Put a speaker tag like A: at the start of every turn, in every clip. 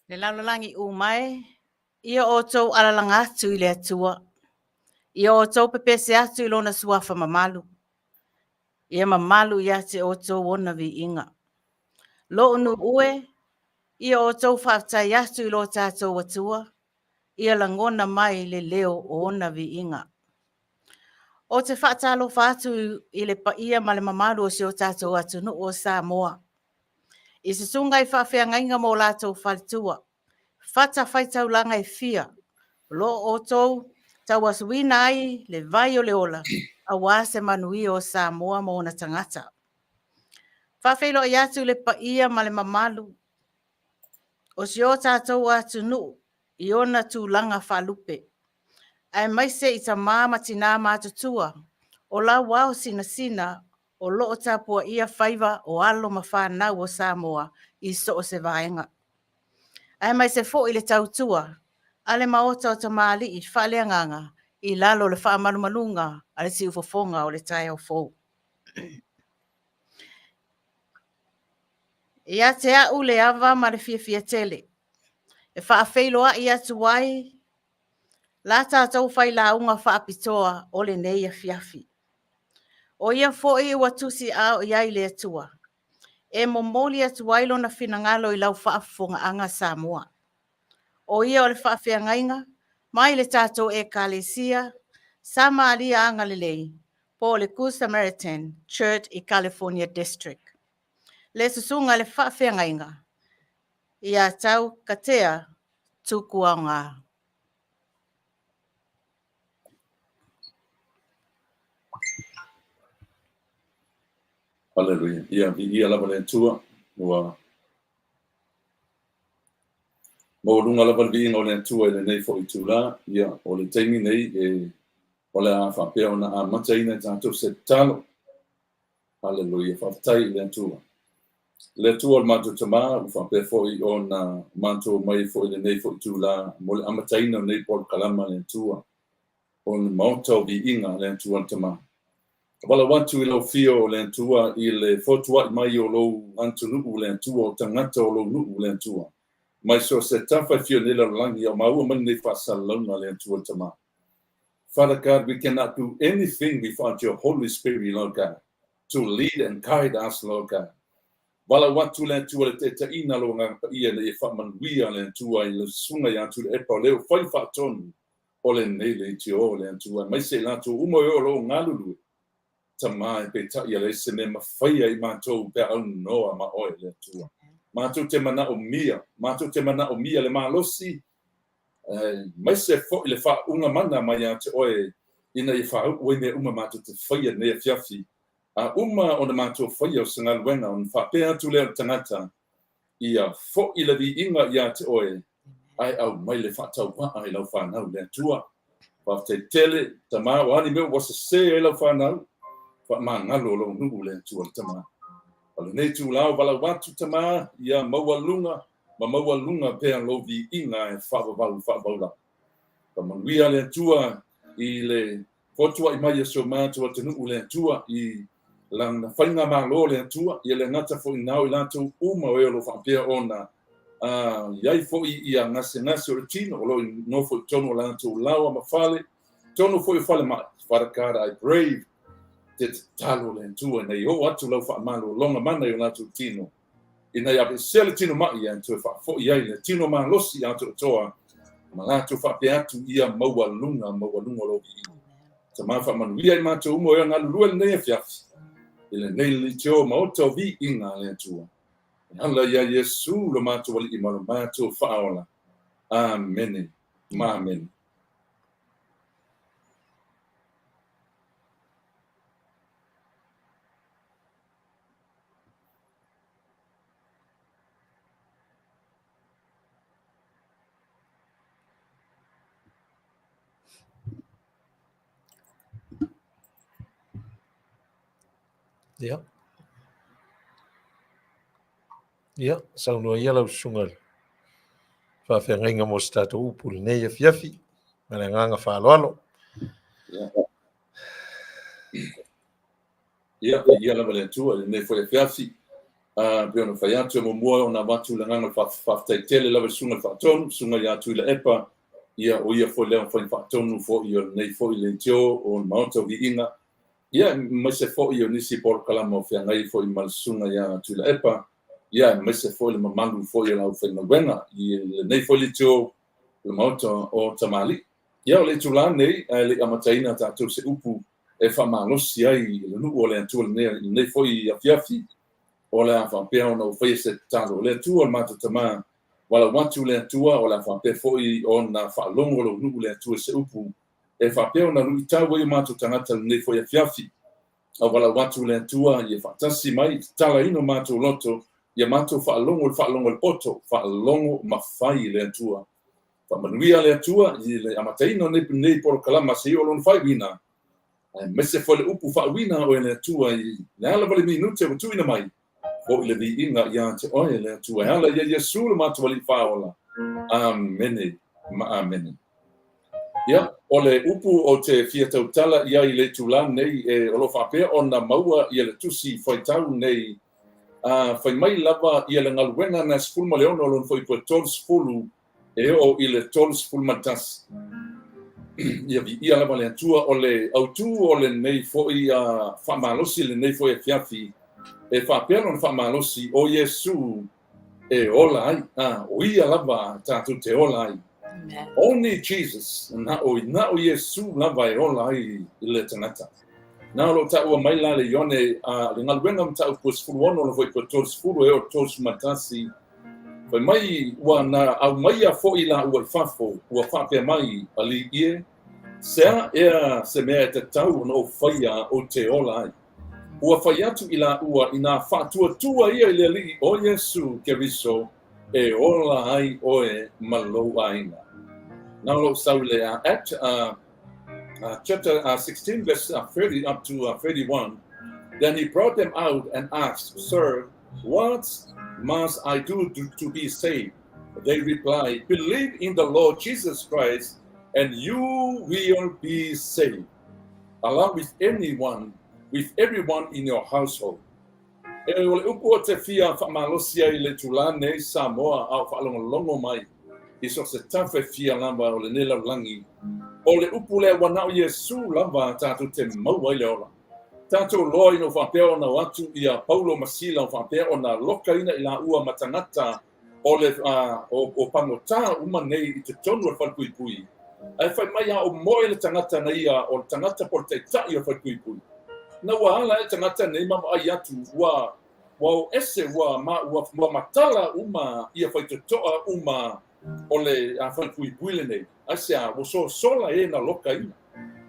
A: Le lalolagi uma e, ia outou alalaga atu i le Atua. Ia outou pepese atu i lona suafa mamalu. Ia mamalu ia te outou ona viiga. Lo'u nuu e, ia outou faafetai atu i lo tatou Atua, ia lagona mai le leo o ona viiga. Ou te faatalofa atu i le paia ma le mamalu o si o tatou atunuu o Samoa, i susuga i faafeagaiga ma o latou faletua, fatafaitaulaga e fia, o lo o outou tauasuina ai le vai o le ola aua se manuia o Samoa ma ona tagata. Faafeiloai atu i le paia ma le mamalu o si o tatou atunuu i ona tulaga faalupe, aemaise i tama ma tinā matutua o lauao sinasina o lo o tapuaia faiva o alo ma fanau o Samoa i so o se vaega, aemaise foi le tautua a le Maota o Tamalii faaleagaga i lalo o le faamalumaluga a le siufofoga o le taeao fou. Ia te au le ava ma le fiafia tele e faafeiloai atu ai la tatou failauga faapitoa o lenei afiafi. O ia foi ua tusiaao i ai le Atua e momoli atu ai lona finagalo i lau faafofogaaga Samoa. O ia o le faafeagaiga mai le tatou Ekalesia Samaria Agalelei po o le Good Samaritan Church i California District. Le susuga i le faafeagaiga ia Tau Katea Tukuaoga.
B: Haleluia. Ia, viia lava le Atua. Ua maualuga lava le viiga o le Atua i lenei foi itula. Ia, o le taimi nei e o le a faapea ona amataina e tatou se tatalo. Haleluia. Faafetai i le Atua. Le Atua o le matou Tama, ua faapea foi ona matou omai foi i lenei foi itula mo le amataina o nei polokalama a le Atua, o le Maota o Viiga a le Atua le Tama. Valaau atu i lau Afio le Atua i le fotuaʻi mai o lou atunuu le Atua, o tagata o lou nuu le Atua, mai so o se tafa e fio nei lalolagi, a o maua mai lenei faasalalauga le Atua le Tama. Father God, we cannot do anything without your Holy Spirit, Lord God, to lead and guide us, Lord God. Valaau atu le Atua i le taitaiina o lou Agaga Paia ina ia faamanuia le Atua i lau Susuga ia Tuilaepa o lea ua fai faatonu o lenei leitio le Atua aemaise i latou uma e o lo o galulue Tama e peitai e leai se mea mafaia i matou pe a aunoa ma oe le Atua. Matou te manaomia, matou te manaomia le malosi aemaise foi le faauuga mana mai ia te oe ina ia faauu ai mea uma matou te faia i lenei afiafi. A uma ona matou faia o se galuega ona faapea atu lea o le tagata, Ia foi le viiga ia te oe, ae aumai le faatauvaa i lau fanau le Atua. Faafetai tele, Tama, o a ni mea ua sese ai lau fanau, faamagalo lou nuu le Atua le Tama. O lenei itula o valaau atu, Tama, ia maualuga ma maualuga pea lou viiga e faavavau faavavau lava. Faamanuia le Atua i le Fotuaʻi mai e si o matou atunuu le Atua i lana faigamalo le Atua, ia le gata foi na o i latou uma o e o lo o faapea ona i ai foi ia gasegase o le tino o lo o nofo i totonu o latou laoa ma fale, totonu foi o falemai. Father God, I pray te tatalo le Atua ina ia oo atu lau faamalologa mana i o latou tino, ina ia aveesea le tino maʻi ae toe faafoi ai le tino malosi atoatoa ma latou faapea atu ia maualuga maualuga o lou viiga. Tama faamanuia i matou uma o ea galulue lenei afiafi i lenei leitio maota o viiga a le Atua. E ala ia Iesu lo matou Alii ma lo matou Faaola. Amene ma amene.
C: Ia. Ia, saunoa ia lau susuga i le faafeagaiga mo se tatou upu i lenei afiafi ma le agaga faaaloalo.
B: Ia. Ia, viia lava le Atua i lenei foi afiafi. Uh, pei ona fai atu e muamua ona avatu le agaga faafetai tele lava i le Susuga i le Faatonu, Susuga ia Tuilaepa, ia o ia foi lea fai faatonu foi o lenei foi leitio o le Maota o Viiga, ia aemaise foi o nisi polokalama o feagai foi ma le Susuga ia Tuilaepa, ia aemaise foi le mamalu foi o le aufaigaluega i lenei foi leitio o le Maota o Tamalii. Ia o le itula nei, ae le i amataina tatou se upu e faamalosi ai i le nuu o le Atua lenei foi afiafi, o le a faapea ona ou faia se tatalo. O le Atua o le matou Tama, valaau atu le Atua, o le a faapea foi ona faalogo lou nuu le Atua i se upu, e faapea ona luitau ai o matou tagata lenei foi afiafi. A valaau atu le Atua ia faatasi mai, tatalaina o matou loto, ia matou faalogo i le faalogo a le poto, faalogo ma fai i le Atua. Faamanuia le Atua i le amataina o lenei polokalama seia oo lona faaiuina, aemaise foi le upu faauuina a oe le Atua i le ala ma le minute ua tuuina mai, foi le viiga ia te oe le Atua e ala ia Iesu lo matou Alii Faaola. Amene ma amene. Ia, o le upu ou te fia tautala i ai i le itula nei e o lo o faapea ona maua ia le tusi faitau nei, a fai mai lava ia le galuega na 16 o lona fuaiupu e 30 e oo i le 31. Ia viia lava le Atua, o le autū o lenei foi faamalosi, lenei foi afiafi, e faapea lona faamalosi, o Iesu e ola ai, a, o ia lava tatou te ola ai. Only Jesus, na o, na o Iesu lava e ola ai i le tagata. Na o lo o taua mai la le Ioane, a, le galuega mataupu e 16 lona fuaiupu e 30 e oo i le 31, Fai mai ua na aumaia foi lāua i fafo, ua faapea mai, Alii e, se a ea se mea e tatau ona ou faia ou te ola ai? Ua fai atu i lāua inā faatuatua ia i le Alii o Iesu Keriso e ola ai oe ma lou aiga. Na o lou sau i le Act chapter 16 verse 30 up to 31. Then he brought them out and asked, Sir, what must I do to, to be saved? They replied, Believe in the Lord Jesus Christ, and you will be saved, along with anyone with everyone in your household. E o le upu ou te fia faamalosi ai i le itulā nei Samoa a o faalogologo mai i so o se tafa e fia lava o lenei lalolagi, o le upu lea ua na o Iesu lava tatou te maua ai le ola. Tatou loa ina ua faapea ona o atu ia Paulo ma Sila ua faapea ona lokaina i laua ma tagata o le o pagota uma nei i totonu o le falepuipui, ae fai mai a o moe le tagata na ia o le tagata po o le taitai o le falepuipui. Na ua ala ai le tagata nei ma vaai atu ua ua o ese ua ma ua ua matala uma ia faitotoa uma o le falepuipui lenei. Aisea? Ua sosola e na lokaina.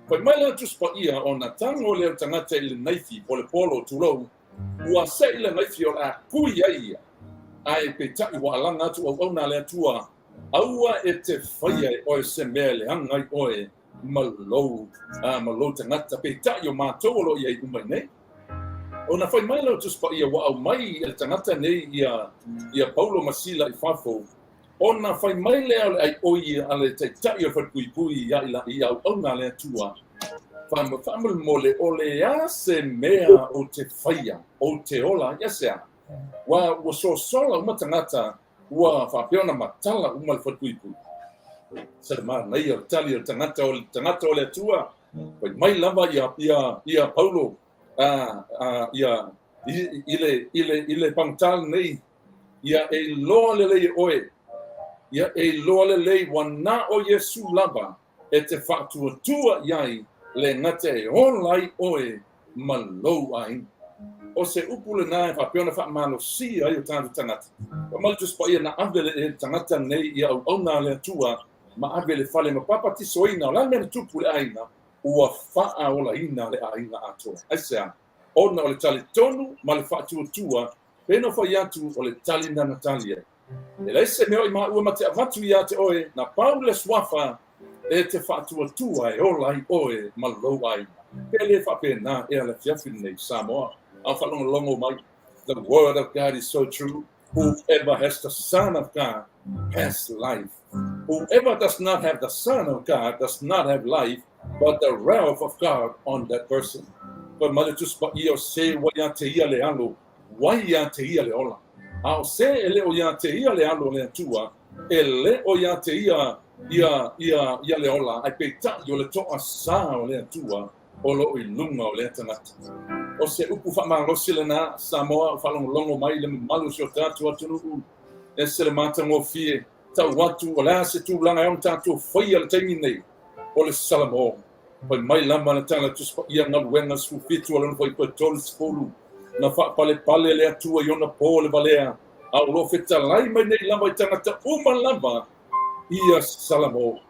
B: Fai mai la Tusi Paia ona tago lea o le tagata i le naifi po o le polo, tulou, Ua seʻi le naifi o le a kui ai ia, ae peitai ua alaga atu auauna a le Atua, Aua e te faia e oe se mea e leaga ai oe ma lou, ma lou tagata, peitai o matou o lo o i ai uma i nei. Ona fai mai lea o Tusi Paia, ua aumai e le tagata nei ia, ia Paulo ma Sila i fafo, Ona fai mai lea o le ʻaiʻoi a le taitai o le falepuipui iā i auauna a le Atua, Faamolemole, o le a se mea ou te faia, ou te ola ai? Aisea? Ua, ua sosola uma tagata, ua faapea ona matala uma le falepuipui. Se le manaia o le tali o le tagata o le tagata o le Atua, fai mai lava ia, ia, ia Paulo, a, a, ia, i, i le, i le, i le pagota lenei, Ia e iloa lelei e oe, ia e iloa lelei ua na o Iesu lava e te faatuatua i ai le gata e ola ai oe ma lou aiga. O se upu lena e faapea ona faamalosia ai o tatou tagata. Fai mai le Tusi Paia na ave e le tagata nei ia auauna a le Atua ma ave i le fale ma papatisoina. O le a le mea na tupu i le aiga? Ua faaolaina le aiga atoa. Aisea? Ona o le talitonu ma le faatuatua Pei ona fai atu, o le tali na na tali ai. E leai se mea o i maua ma te avatu iā te oe, na pau le suafa e te faatuatua e ola ai oe ma lou aiga. Pe le faapena ea le afiafi lenei, Samoa, a o faalogologo mai, The word of God is so true, whoever has the son of God has life. Whoever does not have the son of God does not have life, but the wrath of God on that person. Fai mai le Tusi Paia o se ua iā te ia le alo, ua iā te ia le ola. A o se e le o iā te ia le alo o le Atua, e le o iā te ia ia ia ia le ola, ae peitai o le toasā o le Atua o lo o i luga o lea tagata. O se upu faamalosi lena, Samoa, o faalogologo mai le mamalu o si o tatou atunuu, ese le matagofie, tau atu o le a se tulaga e ono tatou faia i le taimi nei, o le Salamo. Fai mai lava le tala Tusi Paia Galuega 17 o lona fuaiupu e 30, Na faapalepale le Atua i ona po le valea, a o lo o fetalai mai nei lava i tagata uma lava ia Salamo.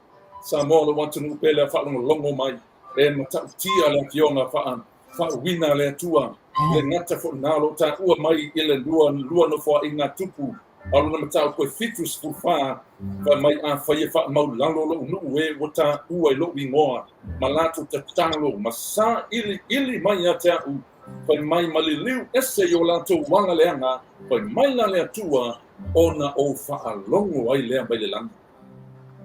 B: Samoa lou atunuu pele a faalogologo mai, e matautia le afioga faa faauuina a le Atua, le gata foi lena o lo o taua mai i le lua, lua nofoaiga a Tupu, a o lona mataupu e 74, fai mai, Afai e faamaulalo lou nuu e ua taua i lou igoa, ma latou tatalo ma sailiili mai ia te a'u, fai mai ma liliu ese i o latou ala leaga, fai mai la le Atua, ona ou faalogo ai lea mai le lagi,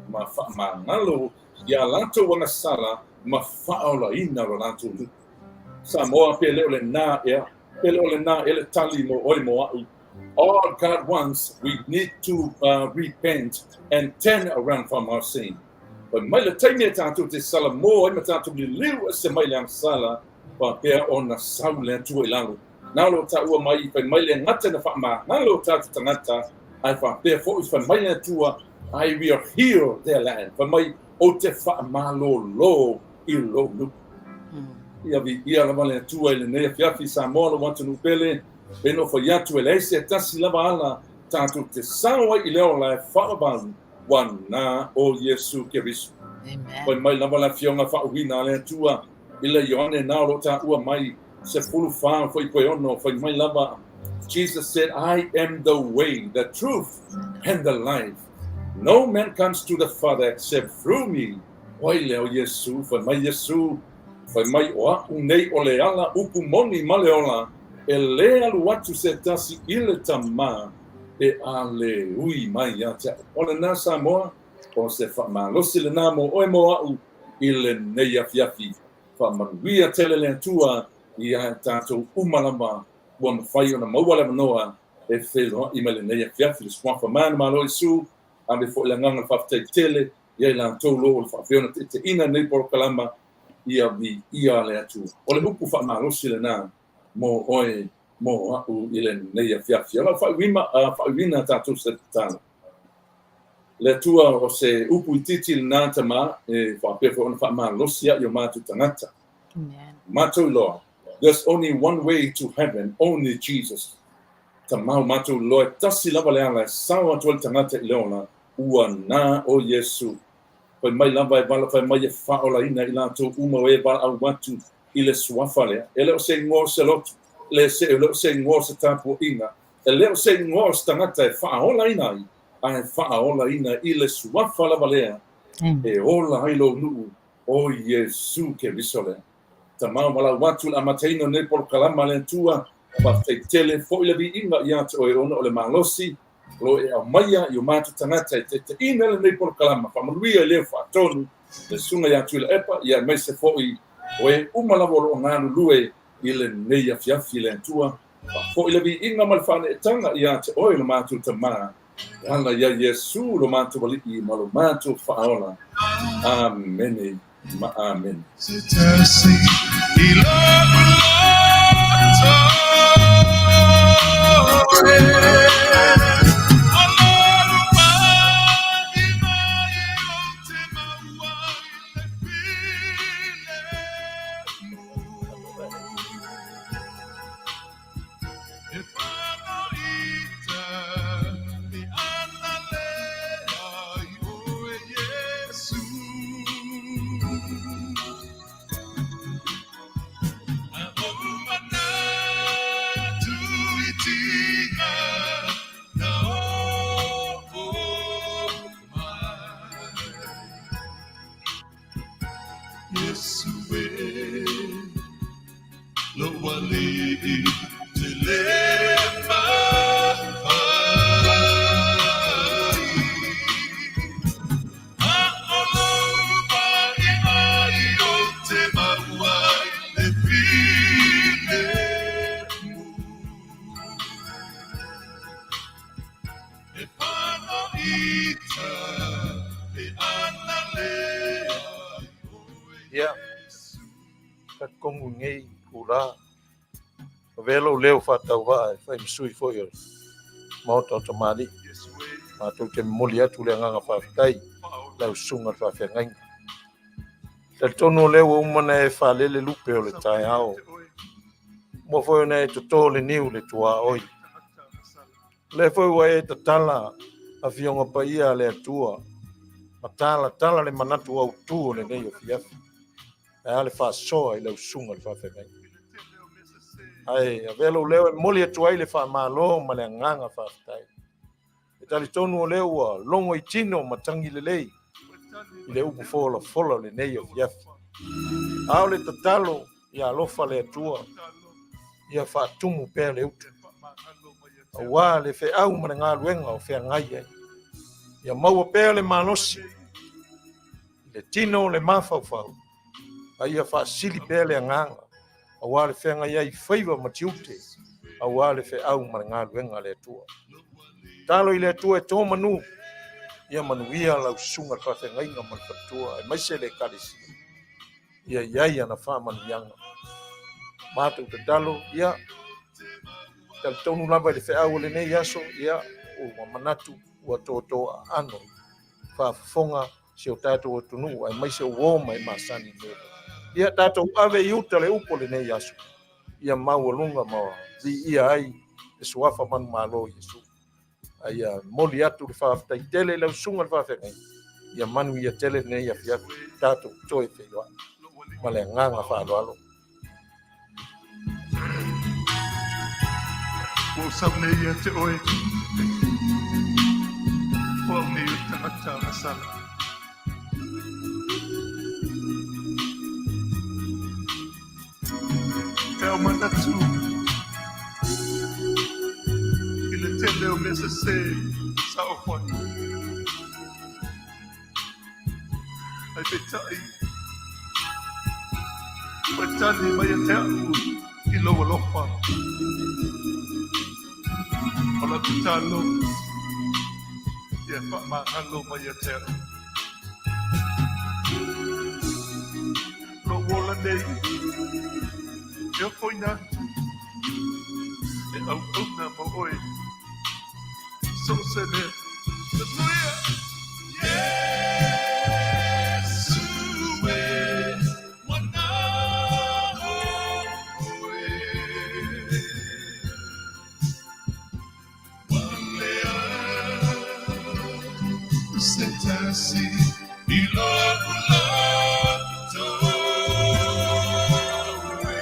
B: ma faamagalo iā latou agasala ma faaolaina lo latou nuu. Samoa, pe le o lenā ea, pe le o lenā ea le tali mo oe mo a'u. All God wants, we need to repent and turn around from our sin. Fai mai le taimi e tatou te salamo ai ma tatou liliu ese mai le agasala, faapea ona sau le Atua i lalo. Na o lo o taua mai, fai mai le gata na faamagalo o tatou tagata, ae faapea foi fai mai le Atua, I will heal their land. Fai mai, ou te faamalōlō i lou nuu. Ia viia lava le Atua i lenei afiafi, Samoa lou atunuu pele, pei ona ou fai atu, e leai se tasi lava ala tatou te sao ai i le ola e faavavau, ua na o Iesu Keriso. Fai mai lava le afioga faauuina a le Atua i le Ioane na o lo o taua mai, 14 fuaiupu e 6, fai mai lava, Jesus said, I am the way, the truth and the life. No man comes to the Father except through me. O ai lea o Iesu? Fai mai Iesu, fai mai o a'u nei o le ala upu moni ma le ola, e lē alu atu se tasi i le Tama pe a lē ui mai ia te a'u. O lenā Samoa, o se faamalosi lenā mo oe mo a'u i lenei afiafi. Faamanuia tele le Atua. Ia tatou uma lava ua mafai ona maua le avanoa e feiloai mai lenei afiafi. Le Suafa manumalo o Iesu, ave foi le agaga o le faafetai tele ia i latou o lo o faapea ona taitaiina lenei polokalama, ia viia le Atua. O le upu faamalosi lena mo oe mo a'u i lenei afiafi. O lau faaiuina tatou se tatalo. Le Atua o se upu itiiti lena Tama e faapea foi ona faamalosi ai o matou tagata.
A: Amen.
B: Matou iloa, there's only one way to heaven, only Jesus. Tama o matou iloa e tasi lava le ala e sao atu ai le tagata i le ola, ua na o Iesu. Fai mai lava e vala, fai mai e faaolaina i latou uma o e valaau atu i le suafa lea. E le o se igoa o se lotu, le se, e le o se igoa o se tapuaiga, e le o se igoa o se tagata e faaolaina ai, ae faaolaina i le suafa lava lea e ola ai lou nuu, o Iesu Keriso lea. Tama, valaau atu i le amataina o lenei polokalama a le Atua, faafetai tele foi le viiga ia te oe ona o le malosi o lo o e aumaia i o matou tagata e taitaiina lenei polokalama. Faamanuia i le faatonu, le Susuga ia Tuilaepa, ia aemaise foi o e uma lava o lo o galulue i lenei afiafi. Le Atua, faafoi le viiga ma le faaneetaga ia te oe lo matou Tama, e ala ia Iesu lo matou Alii ma lo matou Faaola. Amene ma amene.
D: Se tasi i lou loto e O lou maimai ou te maua i le filemu E whanoita te ana lea i oe Iesu. A ou manatu i tinga na oo mai. Iesu e. Lou alii te le mafai. A o lou maimai ou te maua i le filemu. E panoita e ana lea i oe
C: Ia,
D: Iesu.
C: Talitonu lenei itula, avea lou leo faatauvaa e fai ma sui foi o le Maota o Tamalii. Matou te momoli atu le agaga faafetai i lau susuga i le faafeagaiga. Talitonu o lea ua uma ona e faalele lupe o le taeao. Ua uma foi ona e toto le niu i le tuaoi. O lea foi ua e tatala Afioga Paia a le Atua ma talatala le manatu autu o lenei afiafi. Ae a le faasoa i lau susuga i le faafeagaiga. Ae avea lou leo e momoli atu ai le faamalo ma le agaga faafetai. E talitonu o lea ua logo i tino ma tagi lelei i le upu folafola o lenei afiafi. A o le tatalo ia alofa le Atua, ia faatumu pea le utu, aua le feau ma le galuega o feagai ai. Ia maua pea le malosi i le tino o le mafaufau, a ia faasili pea le agaga, aua le feagai ai i faiva ma tiute, aua le feau ma le galuega a le Atua. Tatalo i le Atua e to manu, ia manuia lau susuga i le faafeagaiga ma le faletua, aemaise le Ekalesia, ia i ai ana faamanuiaga. Matou tatalo, ia, talitonu lava i le feau o lenei aso, ia, ua manatu ua toto aano faafofoga si o tatou atunuu aemaise o uo ma e masani i mea nei. Ia tatou ave i uta le upu o lenei aso, ia maualuga ma viia ai le suafa manumalo o Iesu. A ia momoli atu le faafetai tele i lau susuga i le faafeagaiga, ia manuia tele lenei afiafi, tatou toe feiloai ma le agaga faaaloalo.
D: Ua ou sau nei ia te oe, o au nei o le tagata gasala. E au manatu i le tele o mea sese sa ou fai. Ae peitai, ua e tali mai ia te a'u. I lou alofa. O lau tatalo, ia faamagalo mai ia te au. Lou ola nei, e ofoina atu, e auauna mo oe, so o se mea. Manuia! Iesu e, ua na oe. Ua leai se tasi i lo'u loto e.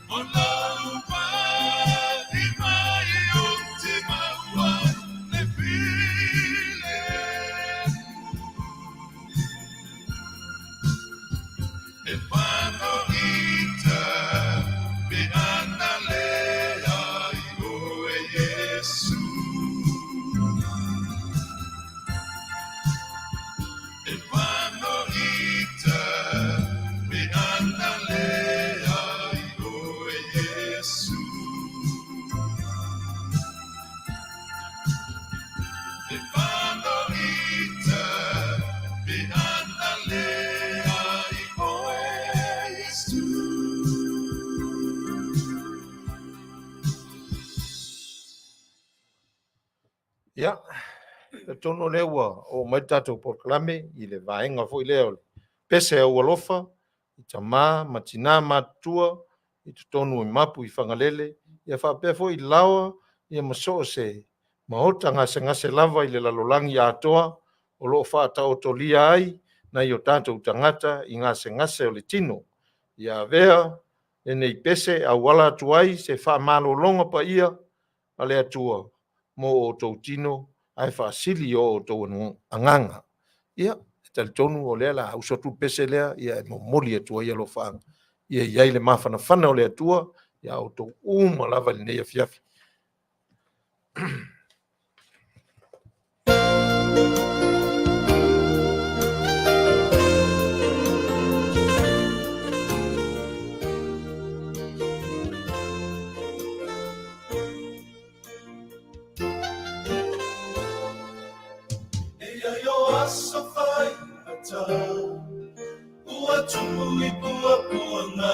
D: O lou vaivai ou te maua le filemu. E fanoita pe ana leai oe Iesu. E fanoita pe ana leai oe Iesu. E fanoita pe ana leai oe Iesu.
C: Ia, talitonu o lea ua oo mai le tatou polokalame i le vaega foi lea o le pese au alofa i tama ma tina matutua i totonu i Mapu i Fagalele, ia faapea foi i Laoa ia ma so o se maota gasegase lava i le lalolagi atoa o lo o faataotolia ai nai o tatou tagata i gasegase o le tino. Ia avea lenei pese e auala atu ai se faamalologa paia a le Atua mo outou tino ae faasili i o outou agaga. Ia, e talitonu o lea o le a usu atu le pese lea, ia e momoli atu ai alofaaga. Ia i ai le mafanafana o le Atua ia outou uma lava i lenei afiafi.
D: E ai o aso faigata, ua tupu i puapuaga.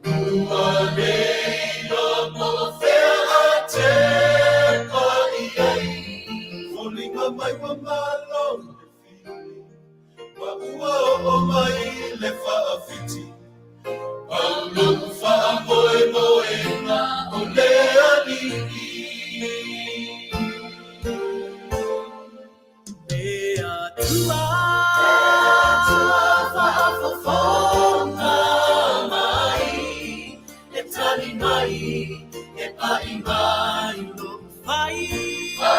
D: Ua leina po o fea a tepa i ai, foliga mai ua malo le fili, ma ua oo mai le faafiti. Pau lou faamoemoega o le Alii.
E: Le Atua faafofoga mai, e tali mai, e pai mai lou faigata.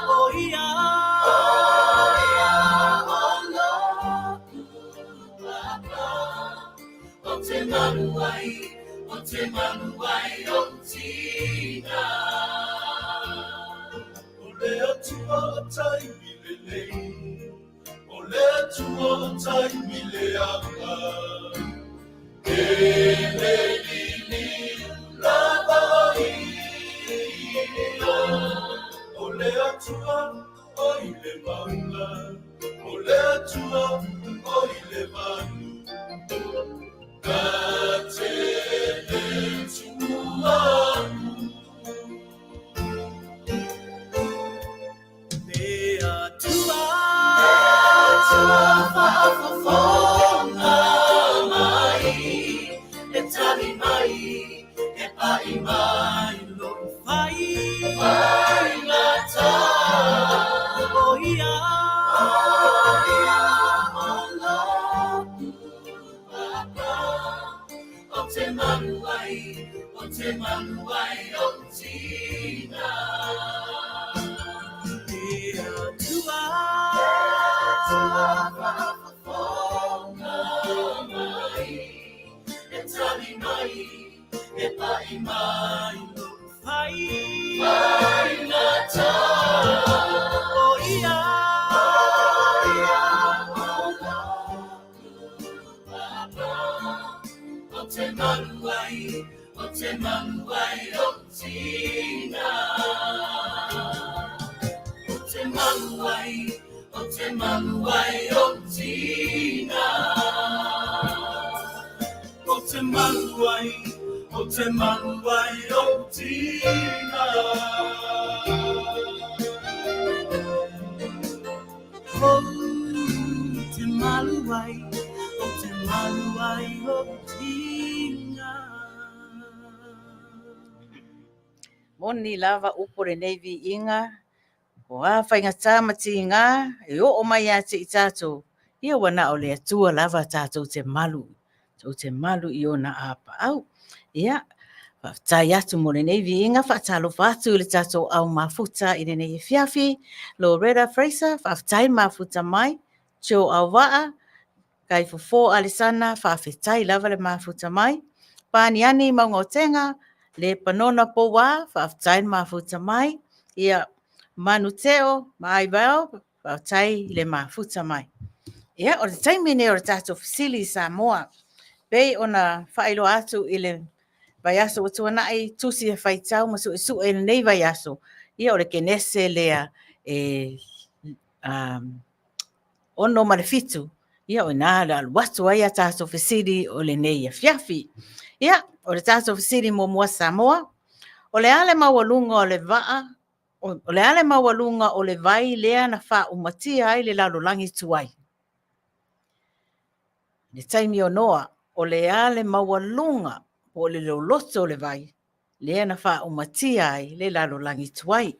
E: O ia, o lo'u papa, o te malu ai, o te malu ai o'u tina.
D: O le Atua o taimi lelei, o le Atua o taimi leaga. E le liliu lava o ia. O le Atua o i le mauga, o le Atua o i le manu. Na te le tuua aku.
E: Le Atua faafofoga mai, e tali mai, e pai mai lou faigata. O ia, o lo'u papa, o te malu ai, o te malu ai o'u tina. Le Atua faafofoga mai, e tali mai, e pai mai lou faigata. O ia, o lo'u te malu ai, o te malu ai o tina. O te malu ai, o te malu ai o tina. O te malu ai, o te malu ai o tina. O te malu ai, o te malu ai o tina.
A: Moni lava upu o lenei viiga, o a faigata ma tiga e oo mai ia te i tatou, ia ua na o le Atua lava tatou te malu, tou te malu i ona apaau. Ia, faafetai atu mo lenei viiga, faatalofa atu i le tatou au mafuta i lenei afiafi, Loretta Fraser, faafetai mafuta mai, Joe Auvaa, Kaifofo Alesana, faafetai lava le mafuta mai. Paniani Maugaotega, le Panona Pouā, faafetai le mafuta mai. Ia, Manu Teo ma Aivao, faafetai le mafuta mai. Ia, o le taimi nei o le tatou fesili i Samoa. Pei ona faailoa atu i le vaiaso ua tuanai, tusi e faitau ma suesue i lenei vaiaso. Ia, o le Kenese lea e 6 ma le 7, ia o ina le alu atu ai a tatou fesili o lenei afiafi. Ia, o le tatou fesili muamua Samoa, o le a le maualuga o le vaa, o le a le maualuga o le vai lea na faaumatia ai le lalolagi tuai? Le taimi o Noa, o le a le maualuga po o le loloto o le vai lea na faaumatia ai le lalolagi tuai?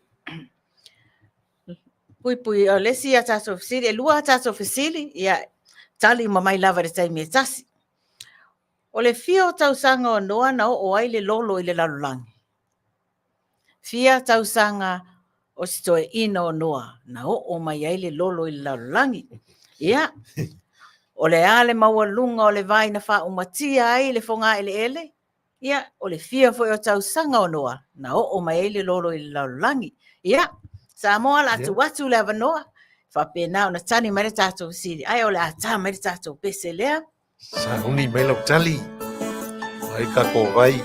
A: Puipui, o le isi a tatou fesili, e lua a tatou fesili, ia tali uma mai lava i le taimi e tasi. O le fia o tausaga o Noa na oo ai le lolo i le lalolagi? Fia tausaga o si toeaina o Noa na oo mai ai le lolo i le lalolagi? Ia, o le a le maualuga o le vai na faaumatia ai le fogaeleele? Ia, o le fia foi o tausaga o Noa na oo mai ai le lolo i le lalolagi. Ia, Samoa, la tuu atu le avanoa, faapena ona tali mai le tatou fesili, ae o le a ta mai le tatou pese lea.
C: Sauni mai lau tali, ai tatou vai.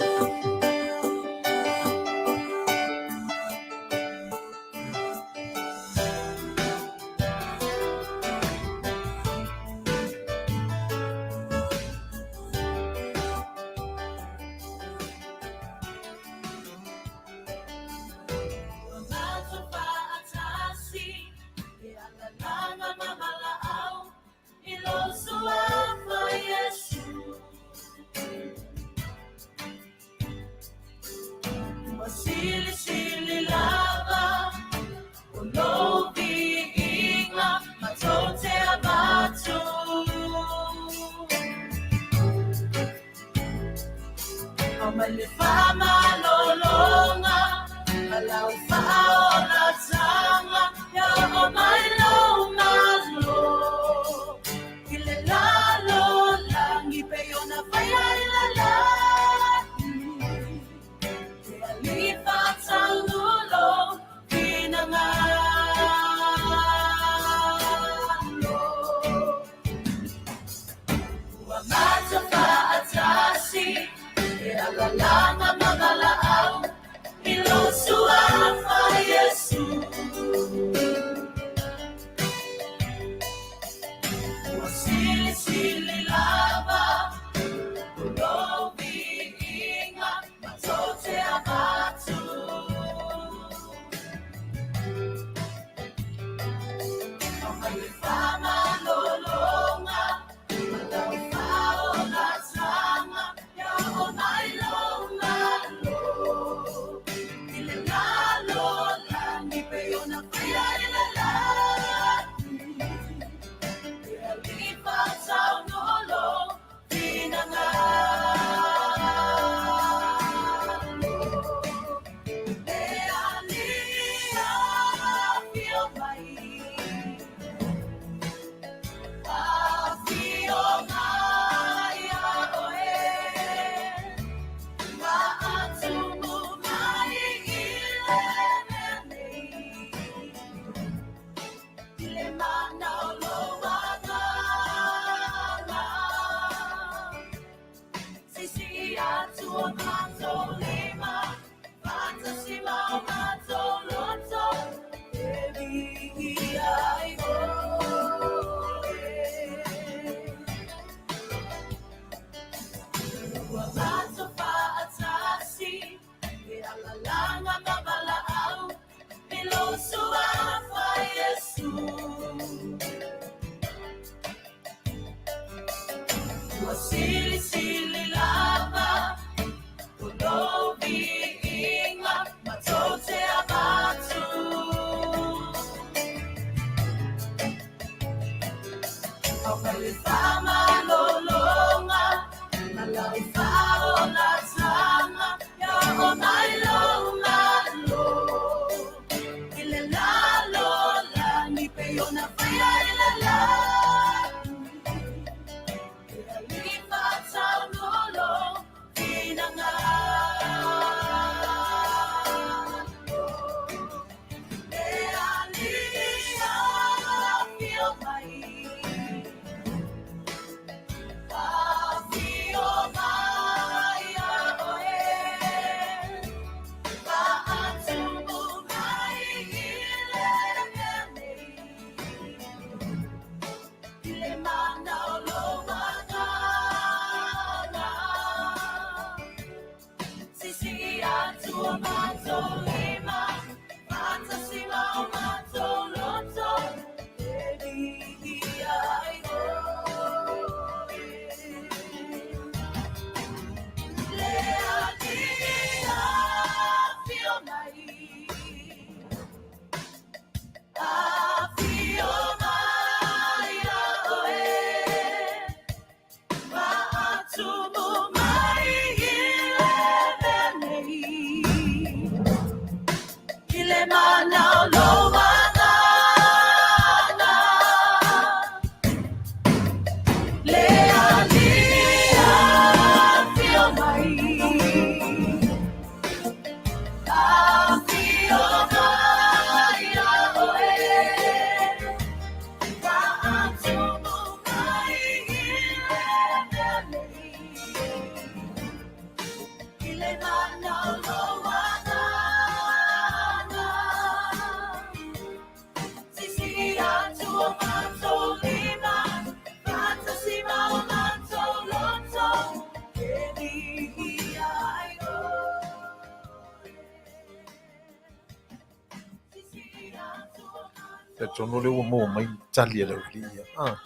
C: Talitonu lea ua maua mai tali a le aualii ia. Ah.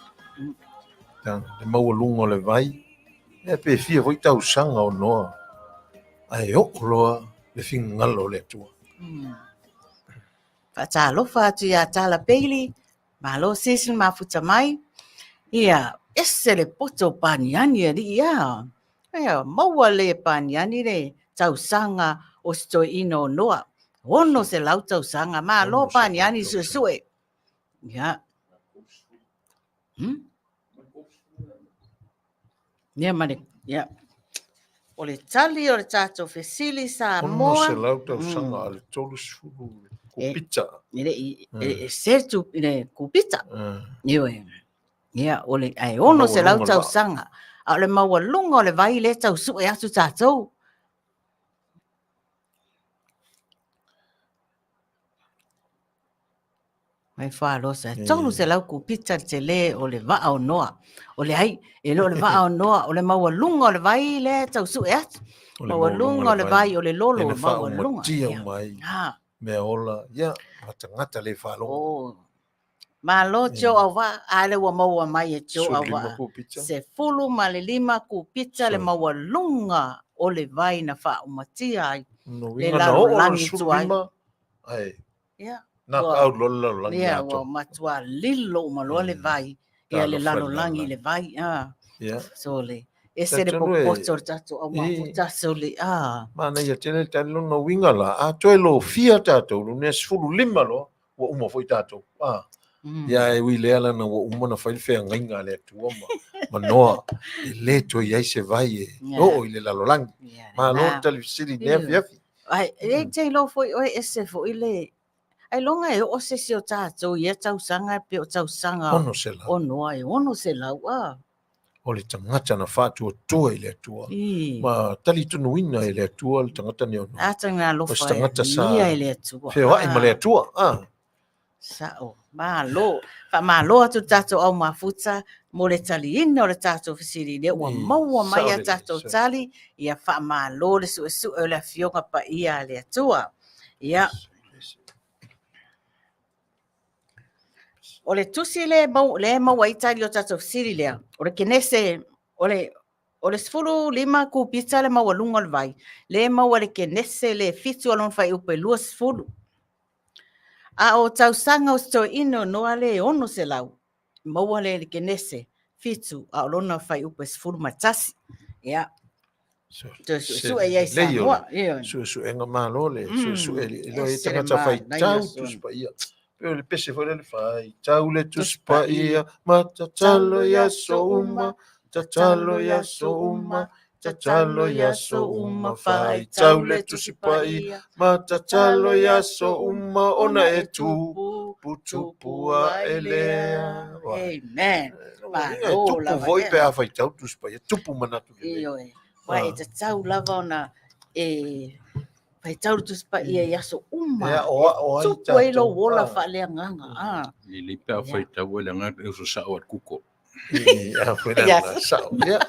C: Le maualuga o le vai, ia pe fia foi tausaga o Noa, ae oo loa le finagalo o le Atua.
A: Faatalofa atu ia Tala Bailey, malo sis le mafuta mai. Ia, ese le poto paniani alii a. Ia, maua le paniani le tausaga o si toeaina o Noa. 600 tausaga, malo paniani suesue. Ia. Ia ma le, ia. O le tali o le tatou fesili Samoa.
C: 600 tausaga a le 30 kupita.
A: E le i, e setu i le kupita. Ioe. Ia, o le, ae 600 tausaga. A o le maualuga o le vai lea e tau sue atu tatou. Mai falosa, 300 kupita le tele o le vaa o Noa. O le ai, e le o le vaa o Noa, o le maualuga o le vai lea e tau sue atu. Maualuga o le vai o le lolo,
C: o le maualuga. Ina faaumatia uma ai mea ola, ia, ma tagata le faalogo.
A: Oh. Malo Joe Auvaa, a lea ua maua mai e Joe Auvaa. 15 kupita le maualuga o le vai na faaumatia ai le lalolagi tuai.
C: Ai. Ia. Na ka au loa le lalolagi
A: Ia, ua matua lilo uma loa le vai. Ia, le lalolagi le vai. Ah.
C: Ia.
A: So le, ese le popoto o le tatou au mafuta, so le, ah.
C: Manaia tele le tali lona uiga la, a toe lofia tatou, le mea 15 loa, ua uma foi tatou. Ah. Ia e ui lea lana ua uma na fai le feagaiga a le Atua ma, ma Noa, e le toe i ai se vai e oo i le lalolagi. Malo le tali fesili i lenei afiafi.
A: Ai, e te iloa foi oe ese foi le, ailoga e oo se isi o tatou i ia tausaga pe o tausaga
C: 600.
A: o Noa e 600 a.
C: O le tagata na faatuatua i le Atua.
A: I.
C: Ma talitonuina e le Atua le tagata nei o Noa.
A: A tagata
C: O se
A: alofa
C: tagata sa
A: mia e le Atua.
C: feoai ma le Atua. Ah.
A: Sa'o. Malo. Faamalo atu le tatou au mafuta mo le taliina o le tatou fesili lea ua maua mai
C: Sao
A: a
C: lelei,
A: tatou
C: sao.
A: tali. Ia faamalo le suesue o le Afioga Paia a le Atua. Ia. O le tusi le mau, le maua ai tali o tatou fesili lea. O le Kenese, o le o le 15 kupita le maualuga o le vai, le maua le Kenese le 7 o lona fuaiupu e 20. A o tausaga o si toeaina o Noa le 600, maua le le Kenese 7 a o lona fuaiupu e 11. Ia, toe suesue i ai Samoa. Ioe.
C: Suesuega malo le suesue le iloa ai
A: Ese le
C: tagata
A: manaia
C: faitau
A: sona.
C: Tusi Paia. Pei o le pese foi lea le faitau le Tusi Paia ma tatalo i aso uma, tatalo i aso uma, tatalo i aso uma, faitau le Tusi Paia ma tatalo i aso uma ona e tupu tupu ae lea.
A: Amen.
C: Lona uiga, e
A: Malo
C: tupu
A: lava
C: foi
A: lea.
C: pe a faitau Tusi Paia, tupu manatu lelei.
A: Ioe. Ua e
C: Ah.
A: tatau lava ona e faitau le Tusi Paia i aso uma.
C: E aoao ai
A: Tupu ai lou
C: tatou.
A: ola
C: Ah.
A: faaleagaga. Ah.
F: Lelei pe a faitau ai le agaga e uso sao a le kuko.
C: I, a foi na
A: Yes.
C: na sao. Ia.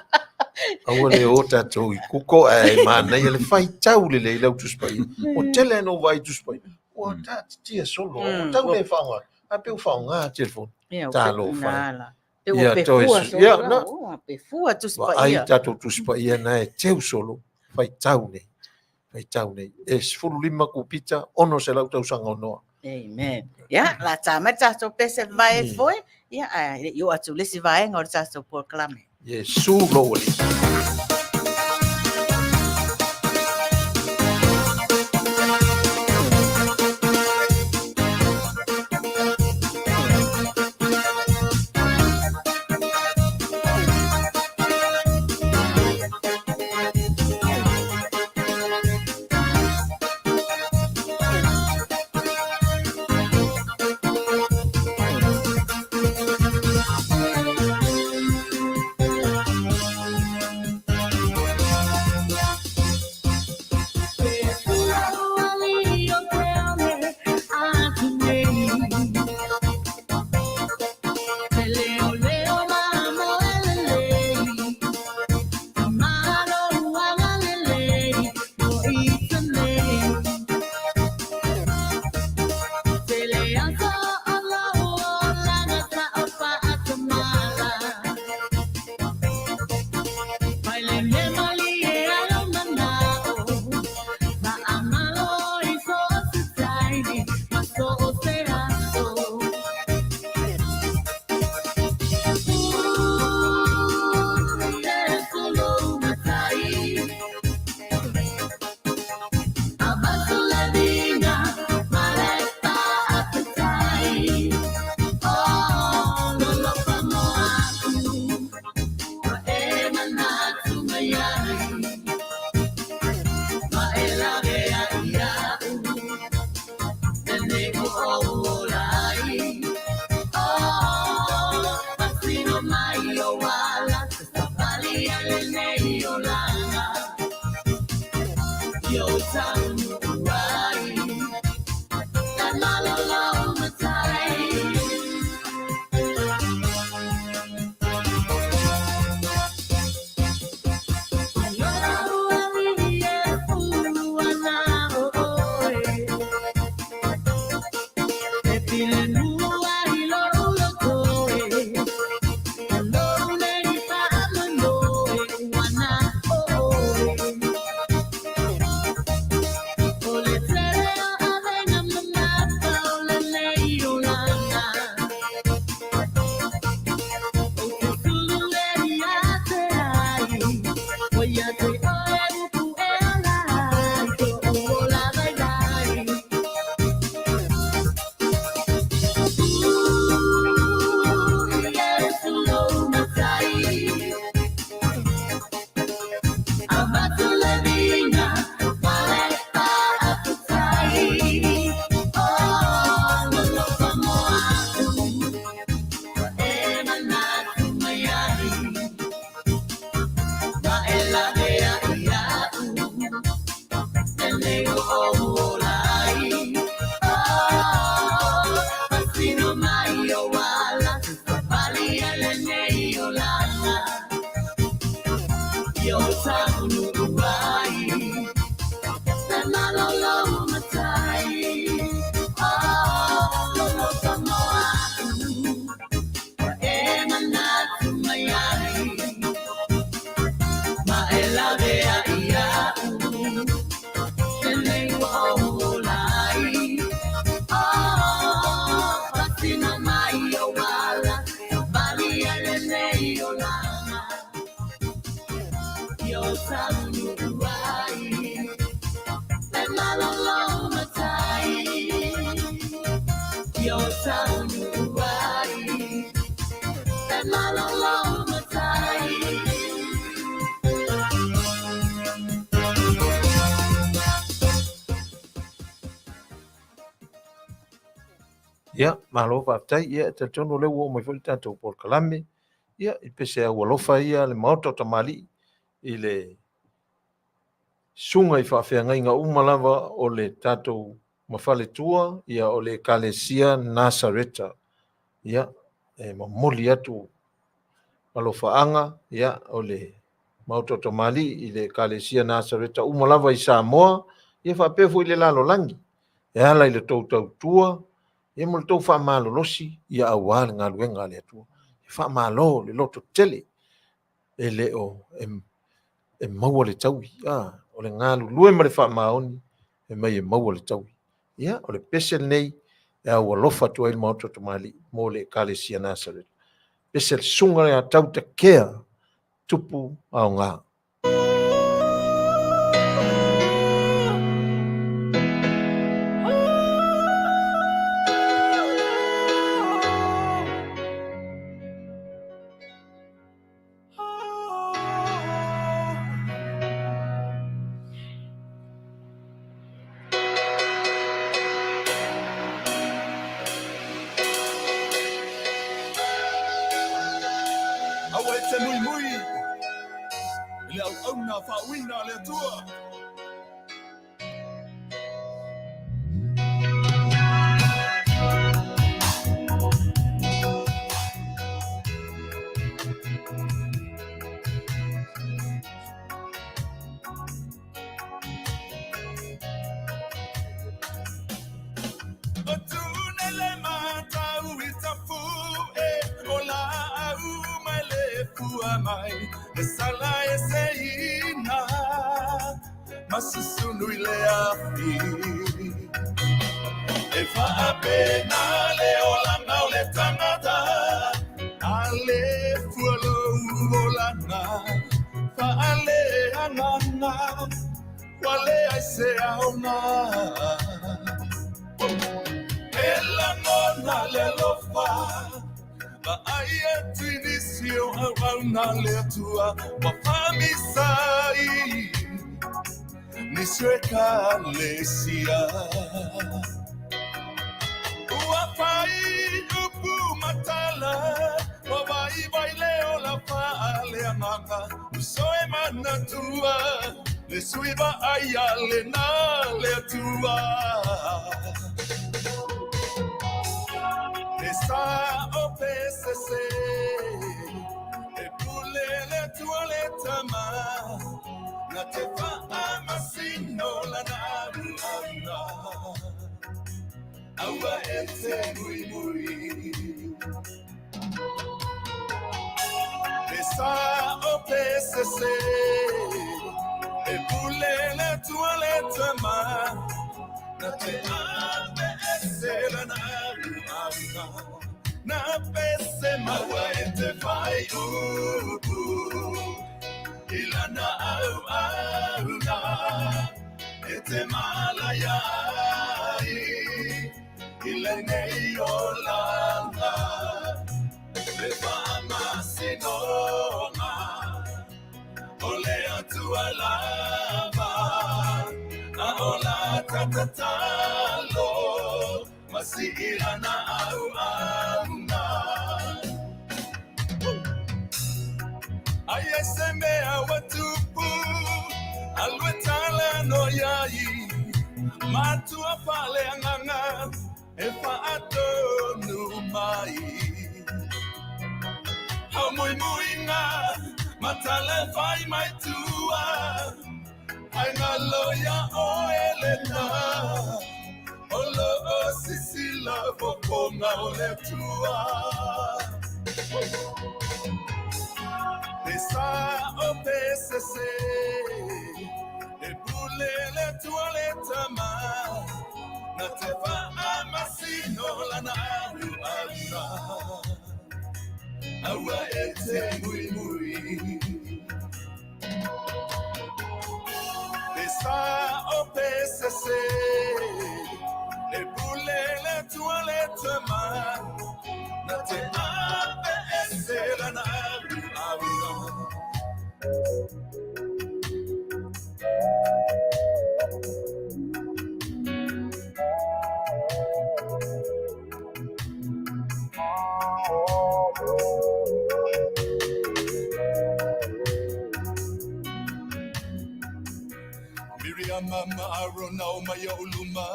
C: Aua le o tatou i kuko ae manaia le faitau lelei lau Tusi Paia. Ua tele ana ou vaai i Tusi Paia. Ua taatitia solo. Ua tau le faaaoga. A pe ua faaaoga telefoni.
A: Ia, ua
C: Talofa.
A: pe- nala. Pe
C: Ia,
A: ua
C: toe
A: pefua
C: su-
A: solo
C: ia,
A: la.
C: na.
A: Ua pefua Tusi
C: Vaai
A: Paia.
C: tatou Tusi Paia na e teu solo. Faitau nei. Faitau nei. E 15 kupita, 600 tausaga o Noa.
A: Amen. Ia, la tā mai tatou pese vae foi. Ia, ae le i oo atu le isi vaega o le tatou polokalame.
C: Iesu lou Alii. Ia, malo faafetai. Ia, e talitonu o lea ua oo mai foi le tatou polokalame. Ia, i pese au alofa ia le Maota o Tamalii i le susuga i faafeagaiga uma lava o le tatou mafaletua, ia o le Ekalesia Nasareta. Ia, e momoli atu alofaaga, ia, o le Maota o Tamalii i le Ekalesia Nasareta uma lava i Samoa, ia faapea foi i le lalolagi, e ala i le tou tautua, ia ma le tou faamalolosi, ia aua le galuega a le Atua. E faamalo le loto tele, e le o e maua le taui, a, o le galulue ma le faamaoni, e mai e maua le taui. Ia, o le pese lenei e aualofa atu ai le Maota o Tamalii mo le Ekalesia Nasareta. Pese le susuga ia Tautakea Tupu Aoga.
D: Aua e te muimui i le auauna faauuina a le Atua. Matala fai mai tua Ai ngalo ia oe lena O lo o sisila fofonga o le Atua Le sa o pesese E pule le tua le tama Na te faamasino lana alu ana Aua e te muimui Le sa o pesese Le pule le tua le tama Na te ape ese lana alu ana Miriama ma Arona o mai o luma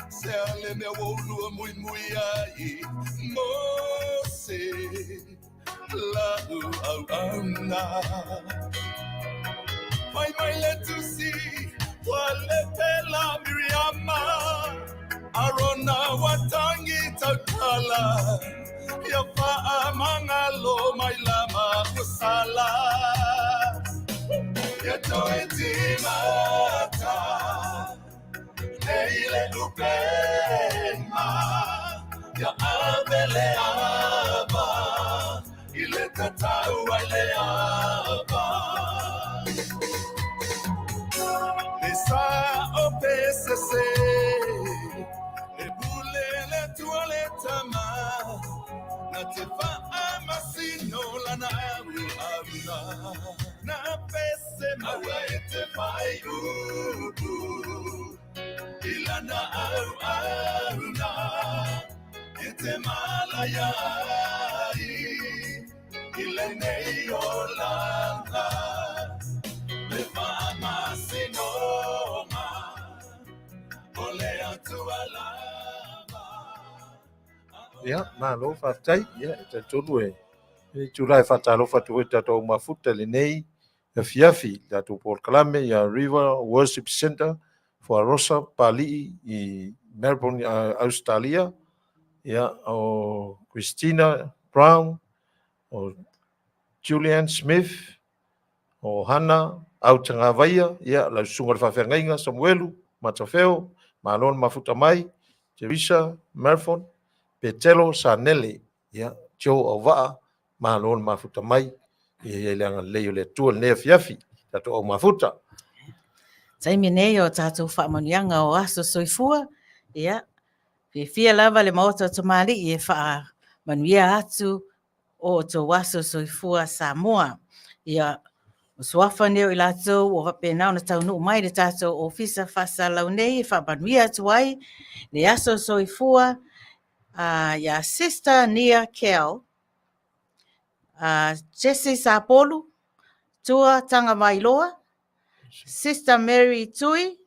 D: Se a le mea ua ulua muimui ai Mose lau auauna Fai mai le tusi ua le pela Miriama Arona ua tangi tautala Ia faamagalo mai lama ua sala Ia toe timata nei le upema Ia ave le ava i le tatau ai le ava Le sa o pesese E pule le tua le tama Na te faamasino lana alu auna Na pese maua e te whai upu I lana au auna E te malaya ai I lenei olanga Le faamasinoga O le Atua lava
C: Ia, malo, faafetai. Ia, e talitonu e le itula e faatalofa atu foi i le tatou mafuta i lenei afiafi, le tatou polokalame ia River Worship Centre, Fuarosa, Palii i Melbourne, Ausetalia. Ia, o Christina Brown, o Julian Smith, o Hana Autagavaia, ia, lau susuga i le faafeagaiga Samuelu Matafeo, malo le mafuta mai, Teresa Melford, Petelo Sanele, ia, Joe Auvaa, malo le mafuta mai, ia i ai le agalelei o le Atua i lenei afiafi, tatou au mafuta.
A: Taimi nei o tatou faamanuiaga o aso soifua, ia, fiafia lava le Maota o Tamalii e faamanuia atu o outou aso soifua Samoa. Ia, o suafa nei o i latou ua faapena ona taunuu mai le tatou ofisa faasalalau nei e faamanuia atu ai le aso soifua ia Sister Nia Kell, Jesse Sapolu, Tua Tagavailoa, Sister Mary Tui,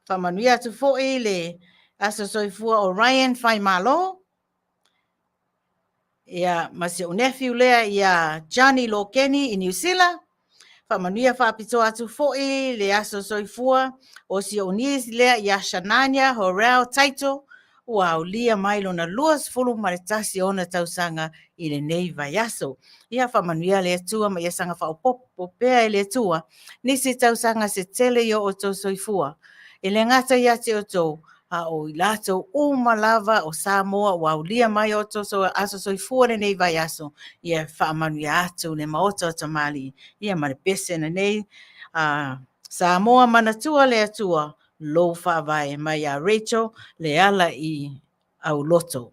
A: faamanuia atu foi le aso soifua o Ryan Faimalo, ia ma si ou nephew lea ia Johnny Lokeni i Niu Sila. Faamanuia faapitoa atu foi le aso soifua o si ou niece lea ia Shanania Horel Taito ua aulia mai lona 21 ona tausaga i lenei vaiaso. Ia faamanuia le Atua ma ia saga faaopoopo pea e le Atua nisi tausaga se tele i o outou soifua. E le gata ia te outou, a o i latou uma lava o Samoa ua aulia mai o outou aso soifua lenei vaiaso, ia faamanuia atu le Maota o Tamalii, ia ma le pese lenei, Samoa manatua le Atua lou faavae mai ia Rachel Leala i Auloto.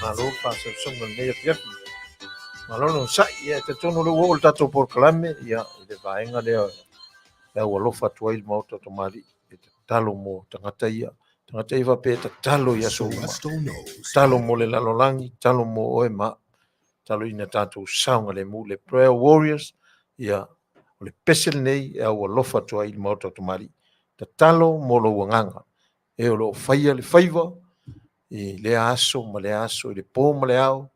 C: Malo le faasausauga i lenei afiafi. Malo le onosai. Ia, e talitonu o lea ua oo le tatou polokalame, ia, i le vaega lea e aualofa atu ai le Maota o Tamalii e tatalo mo tagata ia. Tagata ia faapea e tatalo i aso uma. Tatalo mo le lalolagi, tatalo mo oe ma au. Tatalo ina tatou saogalemu. Le Prayer Warriors, ia, o le pese lenei e aualofa atu ai le Maota o Tamalii. Tatalo mo lou agaga. E o lo o faia le faiva i lea aso ma lea aso, i le po ma le ao,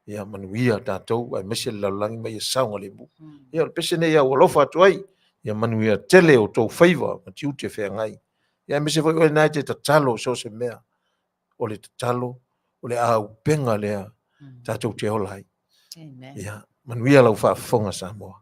C: ia manuia tatou aemaise le lalolagi ma ia saogalemu. Ia o le pese nei e aualofa atu ai, ia manuia tele o tou faiva ma tiute feagai. Ia aemaise foi oe na e te tatalo i so o se mea, o le tatalo, o le aupega lea tatou te ola ai.
A: Amen.
C: Ia manuia lau faafofoga Samoa.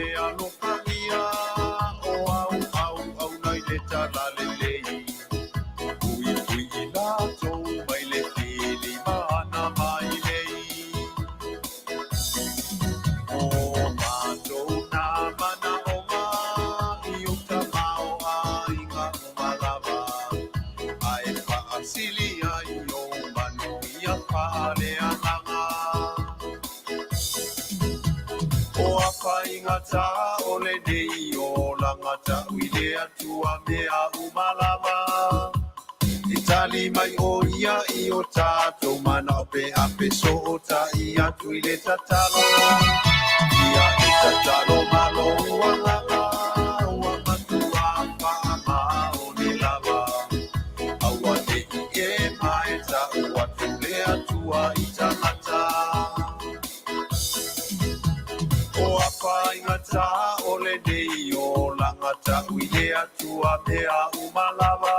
D: e alofagia o au auauna i le talalelei. Puipui i latou mai le filimana mai nei. O matou nā manaoga i ou tamaoaiga uma lava, ae faasili ai ou manuia faaleagaga. O afaigata o lenei olaga ta'u i le Atua mea uma lava. E tali mai ʻo ia i o tatou manao pe a fesootai atu i le tatalo. Ia e tatalo ma lou agaga ua matua faamaoni lava. Aua ne i e mae ta'u atu le Atua i tagata. O afaigata o lenei olaga ta'u i le Atua mea uma lava.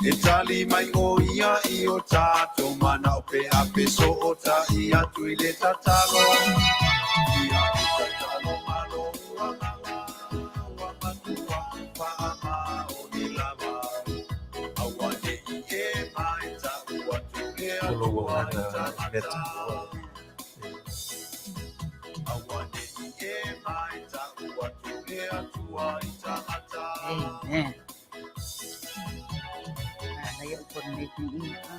D: E tali mai ʻo ia i o tatou manao pe a fesootai atu i le tatalo. Ia e tatalo ma lou agaga ua matua faamaoni lava. Aua ne i e mae ta'u atu le
C: O lou
D: Atua i
C: agaga i mea
D: tagata.
C: taua.
D: Aua ne i e mae ta'u atu le Atua i tagata.
A: Amen. Manaia upu o lenei viiga.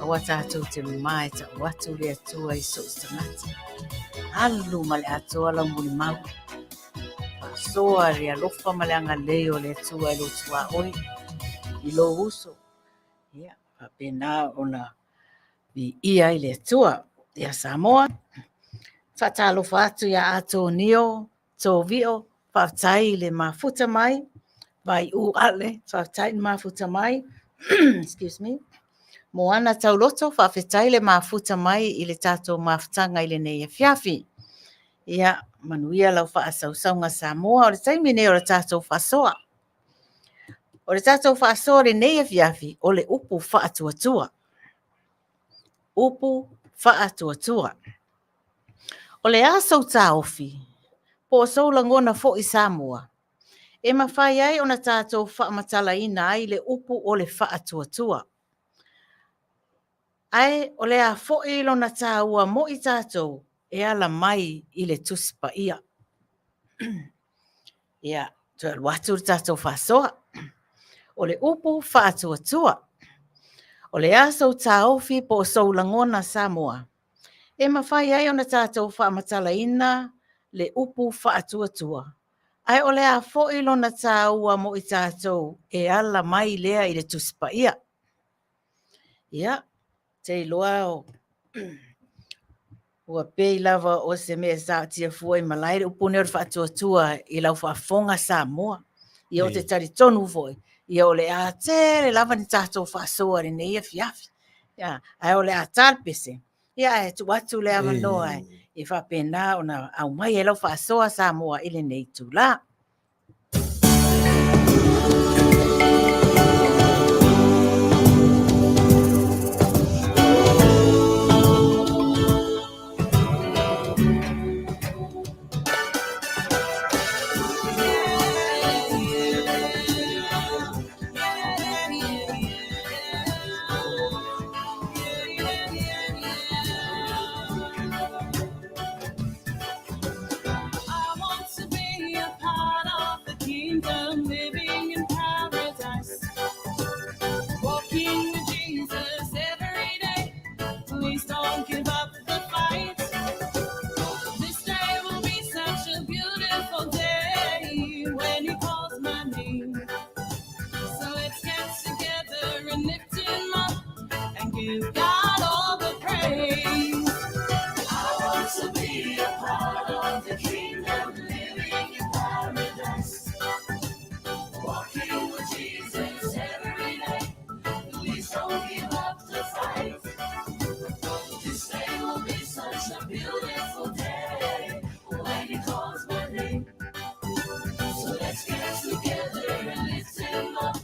A: Aua tatou te mama e ta'u atu le Atua i so o se tagata. Alu ma le atoa lau mulimau. Faasoa le alofa ma le agalelei o le Atua i lou tuaoi, i lou uso. Ia, faapena ona viia ai le Atua. Ia Samoa, faatalofa atu ia Atonio, Tovio, faafetai i le mafuta mai, Vaiū Ale, faafetai i le mafuta mai, excuse me, Moana Tauloto, faafetai le mafuta mai i le tatou mafutaga i lenei afiafi. Ia, manuia lau faasausauga Samoa, o le taimi nei o le tatou faasoa. O le tatou faasoa i lenei afiafi, o le upu faatuatua. Upu faatuatua. O le a sou taofi, po o sou lagona foi Samoa, e mafai ai ona tatou faamatalaina ai le upu o le faatuatua. Ae o le a foi lona taua mo i tatou e ala mai i le Tusi Paia. Ia, toe alu atu le tatou faasoa. O le upu faatuatua. O le a sou taofi po o sou lagona Samoa, e mafai ai ona tatou faamatalaina le upu faatuatua. Ae o le a foi lona taua mo i tatou e ala mai lea i le Tusi Paia. Ia, te iloa o ua pei lava o se mea saotia fua i malae le upu nei o le faatuatua i lau faafofoga Samoa. Ia ou te talitonu foi, ia o le a tele lava ni tatou faasoa i lenei afiafi. Ia, ae o le a ta le pese, ia ae tuu atu le avanoa e faapena ona aumai ai lau faasoa Samoa i lenei itula.
E: I want to be a part of the kingdom, living in paradise. Walking with Jesus every day. Please don't give up the fight. This day will be such a beautiful day when he calls my name. So let's get together and lift him up and give God all the praise. I want to be a part of the kingdom, living in paradise. Walking with Jesus every day. Please don't give up the fight. This day will be such a beautiful day when he calls my name. So let's get together and lift him up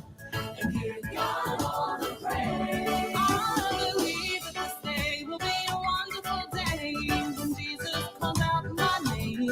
E: and give God all the praise. I believe that this day will be a wonderful day when Jesus calls out my name.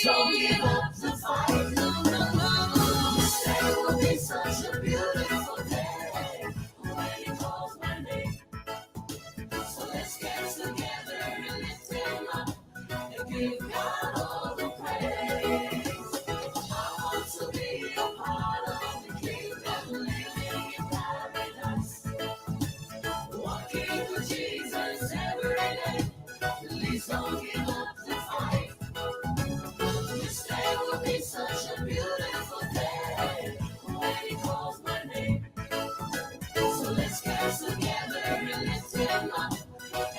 E: Don't give up the fight. No, no, no. This day will be such a beautiful day when He calls my name. So let's get together and lift Him up and give God all the praise. I want to be a part of the kingdom, living in paradise. Walking with Jesus every day. Please don't give up the fight. This day will be such a beautiful day when He calls my name. So let's get together and lift Him up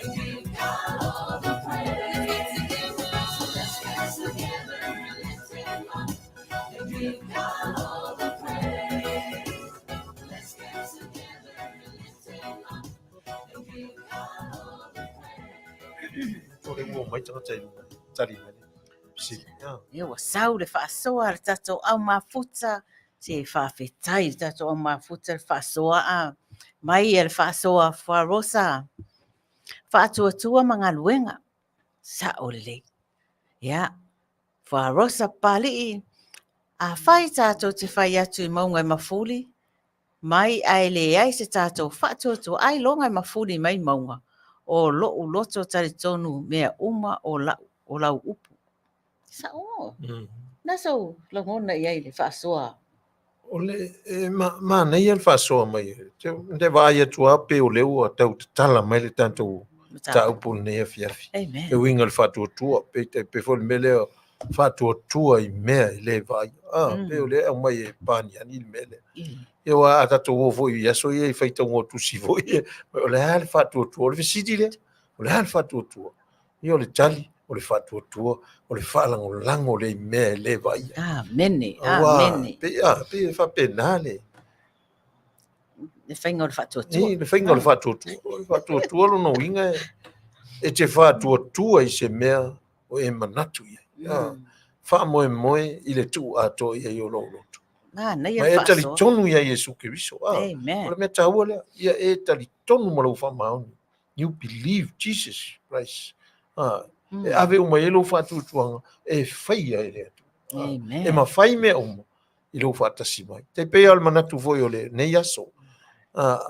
E: and give God all the praise. So let's get together and lift Him up and give God all the praise. Let's get together and lift Him up and give God all the praise.
C: O le ua mai tagata i luga, tali mai le fesili. Ah.
A: Ia ua sau le faasoa a le tatou au mafuta, se faafetai i le tatou au mafuta le faasoa a mai a le faasoa Fuarosa faatuatua ma galuega. Sa'o lelei. Ia, Fuarosa Papali'i, afai tatou te fai atu i mauga e mafuli mai ae leai se tatou faatuatua ailoga e mafuli mai mauga, o lo'u loto talitonu mea uma o la'u o lau upu. Sa'o. Na sou lagona i ai le faasoa.
C: O le e manaia le faasoa mai. Te te vaai atu lava pei o lea ua tau tatala mai le tatou mataupu i lenei afiafi.
A: Amen.
C: E uiga i le faatuatua, pei tai pei foi le mea lea faatuatua i mea e le vaaia. Ah, pei o lea e aumai e paniani le mea lea. Ia aua a tatou o foi i aso ia i faitauga o tusi foi ia, o le a le faatuatua? O le fesili lea, o le a le faatuatua? Ia o le tali, o le faatuatua, o le faalagolago lea i mea e le vaaia.
A: Amene,
C: Aua,
A: amene.
C: pei, ah, pei e faapena le,
A: Le faiga o le faatuatua.
C: I, le faiga o le faatuatua. O le faatuatua lona uiga e, e te faatuatua i se mea o e manatu i ai. Ah, faamoemoe i le tuu atoa i ai o lou loto.
A: Manaia
C: Ma
A: le
C: e
A: faasoa.
C: talitonu ia Iesu Keriso. Ah,
A: Amen.
C: o le mea taua lea, ia e talitonu ma lou faamaoni. You believe Jesus Christ. Ah, e ave uma i ai lou faatuatuaga e faia e le Atua. Ah,
A: Amen.
C: e mafai mea uma i lou faatasi mai. Tai pei lava o le manatu foi o lenei aso. Ah,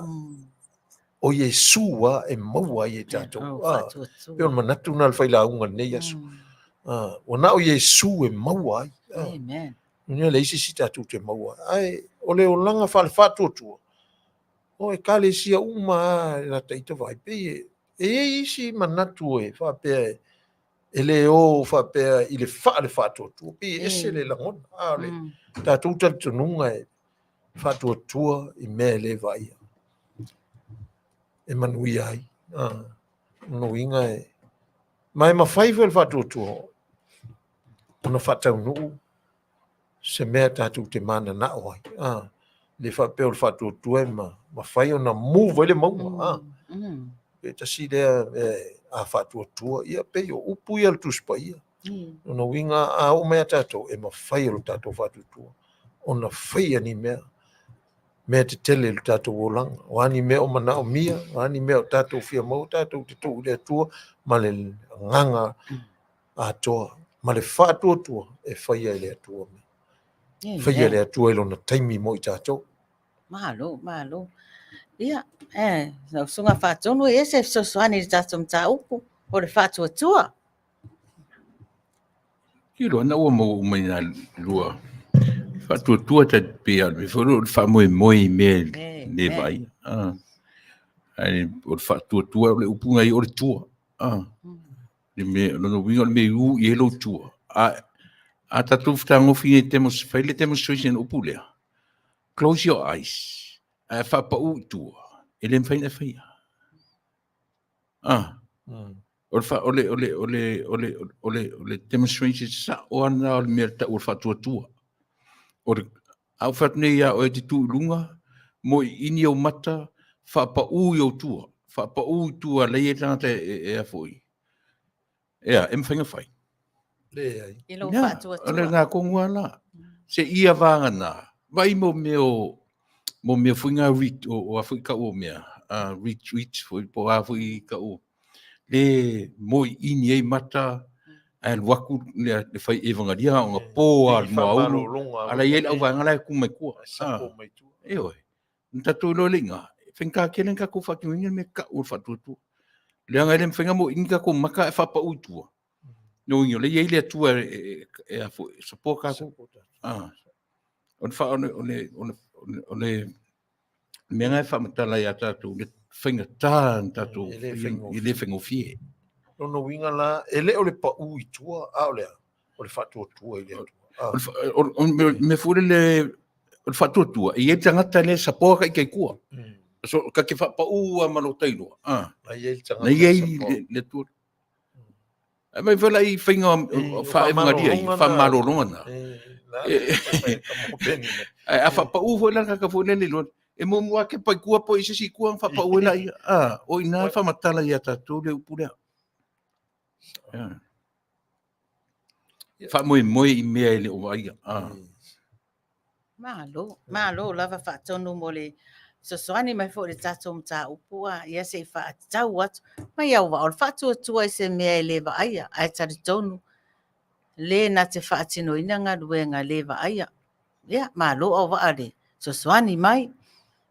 C: o Iesu lava e maua ai e tatou.
A: Oh,
C: Ah,
A: faatuatua.
C: pei o le manatu lena o le failauga i lenei aso. Ah, ua na o Iesu e maua ai. Ah,
A: Amen.
C: ina leai se isi tatou te maua ai. Ae o le olaga faale-faatuatua, o ekalesia uma lava i lata ita vaai, pei e, e i ai isi manatu e faapea e, e le o faapea i le faale-faatuatua, pei e ese le lagona. A o le tatou talitonuga e faatuatua i mea e le vaaia, e manuia ai. A, lona uiga e, ma e mafai foi le faatuatua ona faataunuu se mea tatou te mananao ai. A, le faapea o le faatuatua e mafai ona move ai le mauga. A, pe tasi lea mea a faatuatua, ia pei o upu ia a le Tusi Paia. Lona uiga a oo mai ia tatou, e mafai e lo tatou faatuatua ona faia ni mea, mea tetele i lo tatou olaga. O a ni mea o manaomia, o a ni mea o tatou fia maua, tatou te tuu i le Atua ma le agaga atoa ma le faatuatua e faia e le Atua. Faia e le Atua i lona taimi mo i tatou.
A: Malo, malo. Ia, eh, lau susuga Faatonu, e ese fesoasoani i le tatou mataupu o le faatuatua.
F: Kilo, na ua maua uma i nā lua faatuatua ta pei a o le mea foi lea o le faamoemoe i mea le vaaia. Ah. Ae o le faatuatua o le upu na ia o le tua. Ah. Le mea, lona uiga o le mea i u i ai lou tua. A, a tatou fetagofi nei demos, fai le demonstration upu lea. Close your eyes. Ae faapau i tua. E le mafai ona e faia. Ah. O le, fa, o le, o le, o le, o le, o le, o le demonstration sa'o lava lena o le mea tau o le faatuatua. O le, a ou fai atu nei ia oe e te tu i luga, moiini ou mata, faapau i ou tua, faapau i tua leai e tagata e, e, e a foi. Ea, e mafai ona fai.
C: Leai.
A: I lou
F: Ia,
A: faatuatua.
F: O le na tonu lava la. Se ia vaga na, vaai mo mea o, mo mea foi na ret, o, o a foi kau o mea, retreat foi, po o a foi kau, le moiini ai mata, Ae alu atu le, le fai evagalia ona po a le moaulu, a la i ai le auvaega la e tu mai tua. Ioe. Na tatou iloa le iga, e faigata tele ona tatou faatinoina le mea tau o le faatuatua. Leaga e le mafai ona mo'i ni tatou mata ae faapau i tua. Lona uiga o lea e i ai le Atua e, e, e, e support tatou. Ah. O le, fa, o le, o le, o le, o le mea lena e faamatala ia tatou le faigata na tatou
C: E le faigofie.
F: e le faigofie.
C: Lona uiga la, e le o le pau i tua, a o le a? O le faatuatua i le Atua. Ah.
F: O le fa- o- o le mea foi lele, o le faatuatua, e i ai le tagata lea e sapoa ka ita i tua. So, ka te faapau lava ma lo tailoa. Ah.
C: Na i ai le tagata
F: Na i ai
C: e sapoa.
F: le, le Atua. Ae mai foi la i faiga
C: E,
F: faaevagalia i faamalologa na. Ae a faapau foi la le tagata foi lele i loa, e muamua ake paikua po i se isi tua ona faapau ai laia. A, o i ina e faamatala ia tatou le upu lea. Faamoemoe i mea e le o vaaia. A.
A: Malo, malo lava faatonu mo le fesoasoani mai foi i le tatou mataupu a ia se i faatatau atu mai au vaa o le faatuatua i se mea e le vaaia ae talitonu le na te faatinoina galuega le vaaia. Ia, malo au vaa le fesoasoani mai.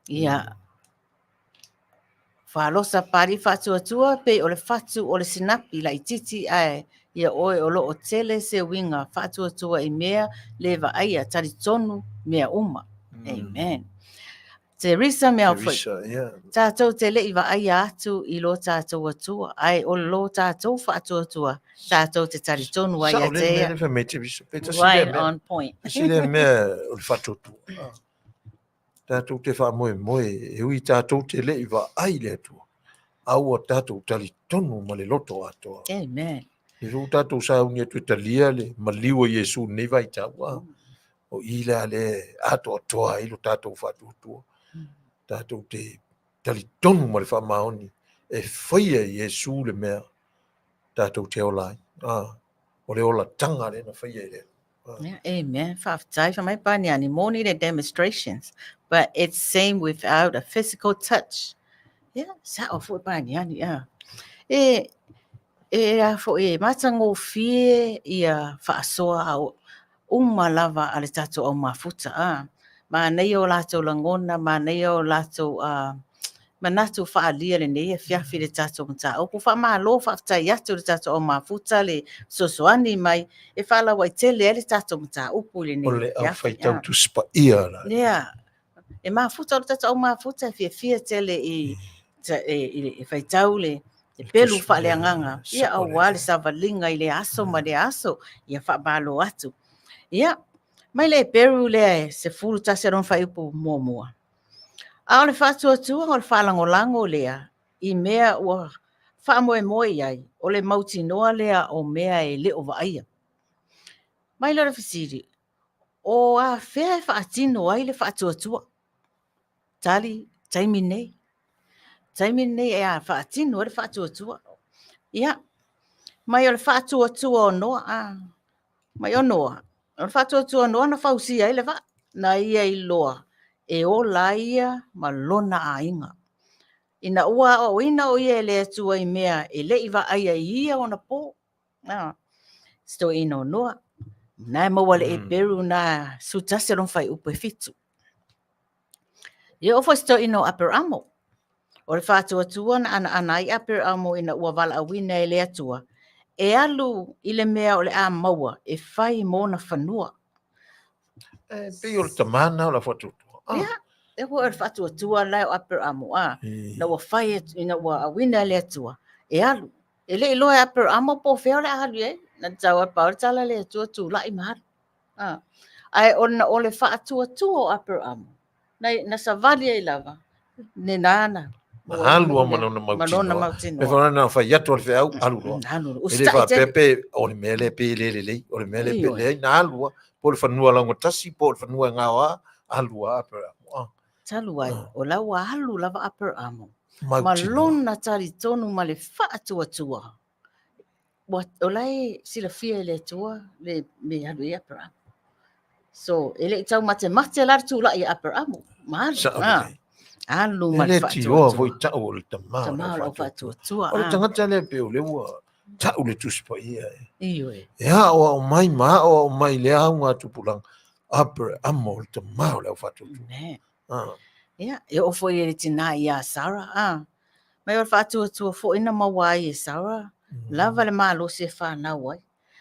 A: Ia, Falosa Papalii Faatuatua pei o le fatu o le sinapi laitiiti ae ia oe o lo o tele se uiga faatuatua i mea le vaaia talitonu mea uma. Amen. Teresa Melford,
C: Teresa, yeah.
A: Tatou te le i vaaia atu i lo tatou Atua, ae o lo tatou faatuatua tatou te talitonu ai ia
C: Sao le
A: te
C: mea
A: ia.
C: le fai mai Teresa. Pe tasi lea
A: Right
C: mea.
A: on point.
C: Tasi lea mea o le faatuatua. Ah. Tatou te faamoemoe e ui tatou te le i vaai i le Atua, a ua tatou talitonu ma le loto atoa.
A: Amen.
C: E ua tatou sauni atu e talia le maliu o Iesu i lenei vaitau, a o i lea le atoatoa ai lo tatou faatuatua. Tatou te talitonu ma le faamaoni e faia e Iesu le mea tatou te ola ai. A, o le olataga lea na faia e le Atua.
A: Yeah, amen. Faafetai. Fai mai Paniani, moni le demonstrations, but it's same without a physical touch. Yeah, sao foi Paniani, yeah. E, e a foi e matagofie ia faasoa au uma lava a le tatou au mafuta. Ah. Manaia o latou lagona, manaia o latou manatu faaalia lenei afiafi i le tatou mataupu. Faamalo, faafetai atu i le tatou au mafuta le fesoasoani mai e faalauaitele ai le tatou mataupu i lenei
C: O le
A: afiafi.
C: aufaitau Tusi Paia la.
A: Yeah. E mafuta o le tatou au mafuta e fiafia tele i, e, e, e faitau le le pelu faaleagaga, ia aua le savaliga i lea aso ma lea aso, ia faamalo atu. Ia, mai le Heperu lea e 11 lona fuaiupu muamua. A o le faatuatuaga o le faalagolago lea i mea ua faamoemoe i ai, o le mautinoa lea o mea e le o vaaia. Mai lea o le fesili, o afea e faatino ai le faatuatua? Tali, taimi nei. Taimi nei e a faatino ai le faatuatua. Ia, mai o le faatuatua o Noa, a, mai o Noa, o le faatuatua o Noa na fausia ai le vaa, na ia iloa e ola ai ia ma lona aiga. Ina ua aoaoina o ia e le Atua i mea e le i vaaia i ia ona po. A, se toeaina o Noa. Na e maua le Eperu na 11 lona fuaiupu e 7. Ia oo foi se toeaina o Aperamo. O le faatuatua na anaana ai Aperamo ina ua valaauina e le Atua e alu i le mea o le a maua e fai mo ona fanua.
C: E pei o le tama na o le faatuatua. Ah.
A: Ia, e foi o le faatuatua la o Aperamo. Ah, ina ua fai atu, ina ua auina e le Atua e alu. E le i iloa e Aperamo po o fea o le a alu i ai. Na tau a pau le tala le Atua tulai ma alu. Ah. Ae ona o le faatuatua o Aperamo, na, na savali ai lava, ne nana.
C: Na alu a ma lona
A: Ma lona
C: mautinoa.
A: mautinoa.
C: Me whana na whai atu o le wheau, alu loa.
A: Na alu loa.
C: E le
A: Usita'i
C: whapea
A: tele.
C: pe, o le mea lea pe le lelei, o le mea lea pe
A: Ioe.
C: leai, na alu a, po o le fanua laugatasi, po o le fanua e ngao a, alu a Aperamo. Ah,
A: Talu ai,
C: Ah.
A: o la ua alu lava Aperamo. Ma
C: mautinoa.
A: lona talitonu ma le faatuatua. Ua, o la e silafia e le Atua le me alu i Aperamo. So, e le i taumatemate la le tula'i a Aperamo. Ma alu,
C: Sao
A: ah,
C: lelei.
A: alu
C: E
A: ma le
C: le tioa
A: faatuatua.
C: foi tau o le tama o
A: Tama
C: le
A: o lau
C: faatuatua.
A: faatuatua,
C: O le
A: ah.
C: tagata lea pe o le ua Tau le Tusi Paia e.
A: Ioe.
C: E aoao mai ma aoao mai le augatupulaga, Aperamo o le tama o le aufaatuatua.
A: Amen.
C: Ah.
A: Ia, e oo foi i le tinā ia Sarah, ah. Mai o le faatuatua foi na maua ai e Sarah, lava le malosi e fanau ai.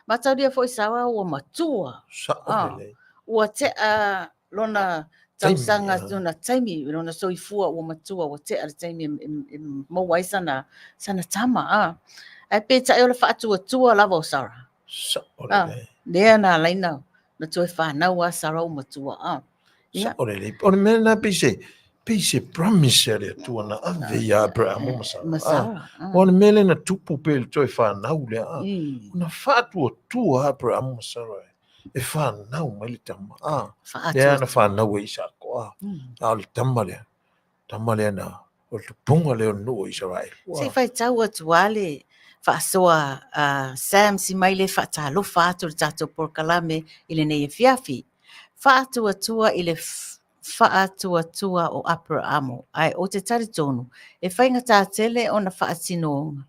A: Mataulia foi Sarah ua matua.
C: Sao
A: Ah.
C: lelei.
A: Ua tea lona
C: Taimi,
A: tausaga,
C: ah.
A: lona taimi, lona soifua ua matua, ua tea le taimi e maua ai sana, sana tama. Ah. Ae peitai o le faatuatua lava o Sarah.
C: Sao
A: Ah.
C: lelei.
A: Lea na ala ai na, na toe fanau a Sarah ua matua. Ah. Ia.
C: Sao lelei. O le mea lena pei se, pei se promise a le Atua na ave ia Aperamo ma Sarah.
A: Ma
C: Ah.
A: Sarah. Ah.
C: O le mea lea na tupu pei le toe fanau lea. Ah.
A: Mm.
C: Na faatuatua Aperamo ma Sarah e fanau mai le tama. Ah. Lea
A: Faatuatua.
C: na fanau e Isako. Ah. A o le tama lea. Tama lea na, o le tupuga lea o le nuu o Isaraelu.
A: Se i faitau atu lava le faasoa a Sam Simaile faatalofa atu i le tatou polokalame i lenei afiafi. Faatuatua i le faatuatua o Aperamo, ae ou te talitonu e faigata tele ona faatinoga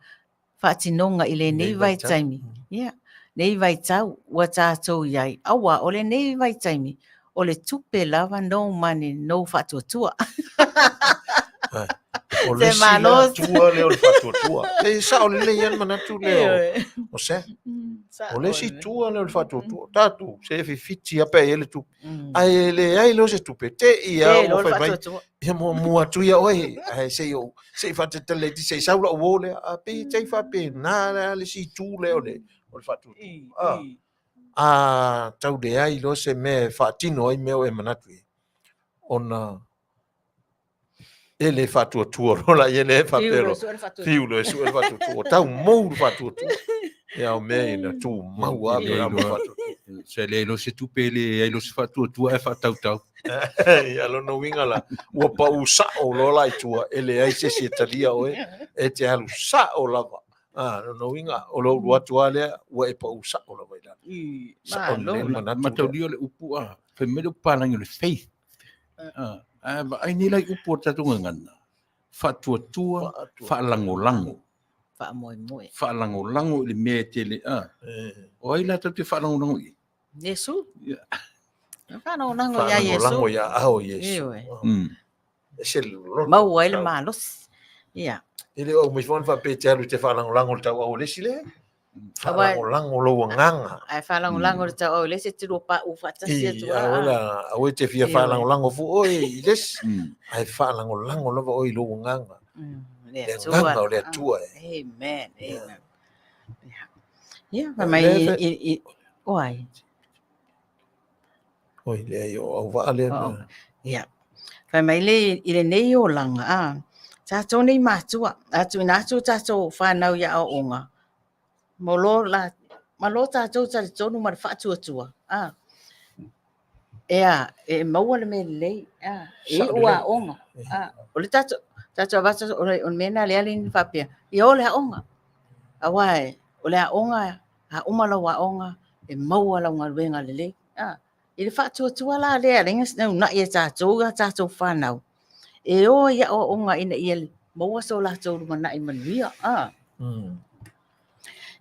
A: faatinoga i lenei vaitaimi. Ia, nei vaitau ua tatou i ai, aua o lenei vaitaimi, o le tupe lava no money, no faatuatua.
C: O le isi la atua lea o le faatuatua. E sao lelei lava le manatu lea o Sam. O le isi tua lea o le faatuatua. Tatou, se fifiti lava pe a i ai le tupe. Ae leai loa se tupe, te i lava ua fai mai, Ia muamua atu ia oe, ae se i ou, se i faatetele laiti, se i sau lau uo lea. A pei e tai faapena la le isi itu lea o le, o le faatuatua. A, a tau leai loa se mea e faatino ai mea o e manatu i ai, ona e le faatuatua loa la ia lea e faapea loa, fiu loa e sue le faatuatua, ua tau mou le faatuatua. Ia o mea ia na tumau lava pe a ma faatuatua.
F: Se leai loa se tupe, leai loa se faatuatua ae faatautau.
C: Ia lona uiga la, ua pau sao loa la i tua, e leai se isi e talia oe, e te alu sao lava. A, lona uiga, o lou alu atu lava lea, ua e pau sao lava i lalo. Sao lelei le manatu lea.
F: Mataulia o le upu a, fai mai le upu palagi o le faith. A, vaai nei la i upu o le tatou gagana, faatuatua, faalagolago.
A: Faamoemoe.
F: Faalagolago i le mea e tele a. O ai la tatou te faalagolago i ai?
A: Iesu. Faalagolago ia Iesu.
C: Faalagolago ia ao Iesu.
A: Ioe.
C: E se loto.
A: Maua ai le malosi. Ia.
C: E le o aumai foi ona faapea e te alu e te faalagolago i le tauau o le isi lea. Faalagolago lou agaga.
A: Ae faalagolago le tauau i le isi e te lua pauu faatasi atu
C: lava. Aua la, aua e te fia faalagolago foi oe i le isi, ae faalagolago lava oe i lou agaga.
A: Le
C: Le agaga o le Atua e.
A: Amen. Amen. Ia, fai mai i, o ai?
C: Oi, leai, o auvaa lea.
A: Ia. Fai mai le i lenei olaga, a, tatou nei matua, a tuuina atu tatou whanau i aoaoga, mo lo, la, ma lo tatou talitonu ma le faatuatua, a, e a, e maua le mea lelei, a, e iu aoga, a, o le tatou, tatou avatu, o le, o le mea lena lea le faapea, ia o le aoga, aua e, o le aoga, a uma lau aoga, e maua lau galuega lelei. A, i le faatuatua la lea, leai na uunai e tatou a tatou fanau, e o i aoaoga ina ia maua so latou lumanai manuia. A.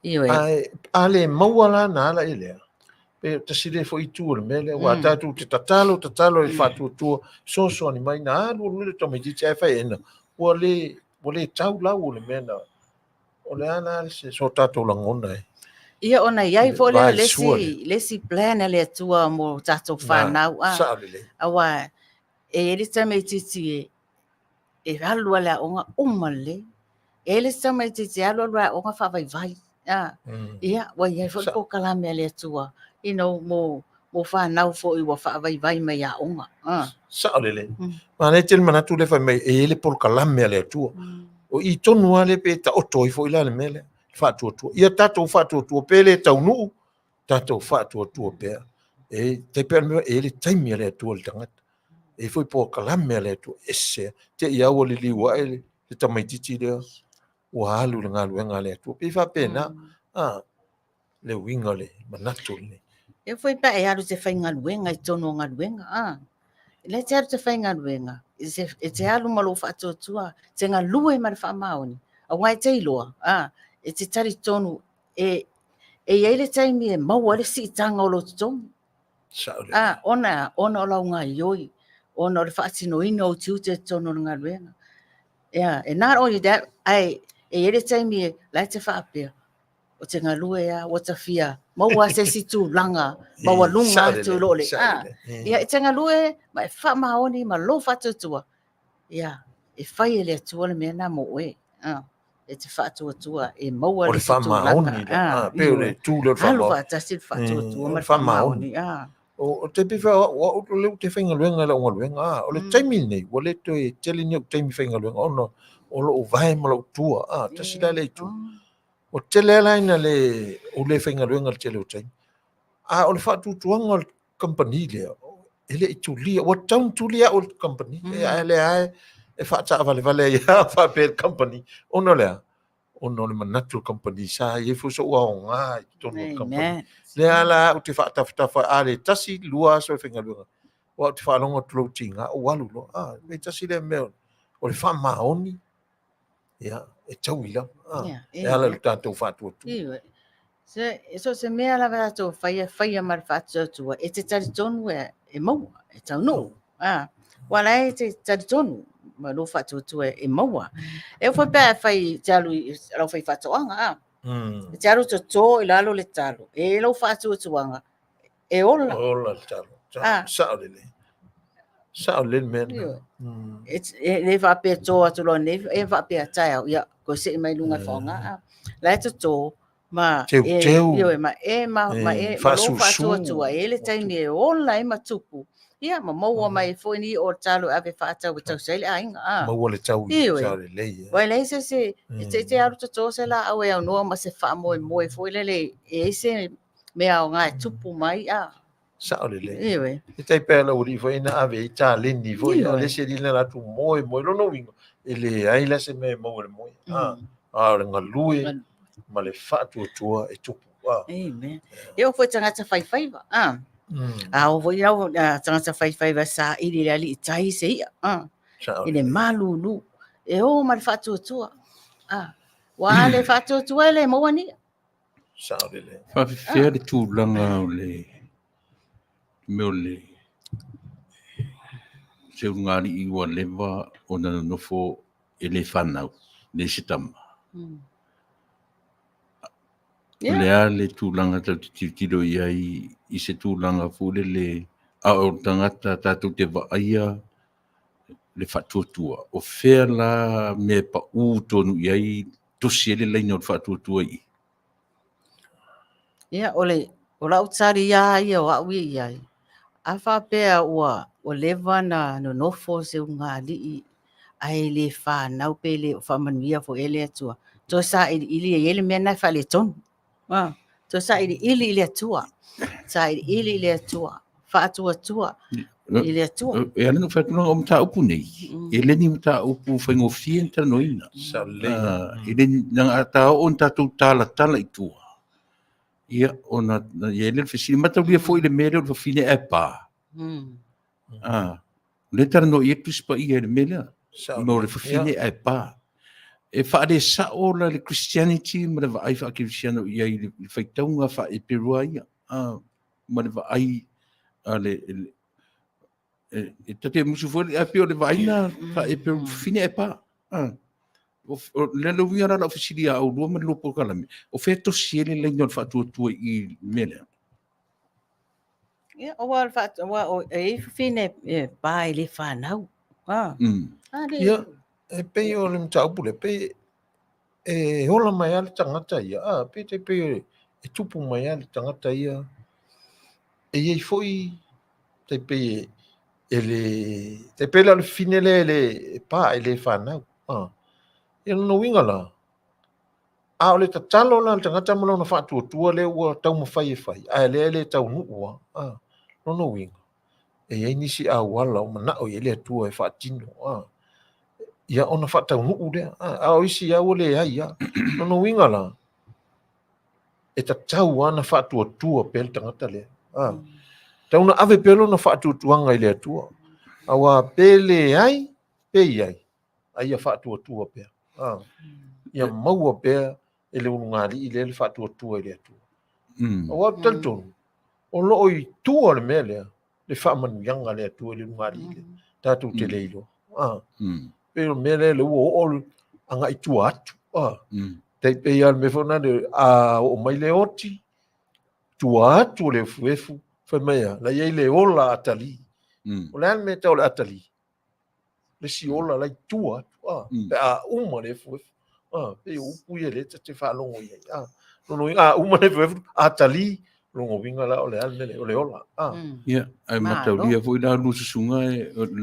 A: Ioe.
C: Ae, a le maua la na ala i lea, pe tasi lea foi itu o le mea lea, aua tatou te tatalo, tatalo i le faatuatua, fesoasoani mai, na alu alu le tamaitiiti ae fai ena, ua le, ua le tau lau o le mea na, O le a la se so tatou lagona e?
A: Ia ona i ai foi lea o le isi, le isi plan a le Atua mo tatou whanau. A,
C: sao lelei.
A: Aua e i ai le tamaitiiti e, e alu a le aoga uma lelei. E i ai le isi tamaitiiti e alu alu a le aoga faavaivai. A, ia, ua i ai foi le polokalame a le Atua, you know, mo, mo whanau foi ua faavaivai mai i aoga. A.
C: Sao lelei. Manaia tele manatu lea fai mai e i ai le polokalame a le Atua. O i tonu lava lea pe taoto ai foi la le mea lea, le faatuatua. Ia tatou faatuatua pe le taunuu, tatou faatuatua pea. E tai pei o le mea, e i ai le taimi a le Atua i le tagata. E i ai foi polokalame a le Atua, e ese lava. Te i lava ua liliu ae le tamaitiiti lea ua alu i le galuega a le Atua. Pei e faapena, a, le uiga o le manatu lenei.
A: E foi pe a e alu i te faigaluega i totonu o galuega, a. Lea e te alu i te faigaluega, e te alu ma lou faatuatua, te galue ma le faamaoni, aua e te iloa, a, e te talitonu e, e i ai le taimi e maua ai le siitaga o lou totogi. A, ona, ona o lau gaioi, ona o le faatinoina o ou tiute i totonu o le galuega. Yeah, and not only that, ae e i ai le taimi e, la e te faapea, o te galue lava, ua ta fia maua se isi tulaga maualuga atu i lo le, a, ia, e te galue ma e faamaoni ma lou faatuatua, ia, e fai e le Atua le mea lena mo oe. A, e te faatuatua e maua
C: le isi tulaga. O le faamaoni, a, pei o le tu lea o le faamaoni.
A: Alu faatasi le faatuatua ma le faamaoni. A.
C: O te pei foi o au lea ou te faigaluega i lau galuega, a, o le taimi lenei, ua le toe tele ni ou taimi faigaluega ona o lou vae ma lou tua, a, tasi la lea itu. Ua tele lava la ina le, ou le faigaluega i le tele o taimi. A o le faatuatuaga o le kamupani lea, e le i tulia, ua tatau ona tulia au e le kamupani, ae lea lava e faataavalevale ai lava faapea i le kamupani, ona o le a? Ona o le manatu o le kamupani, sa i ai foi sou aoga i totonu o le kamupani. Lea la ou te faatafatafa, a le tasi, lua aso e faigaluega, aua ou te faalogo atu loa ua tiga, ou alu loa. A, e tasi lea mea o le faamaoni, ia, e taui lava, a, e ala i lo tatou faatuatua.
A: Ioe. Se, so se mea lava tatou faia, faia ma le faatuatua, e te talitonu e, e maua, e taunuu. A, aua la e te talitonu ma lou faatuatua e maua. E oo foi pe a e fai, te alu i lau faifaatoaga, a. E te alu toto i lalo le talo, e i ai lou faatuatuaga, e ola.
C: Ola le talo.
A: Ah.
C: Sao lelei. Sao lelei le mea lena.
A: E, e le faapea to atu loa nei, e faapea taeao, ia, koe see mai luga e faaaoga. Ah. La e toto, ma
C: Teu,
A: e,
C: teu.
A: ioe, ma e, ma, ma e, ma lou
C: faasusu.
A: faatuatua, e i ai le taimi e ola ai ma tupu, ia, ma maua mai foi ni i'a o le talo e ave faatau e tausi ai le aiga. Ah.
C: Maua le tau i
A: Ioe.
C: sao lelei.
A: Aua e leai se isi, e te te alu toto se laau e aunoa ma se faamoemoe foi lele e i ai se mea aoga e tupu mai a.
C: Sao lelei.
A: Ioe.
C: E tai pea lau alii foi na ave ai taleni foi,
A: Ioe.
C: o le isi alii na latou moe moe. Lona uiga, e leai la se mea e maua i le moe. A, a o le galue ma le faatuatua e tupu. A.
A: Amen. E oo foi i tagata faifaiva. A. A oo foi lau tagata faifaiva saili i le alii tai se i'a. A.
C: Sao
A: I le
C: lelei.
A: malulu. E o ma le faatuatua. A. Ua a le faatuatua e le maua ni i'a.
C: Sao lelei.
F: Faafefea le tulaga o le mea o le se ulugalii ua leva ona nonofo e le fanau, le se tama. O le a le tulaga tatou te tilotilo i ai i se tulaga foi lele a o le tagata tatou te vaaia le faatuatua, o fea la mea e pau tonu i ai tosi ai le laina o le faatuatua i i?
A: Ia, o le, o lau tali lava ia o au ia i ai, a faapea ua, ua leva na nonofo se ulugalii ae le fanau pe le o faamanuia foi e le Atua, toe sailiili e i ai le mea lena e faaletonu. Ah, toe sailiili i le Atua, sailiili i le Atua, faatuatua i le Atua.
F: E ala ona ou fai atu, o mataupu nei, e le ni mataupu faigofie ona talanoaina. E le ni, leaga a ta oo ina tatou talatala i tua, ia, ona i ai lea o le fesili. Mataulia foi le mea lea o le fafine ae pa. Ah, o lea e talanoa i ai le Tusi Paia i le mea lea. Mo le fafine ae pa. E faalesa'o la le Christianity ma le vaai faakerisiano i ai i le faitauga faa-Eperua ia. Ah, ma le vaai a le, e ta te musu foi ae pei o le vaaiga faa-Eperu fafine ae pa. Ah. O, o le le uiga la lau fesili ia oulua ma le lua polokalame, o fea tosi ai le laina o le faatuatua i le mea lea?
A: Ia, aua o le faat, aua o, e i ai fafine e pa e le fanau. Ah. Ah, le,
C: Ia, e pei o le mataupu lea, pei e ola mai lava le tagata ia, a, pei tai pei e tupu mai lava le tagata ia, e i ai foi tai pei e le, tai pei la o le fafine lea e le e pa e le fanau, a. Ia lona uiga la, a o le tatalo la a le tagata ma lona faatuatua lea ua taumafai e fai, ae lea e le taunuu lava, a. Lona uiga, e i ai nisi auala o manao i ai le Atua e faatino, a. Ia ona faataunuu lea, a o isi lava ua leai lava. Lona uiga la, e tatau lava ona faatuatua pea le tagata lea. A, tatau ona ave pea lona faatuatuaga i le Atua. Aua pe leai, pe i ai, a ia faatuatua pea. A, ia maua pea e le ulugalii lea le faatuatua i le Atua. Aua ou te talitonu, o lo o i tua le mea lea, le faamanuiaga a le Atua i le ulugalii lea, tatou te le iloa. Ah. Pei o le mea lea, lea ua oo agai tua atu. Ah. Tai pei lava le mea foi lena, a oo mai le oti, tua atu o le efuefu, fai mai a, la i ai le ola atalii. O le a le mea e tau o le atalii? Le isi ola la i tua atu, ah, pe a uma le efuefu. Ah, pei o upu ia lea ta te faalogo i ai. Ah, lona uiga, a uma le efuefu, atalii, lona uiga la o le a le mea lea, o le ola. Ah.
F: Ia, ae mataulia foi la lua susuga,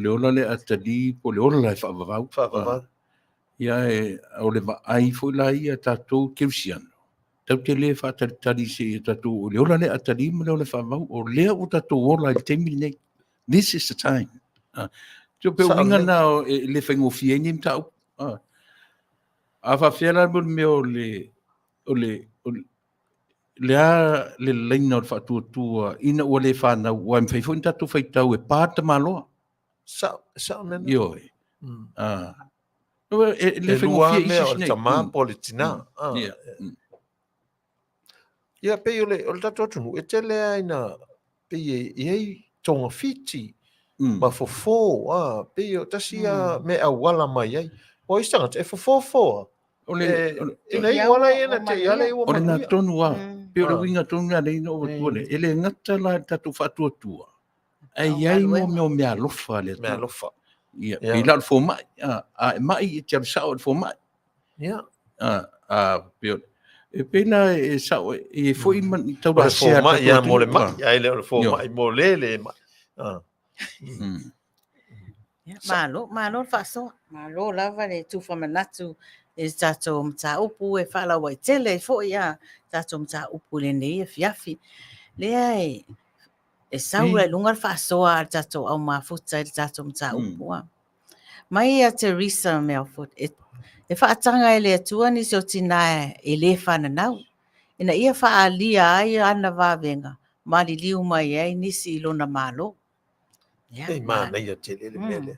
F: le ola lea atalii po o le ola e faavavau.
C: Faavavau.
F: Ia, e, o le vaai foi la ia tatou kerisiano, tatou te le faatalitali se i tatou, o le ola lea atalii ma le ola faavavau, o lea ua tatou ola i le taimi lenei. This is the time. Ah, te pe uiga na e le faigofie ai nei mataupu. Ah. A faafefea la le mea o le, o le, o le, le a le laina o le faatuatua ina ua le fanau, ua e mafai foi ona tatou faitau e pa le tamaloa.
C: Sao, sao mea na.
F: Ioe. Ah. E, le
C: E lua
F: faigofie
C: lava mea
F: isi
C: o le
F: nei.
C: tama po o le tina. Ah.
F: Ia.
C: Ia, pei o le, o le tatou atunuu, e tele lava ina, pei e i ai togafiti ma fofo, a, pei o tasi a mea e auala mai ai. O isi tagata, e fofo a,
F: O le,
C: e,
F: o le,
C: ina iu ala ia na te i ala ua
F: o lena
C: manuia.
F: tonu lava. Pei o le
C: Ah.
F: uiga tonu lea lea ina ou avatua lea. E le gata la i le tatou faatuatua, ae i ai mo mea o meaalofa a le Atua.
C: Meaalofa.
F: Ia,
C: Ia.
F: pei la o le fomai. A, a e mai, e te alu sao i le fomai.
C: Ia.
F: A, a, pei o, e pei la e sao, e i ai foi ma ni
C: O le
F: taulasea a le
C: fomai
F: tatou
C: lava mo le
F: atunuu.
C: mai, ae le o le fomai mo le le mai. Ah.
A: Ia, malo, malo le faasoa. Malo lava le tufa manatu i le tatou mataupu e faalauaitele ai foi a tatou mataupu i lenei afiafi. Lea e, e sau la i luga le faasoa a le tatou au mafuta i le tatou mataupu. Mm. Mai ia Teresa Melford, e, e faataga e le Atua nisi o tinā e le fananau, ina ia faaalia ai ana vavega maliliu mai ai nisi i lona Malo. Ia,
C: Ei, manaia tele le mea
A: Mm.
C: lea.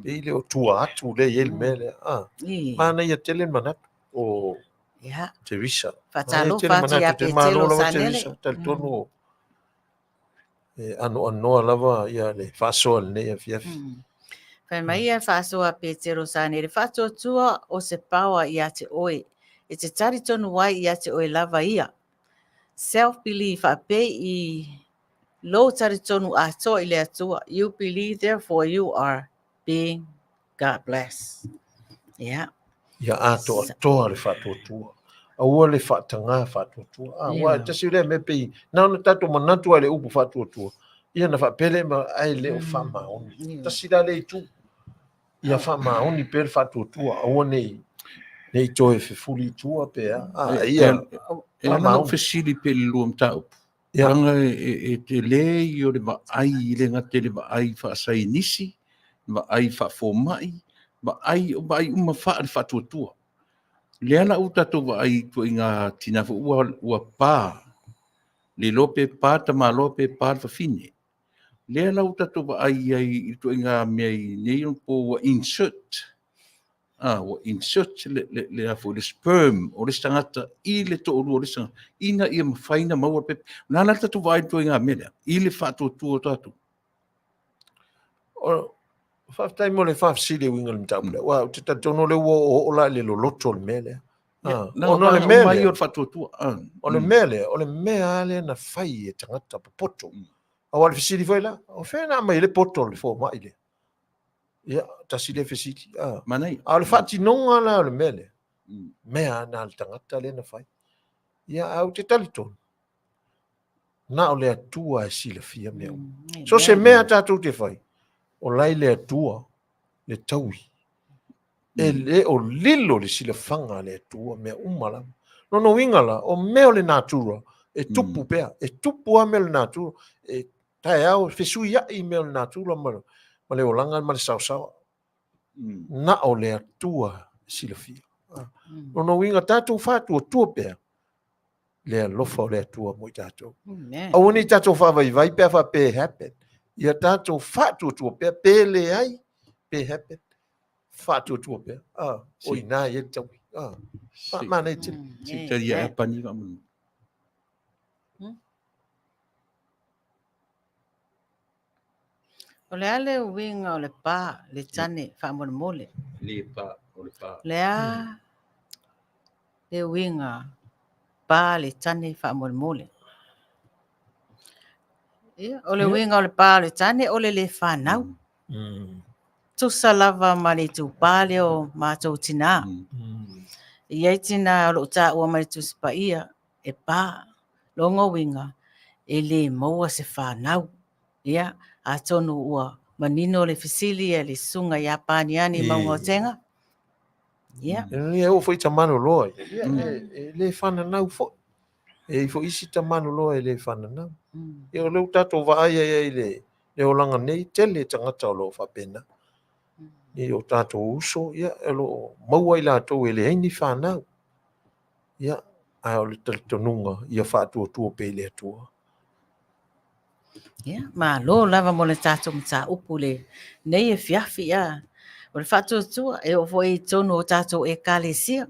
C: Pei le o tua atu lea i ai le mea lea. Ah,
A: Ī,
C: manaia tele le manatu o
A: ia,
C: Teresa. Manaia
A: faatalofa
C: tele
A: atu ia
C: manatu tele. Malo
A: Petelo
C: lava
A: Sanele.
C: Teresa. Talitonu o e anoanoa lava ia le faasoa lenei afiafi.
A: Fai mai ia faasoa Petero Sanele, faatuatua o se power ia te oe, e te talitonu ai ia te oe lava ia. Self belief faapei i lou talitonu atoa i le Atua, you believe therefore you are being God bless. Yeah.
C: Ia atoatoa le faatuatua. Aua le faatagā faatuatua. Ah, aua e tasi lea mea pei na ona tatou manatu lava i le upu faatuatua, ia na faapea lea ma ae le o faamaoni. Tasi la lea itu. Ia faamaoni pea le faatuatua, aua ne i ne i toe fefuli i tua pe a. Ah, ia
F: E ala lau fesili pe i le lua mataupu. Leaga e tele ia o le vaai, e le gata i le vaai faasaienisi, vaai faafomai, vaai, vaai uma faa le faatuatua. Lea la ua tatou vaai i ituaiga tina foi ua, ua pa, le iloa pe pa tamaloa pe pa le fafine. Lea la ua tatou vaai ai i ituaiga mea i nei ona po ua insert a, ua insert le, le, le, a foi, le sperm o le isi tagata i le toalua o le isi tagata, ina ia mafai ona maua le pepe. O lena la le tatou vaai i le ituaiga mea lea, i le faatuatua o tatou.
C: O, faafetai mo le faafesili e uiga i le mataupu lea. Aua ou te talitonu o lea ua oooo la i le loloto o le mea lea.
F: Ia,
C: Ah,
F: na
C: ona o le mea
F: mai
C: lea,
F: o le faatuatua. Ah,
C: o le mea lea, o le mea lava lea na fai e tagata popoto. Aua o le fesili foi la, o fea na aumai ai le poto o le fomai lea? Ia, tasi lea fesili. Ah.
F: Manaia.
C: A o le faatinoga la o le mea lea, mea na a le tagata lea na fai. Ia, ae ou te talitonu, na o le Atua e silafia mea uma. So se mea tatou te fai, o la i le Atua le taui. E le o lilo le silafaga a le Atua mea uma lava. Lona uiga la, o mea o le natura, e tupu pea, e tupu lava mea o le natura, e taeao, fesuiai mea o le natura ma, ma le olaga ma le saosaoa. Na o le Atua e silafia. Lona uiga, tatou faatuatua pea le alofa o le Atua mo i tatou. Aua ne i tatou faavaivai pe a faapea e happen. Ia tatou faatuatua pea, pe leai, pe happen. Faatuatua pea. Ah, o i ina e i ai le taui. Faamanaia tele.
F: Se tali ia pani faamolemole.
A: O le a le uiga o le pa le tane faamolemole?
F: Le pa, o le pa.
A: Le a le uiga pa le tane faamolemole? Ia, o le uiga o le pa o le tane o le le fanau. Tusa lava ma le itupa lea o matou tinā. E i ai tinā o lo o taua mai le Tusi Paia e pa, lona uiga e le maua se fanau. Ia, atonu ua manino le fesili a le susuga ia Paniani i Maugaotega. Ia.
C: E oo foi i tamaloloa ia, e le fananau foi. E i ai foi isi tamaloloa e le fananau. Ia o lea ua tatou vaai ai i le olaga nei, tele tagata o lo o faapena. I o tatou uso, ia, o lo o maua i latou e leai ni fanau. Ia, ae o le talitonuga ia faatuatua pea i le Atua.
A: Ia, malo lava mo le tatou mataupu i lenei afiafi. O le faatuatua e oo foi i totonu o tatou Ekalesia.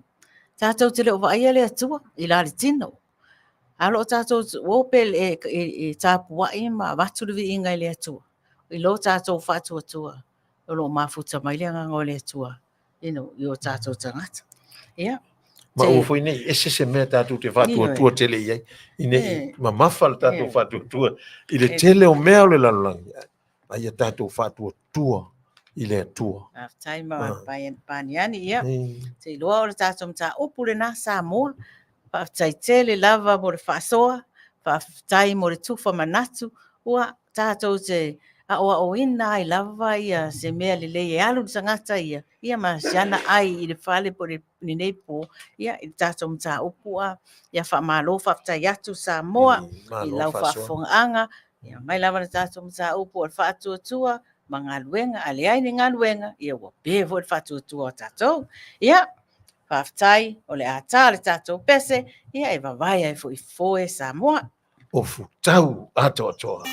A: Tatou te le o vaaia le Atua i la le tino. Ae o lo o tatou o pea e tapuai ma avatu le viiga i le Atua i lo tatou faatuatua o lo o mafuta mai le agaga o le Atua you know, i o tatou tagata. Ia.
C: Ma aua foi ne i ese se mea tatou te faatuatua tele i ai, i ne i mamafa le tatou faatuatua i le tele o mea o le lalolagi, a ia tatou faatuatua i le Atua.
A: Faafetai ma Paniani, ia. Te iloa o le tatou mataupu lena Samoa. Faafetai tele lava mo le faasoa, faafetai mo le tufa manatu, ua tatou te aoaoina ai lava ia se mea lelei e alu le tagata ia, ia ma si ana ai i le fale po o lenei po, ia i le tatou mataupu a, ia faamalo faafetai atu Samoa i lau faafofogaaga, ia mai lava le tatou mataupu o le faatuatua ma galuega, a leai ni galuega, ia ua pe foi le faatuatua o tatou. Ia, faafetai, o le a ta le tatou pese, ia e vavae ai foi foe Samoa.
C: Ofu tau atoatoa.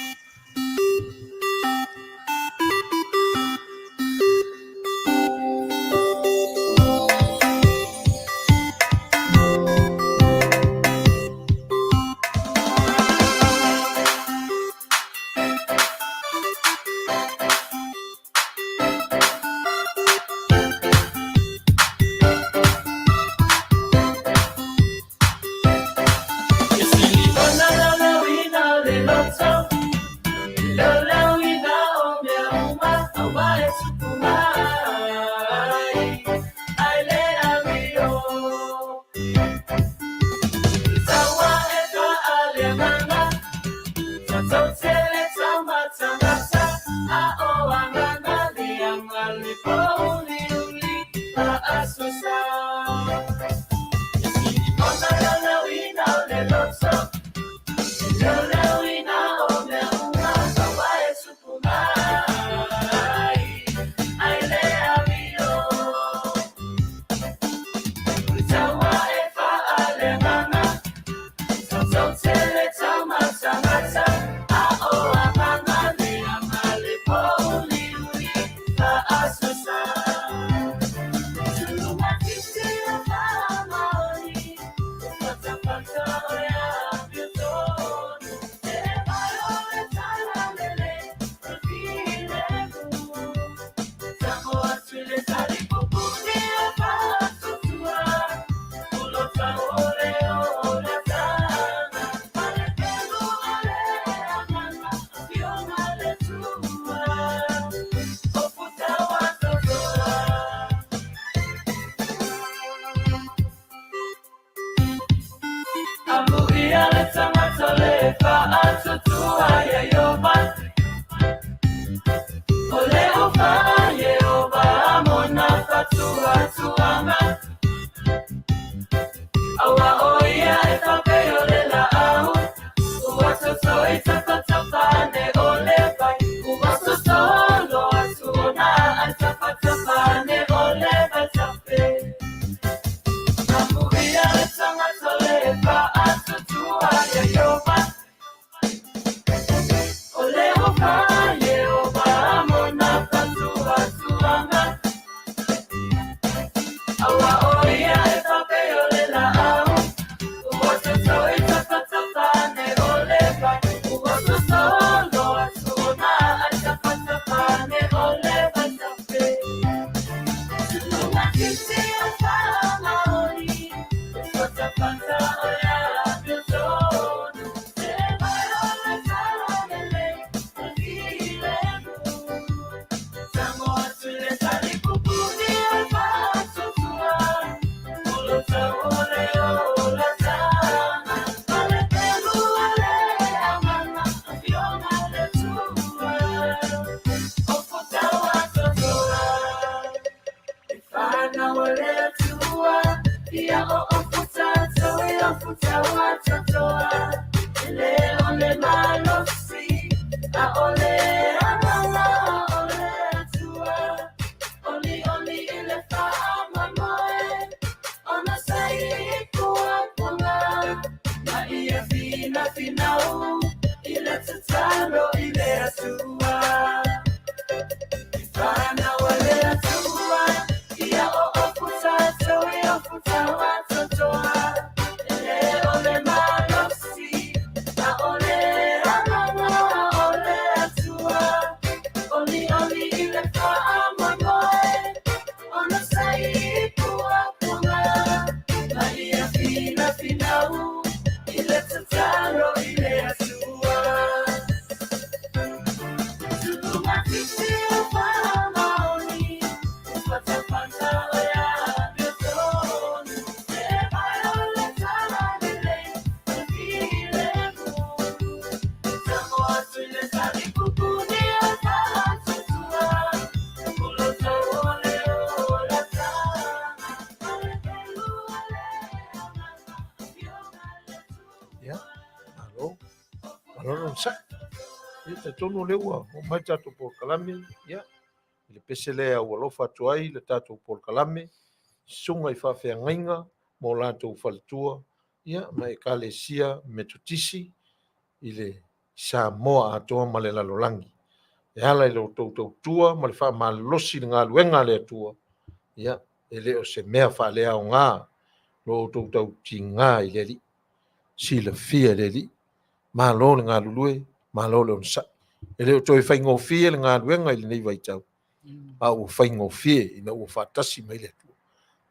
E: Awa o ia e
C: Ia, malo. Malo le onosai. Ia, talitonu o lea ua oo mai le tatou polokalame, ia, i le pese lea e aualofa atu ai le tatou polokalame, susuga i faafeagaiga ma o latou faletua, ia, ma Ekalesia Metotisi i le Samoa atoa ma le lalolagi. E ala i lo outou tautua ma le faamalolosi i le galuega a le Atua, ia, e le o se mea faaleaoga lo outou tautiga i le Alii. Silafia e le Alii. Malo le galulue, malo le onosai. E le o toe faigofie le galuega i lenei vaitau, a ua faigofie ina ua faatasi mai le Atua.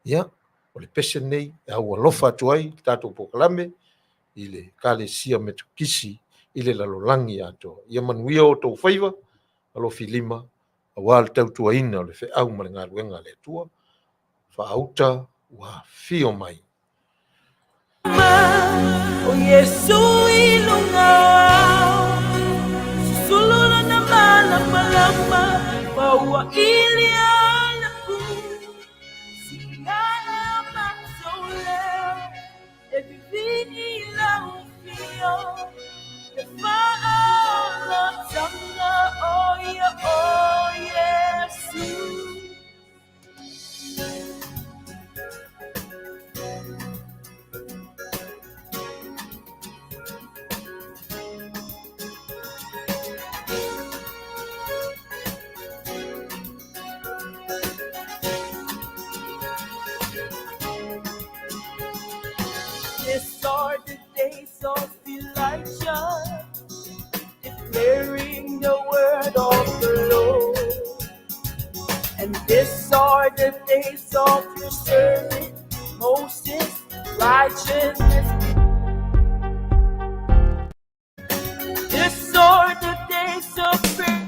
C: Ia, o le pese lenei e aualofa atu ai le tatou polokalame i le Ekalesia Metotisi i le lalolagi atoa. Ia manuia outou faiva, alofilima, aua le tautuaina o le feau ma le galuega a le Atua. Faauta ua afio mai.
E: O Iesu i luga, susulu lona malamalama, paua ili alapu, sikiala matou leo, e vivii lau fio, le faaolataga o ia o Iesu. These are the days of Elijah, declaring the word of the Lord. And these are the days of your servant Moses, righteousness. These are the days of prayer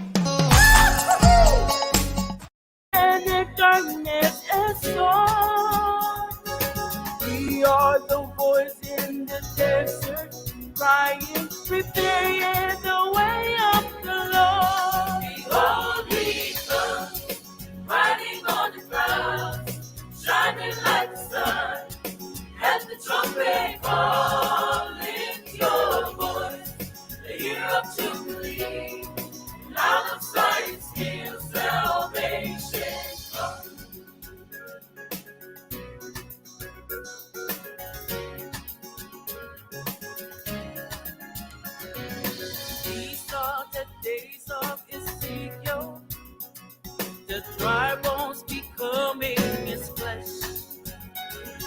E: and the darkness is gone. We are the voice in the desert, crying, prepare ye the way of the Lord. Behold, he comes, riding on the clouds, shining like the sun. At the trumpet call, lift your voice, the year of Jubilee. Out of Zion's hill, salvation comes. These are the days of Ezekiel, the dry bones becoming his flesh.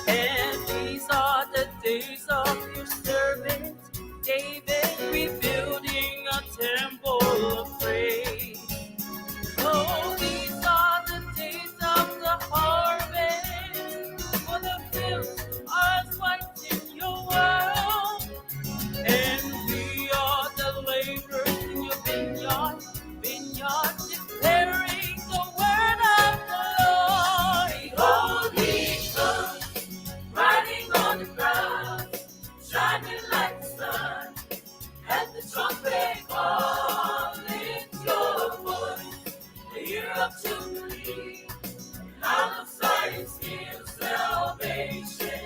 E: And these are the days of your servant David, rebuilding a temple of praise. Oh, these are the days of the harvest, for the fields are white in your world. And we are the laborers in your vineyard, vineyard declaring the word of the Lord. Behold, he comes, riding on the clouds, shining like the sun. At the trumpet call, lift your voice, the year of Jubilee. Out of Zion's hill, salvation.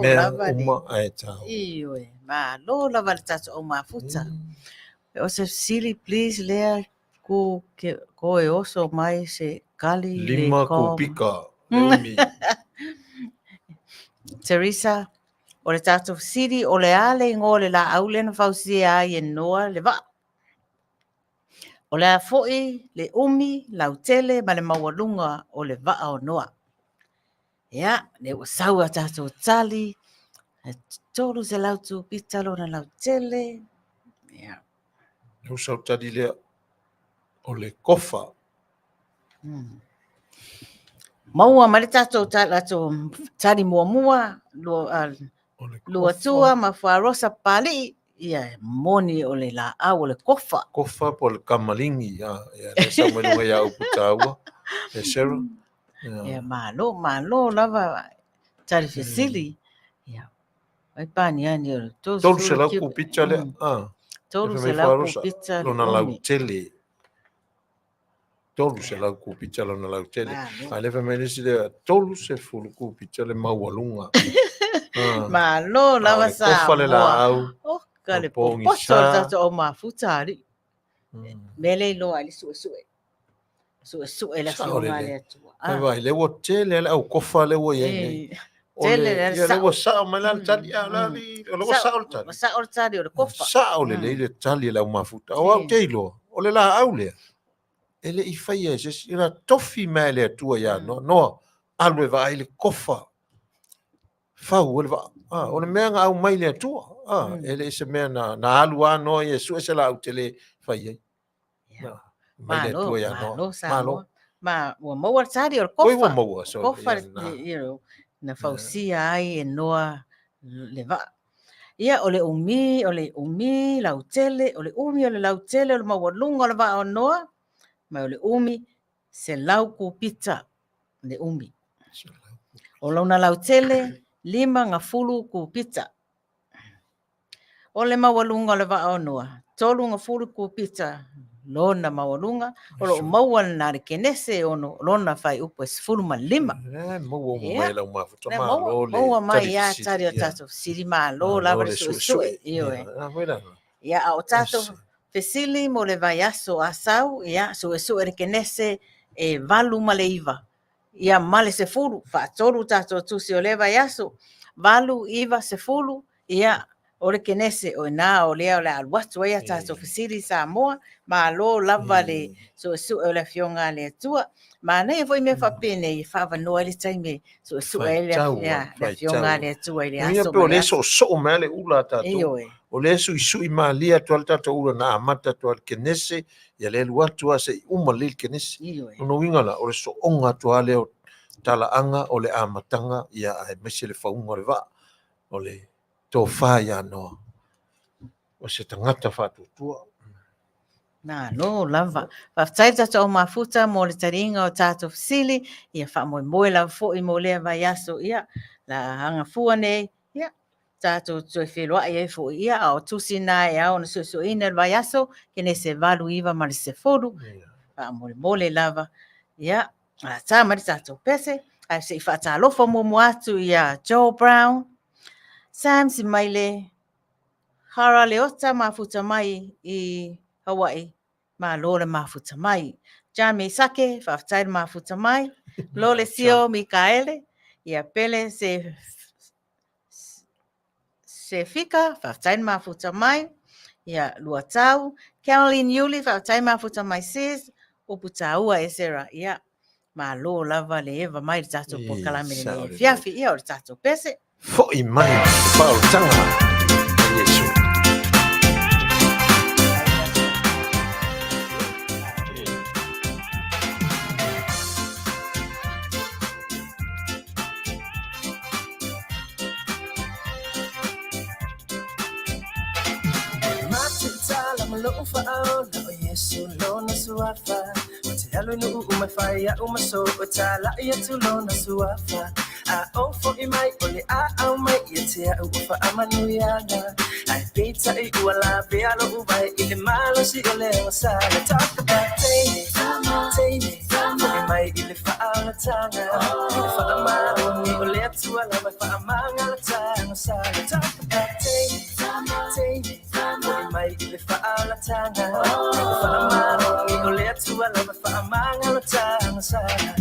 C: Mea
A: lava le
C: uma ae taua.
A: Ioe, malo lava le tatou au mafuta. O se fesili please lea ku ke ko e oso mai se kali le
C: Lima
A: ko.
C: kupika le umi.
A: Teresa, o le tatou fesili o le a le igoa o le laau lea na fausia ai e Noa le vaa? O le a foi le umi, lautele ma le maualuga o le vaa o Noa? Ia, lea ua sau a tatou tali, e 300 tupita lona lautele. Ia.
C: Lea ua sau tali lea, o le kofa.
A: Maua mai le tatou latou tali muamua, lua, Luatua ma Fuarosa Papalii, ia e moni o le laau o le kofa.
C: Kofa po o le kamaligi, a, ia lea sau mai luga ia upu taua, e Sarah.
A: Ia, ia malo, malo lava tali fesili. Ia, ai paniani o le
C: 300 kupita lea, a.
A: 300 kupita.
C: Lona lautele. 300 kupita lona lautele. A lea fai mai le isi lea, 30 kupita le maualuga.
A: Malo lava
C: Samoa. Kofa le laau.
A: Oh, ka le popoto o le tatou au mafuta alii. Mea lea iloa ai le suesue. Suesue le afioga a le Atua.
C: Ai vai, lea ua tele le au kofa lea ua i ai nei.
A: Tele le
C: sao. Lea ua sao mai la le tali, a la li, o lea ua sao le tali.
A: Ua sao le tali o le kofa.
C: Sao lelei le tali a le au mafuta. O au te iloa, o le laau lea, e le i faia e se isi, na tofi mai e le Atua ia Noa, Noa, alu e vaai le kofa, fau ai le vaa. Ah, o le mea na aumai le Atua. Ah, e le i se mea na, na alu a Noa ia e sue se laau tele fai ai.
A: Yeah.
C: Mai le
A: Malo,
C: Atua ia Noa.
A: malo, Samoa. Ma ua maua le tali o le
C: Oi
A: kofa.
C: ua maua, so,
A: Kofa,
C: ia, na.
A: you know, na fausia ai e Noa le vaa. Ia, o le umi, o le umi lautele, o le umi o le lautele o le maualuga o le vaa o Noa, ma o le umi 100 kupita le umi. O lona lautele, 50 kupita. O le maualuga o le vaa o Noa, 30 kupita lona maualuga, o loo maua lena le Kenese 6, lona faaiupu e 15.
C: E maua uma mai lau mafuta,
A: Ia,
C: malo le
A: maua mai
C: tali
A: ia
C: fesili,
A: tali o
C: ia.
A: tatou fesili, malo lava le suesue. Ioe.
C: Ia, foi la.
A: Ia, a o tatou fesili mo le vaiaso a sau, ia, suesue le Kenese e 8 ma le 9. Ia, ma le 10, faatolu tatou tusi o lea vaiaso, 8, 9, 10, ia, o le Kenese, o ina o lea o le a alu atu ai a tatou fesili Samoa, malo lava le suesue o le afioga a le Atua. Manaia foi mea faapenei e faaavanoa ai le taimi e suesue ai le afioga a le Atua i le aso.
C: Ia pe o lea soosoo mai le ula a tatou.
A: Ioe.
C: O lea suisui malie atu ai le tatou ula na amata atu ai le Kenese, ia lea alu atu lava seia uma lelei le Kenese.
A: Ioe.
C: Lona uiga la, o le sooga atu lava lea o talaaga o le amataga, ia aemaise le fauga o le vaa, o le tofa ia Noa, o se tagata faatuatua.
A: Malo lava. Faafetai le tatou au mafuta mo le taliga o tatou fesili, ia faamoemoe lava foi mo lea vaiaso, ia la agafua nei, ia tatou toe feiloai ai foi, ia a o tusi na e ao ona suesueina le vaiaso, Kenese 8, 9 ma le 10, faamolemole lava, ia a ta mai le tatou pese, ae se i faatalofa muamua atu ia Joe Brown, Sam Simaile, Hara Leota mafuta mai i Hawaii, malo le mafuta mai. John Meisake, faafetai le mafuta mai. Lole Sio Mikaele, ia Pele se se fika, faafetai le mafuta mai. Ia Luatau, Caroline Yuli, faafetai mafuta mai sis. Upu taua e Sarah, ia malo lava le eva mai le tatou polokalame lenei afiafi, ia o le tatou pese.
C: Foi mai le faaolataga a Iesu.
E: faaolataga I le faamaoni o le Atua lava e faamagalataga sala. Talk about teine, teine, Fo'i mai i le faaolataga I le faamaoni o le Atua lava e faamagalataga sala.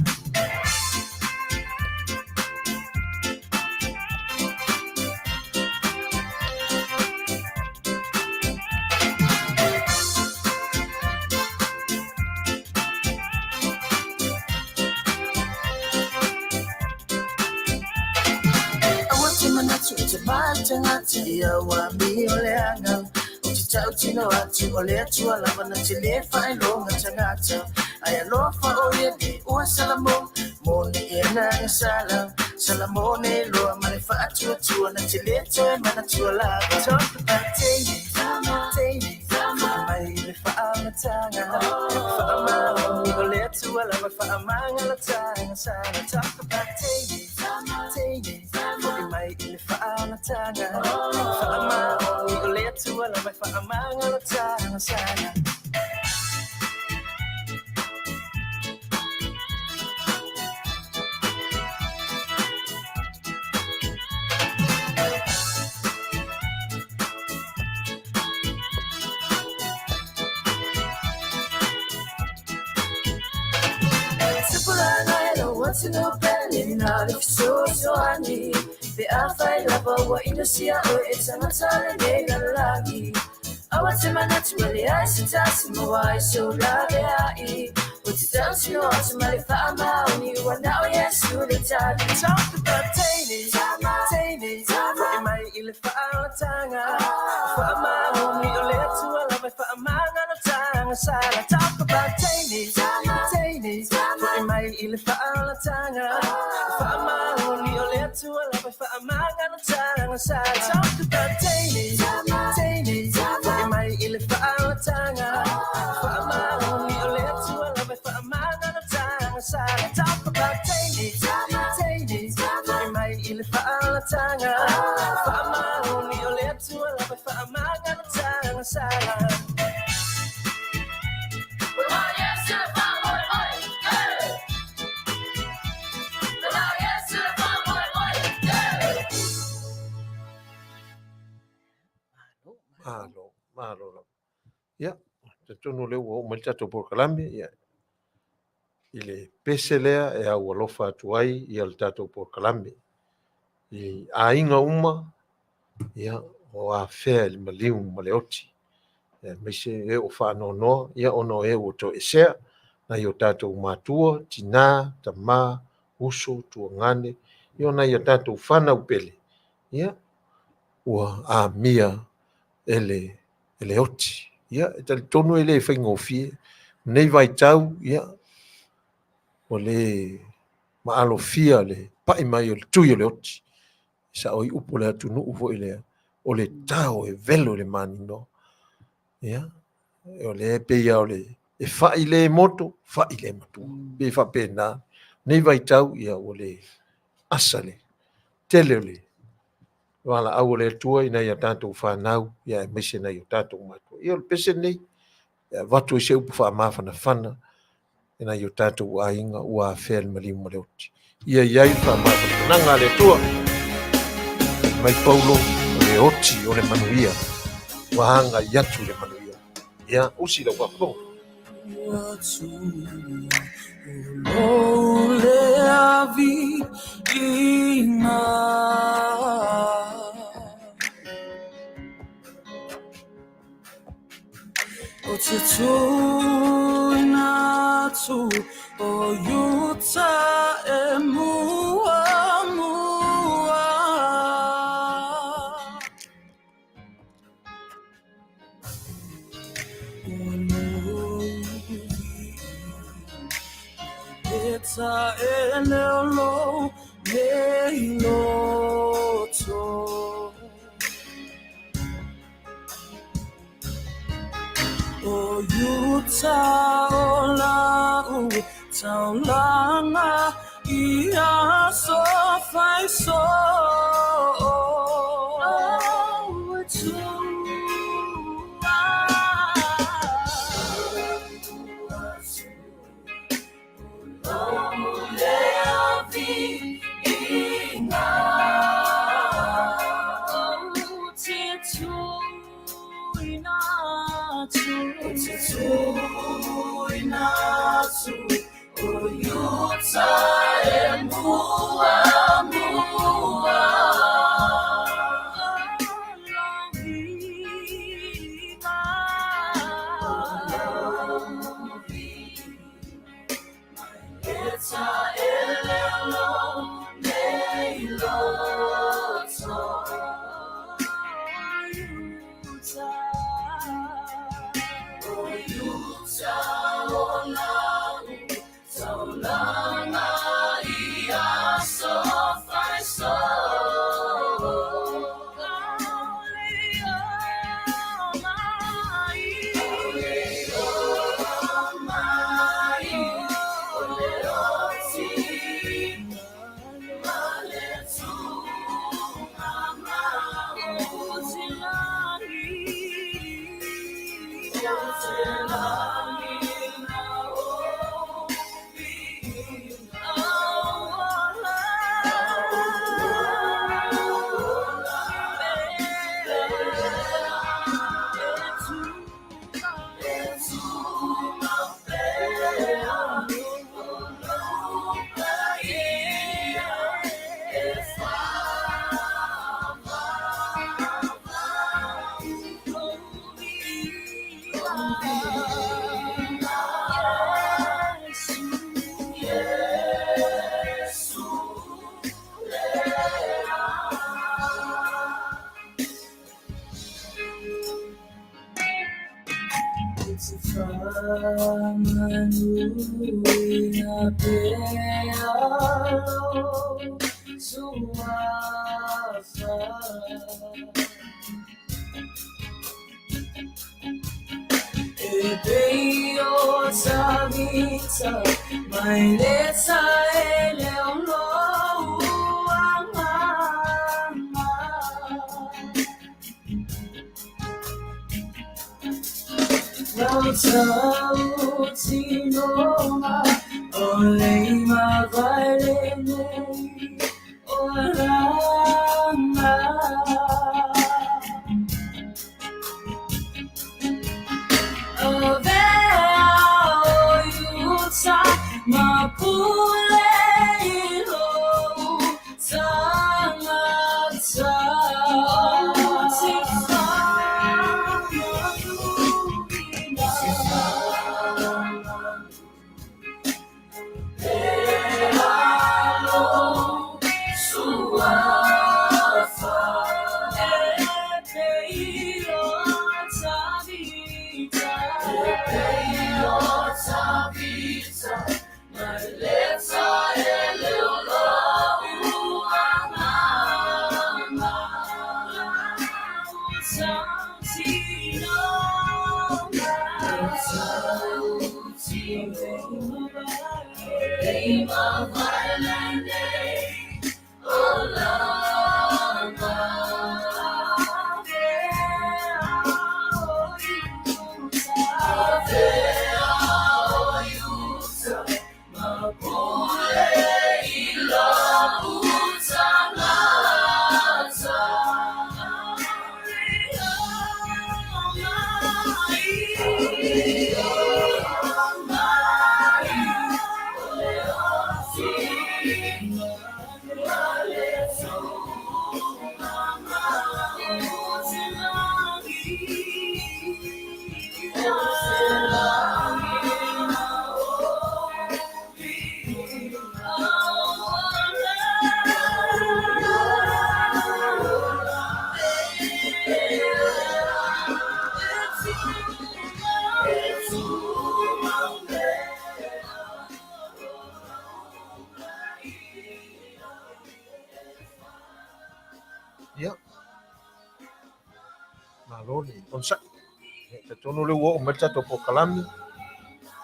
E: Aua te manatu i te mai tagata ia ua amio leaga. Ou te tautino atu o le Atua lava na te le faailoga tagata. Ai alofa o ia le ua Salamo, mo ne i agaga sala. Salamo ne loa ma le faatuatua na te le toe manatua lava. Talk about teine, teine, Fo'i mai i le faaolataga. Faamaoni o le Atua lava e faamagalataga sala. Talk about teine, teine, Fo'i mai i le faaolataga. Faamaoni o le Atua lava e faamagalataga sala. Tupulaga e lou atunuu pele na o le fesoasoani pe afai lava ua inosia oe e tagata o lenei lalolagi. Aua te manatu e leai se tasi maua ai sou laveai. Ou te tautino atu ma le faamaoni ua na o Iesu le tali. Talk about teine, teine, Fo'i mai i le faaolataga. Faamaoni o le Atua lava e faamagalataga sala. Talk about teine, teine, Fo'i mai i le faaolataga. Faamaoni o le Atua lava e faamagalataga sala. Talk about teine, teine, Fo'i mai i le faaolataga. Faamaoni o le Atua lava e faamagalataga sala. Talk about teine, teine, Fo'i mai i le faaolataga. Faamaoni o le Atua lava e faamagalataga sala.
C: Malo, malo lava. Ia, talitonu o lea ua oo mai le tatou polokalame, ia, i le pese lea e au alofa atu ai ia le tatou polokalame. I aiga uma, ia, o afea i le maliu ma le oti. Aemaise e o faanoanoa, ia, ona o e ua toesea, nai o tatou matua, tina, tama, uso, tuagane, ia, o nai o tatou fanau pele, ia, ua amia e le oti. Ia, e talitonu e le faigofie. Nei vaitau, ia, ua le maalofia le pai mai o le tui o le oti. Sao i upu o le atunuu foi lea, o le tao e velo i le manino. Ia, o lea pei lava o le e fai le moto, fai le matua. Pei faapena. Nei vaitau, ia, ua le asa le tele o le valaau o le Atua i nai a tatou fanau, ia, aemaise nai o tatou matua. Ia, o le pese lenei, e avatu ai se upu faamafanafana i nai o tatou aiga ua afea le maliu ma le oti. Ia i ai le faamafanafanaga a le Atua. Fai mai Paulo, o le oti o le manuia, ua agai atu i le manuia. Ia, usi lau faafofoga.
E: O te tuina atu o Iuta e mua mua. Ua lovi e ta e leo lou nei loto. O Iuta o lau taulaga i aso fai so. O Atua.
C: Ia, malo le onosai. Ia, e talitonu o lea ua oo mai le tatou polokalame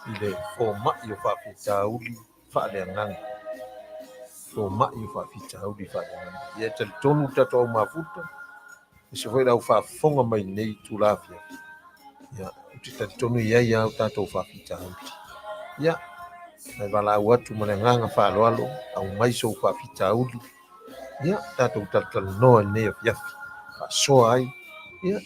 C: i le fomai o faafitauli faaleagaga. Fomai o faafitauli faaleagaga. Ia, e talitonu le tatou au mafuta, aemaise foi le au faafofoga mai i lenei itula afiafi. Ia, ou te talitonu e i ai lava o tatou faafitauli. Ia, ae valaau atu ma le agaga faaaloalo, aumai sou faafitauli. Ia, tatou talatalanoa i lenei afiafi, faasoa ai. Ia,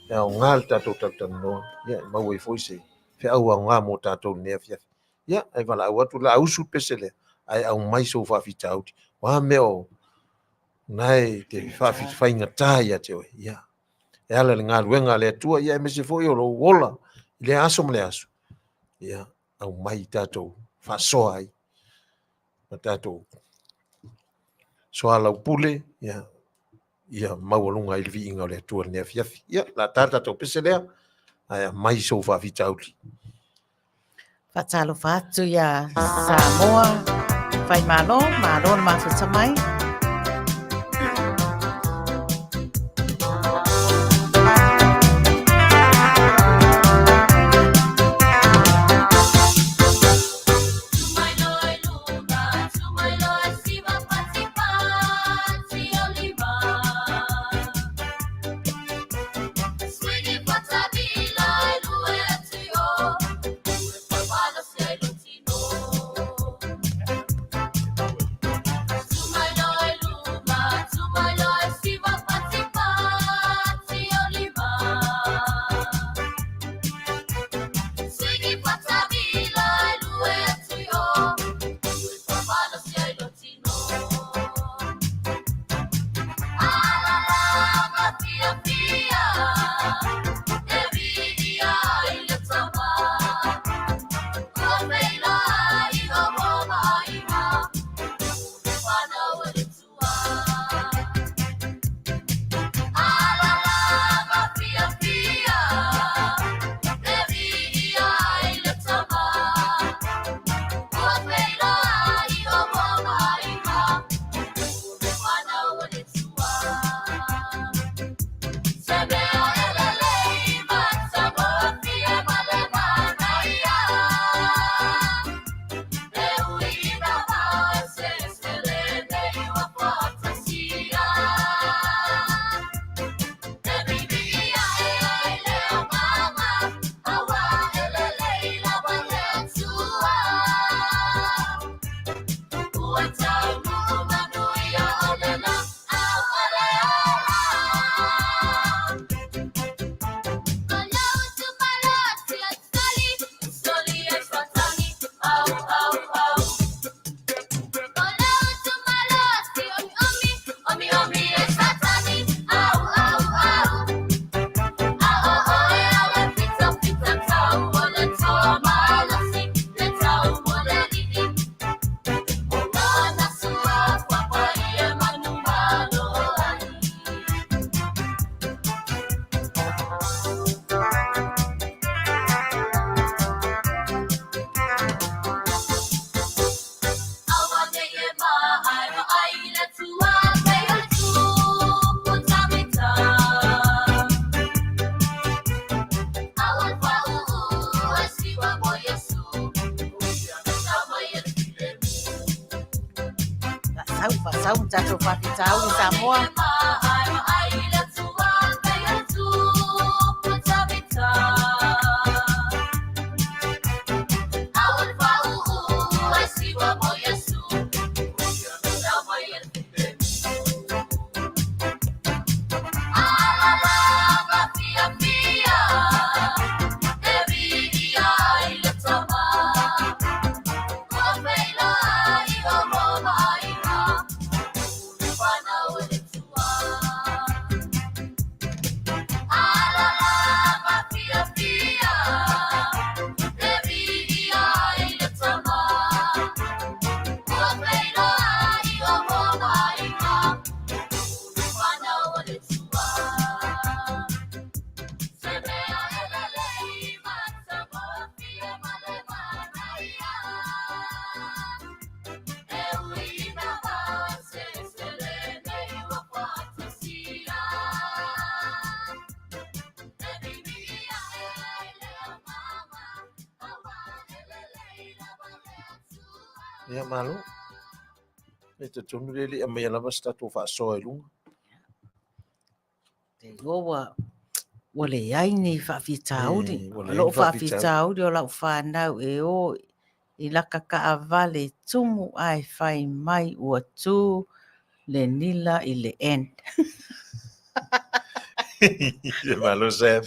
C: E aoga le tatou talatalanoa, ia e maua ai foi se feau aoga mo tatou i lenei afiafi. Ia, ae valaau atu, o le a usu le pese lea, ae aumai sou faafitauli. O a mea o na e te faafaigata ia te oe, ia, e ala i le galuega a le Atua, ia aemaise foi o lou ola i lea aso ma lea aso, ia, aumai tatou faasoa ai ma tatou soalaupule, ia, ia maualuga ai le viiga o le Atua i lenei afiafi. Ia, o le a ta le tatou pese lea, ae aumai sou faafitauli.
A: Faatalofa atu ia Samoa, Faimalo, malo le mafuta mai. Sau, faasau ma tatou faafitauli Samoa.
C: Ia malo. E talitonu le le aumaia lava se tatou faasoa i luga.
A: Te iloa ua, ua leai ni faafitauli. Eh, ua leai O lou ni faafitauli. faafitauli o lau fanau e o i laka taavale tumu ae fai mai ua tu le nila i le N.
C: Malo Sam.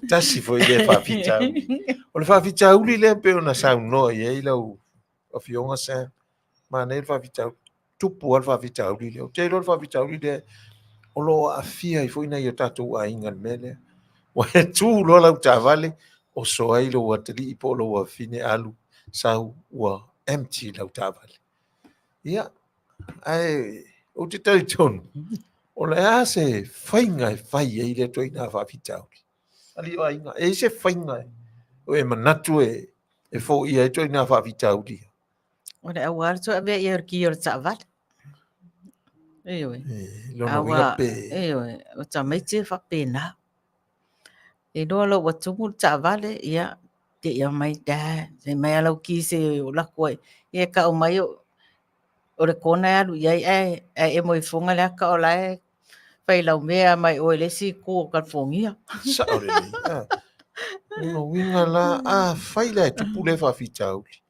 C: Tasi foi lea faafitauli. O le faafitauli lea pei ona saunoa i ai lau afioga Sam. Manaia le faafitauli. Tupu lava le faafitauli lea. Ou te iloa le faafitauli lea o lo o aafia ai foi nai o tatou aiga i le mea lea. Ua e tu loa lau taavale, oso ai lou atalii po o lou afafine alu sau ua empty lau taavale. Ia, ae ou te talitonu, o le a se faiga e fai ai lea ituaiga faafitauli? Alii o aiga, e i ai se faiga o e manatu e foia ai ituaiga faafitauli?
A: O le auala le toe avea i ai o le ki o le taavale. Ioe.
C: Lona uiga pe...
A: Ioe, o tamaiti e faapena. E iloa loa ua tumu le taavale, ia, te i mai, dad, fai mai a lau ki se o lako ai. Ia e tau mai o le kona e alu i ai, ae emo ifoga le ata o la e fai laumea mai oe i le isi itu o Kalifonia.
C: Sao lelei. Ah. Lona uiga la, afai la e tupu lea faafitauli,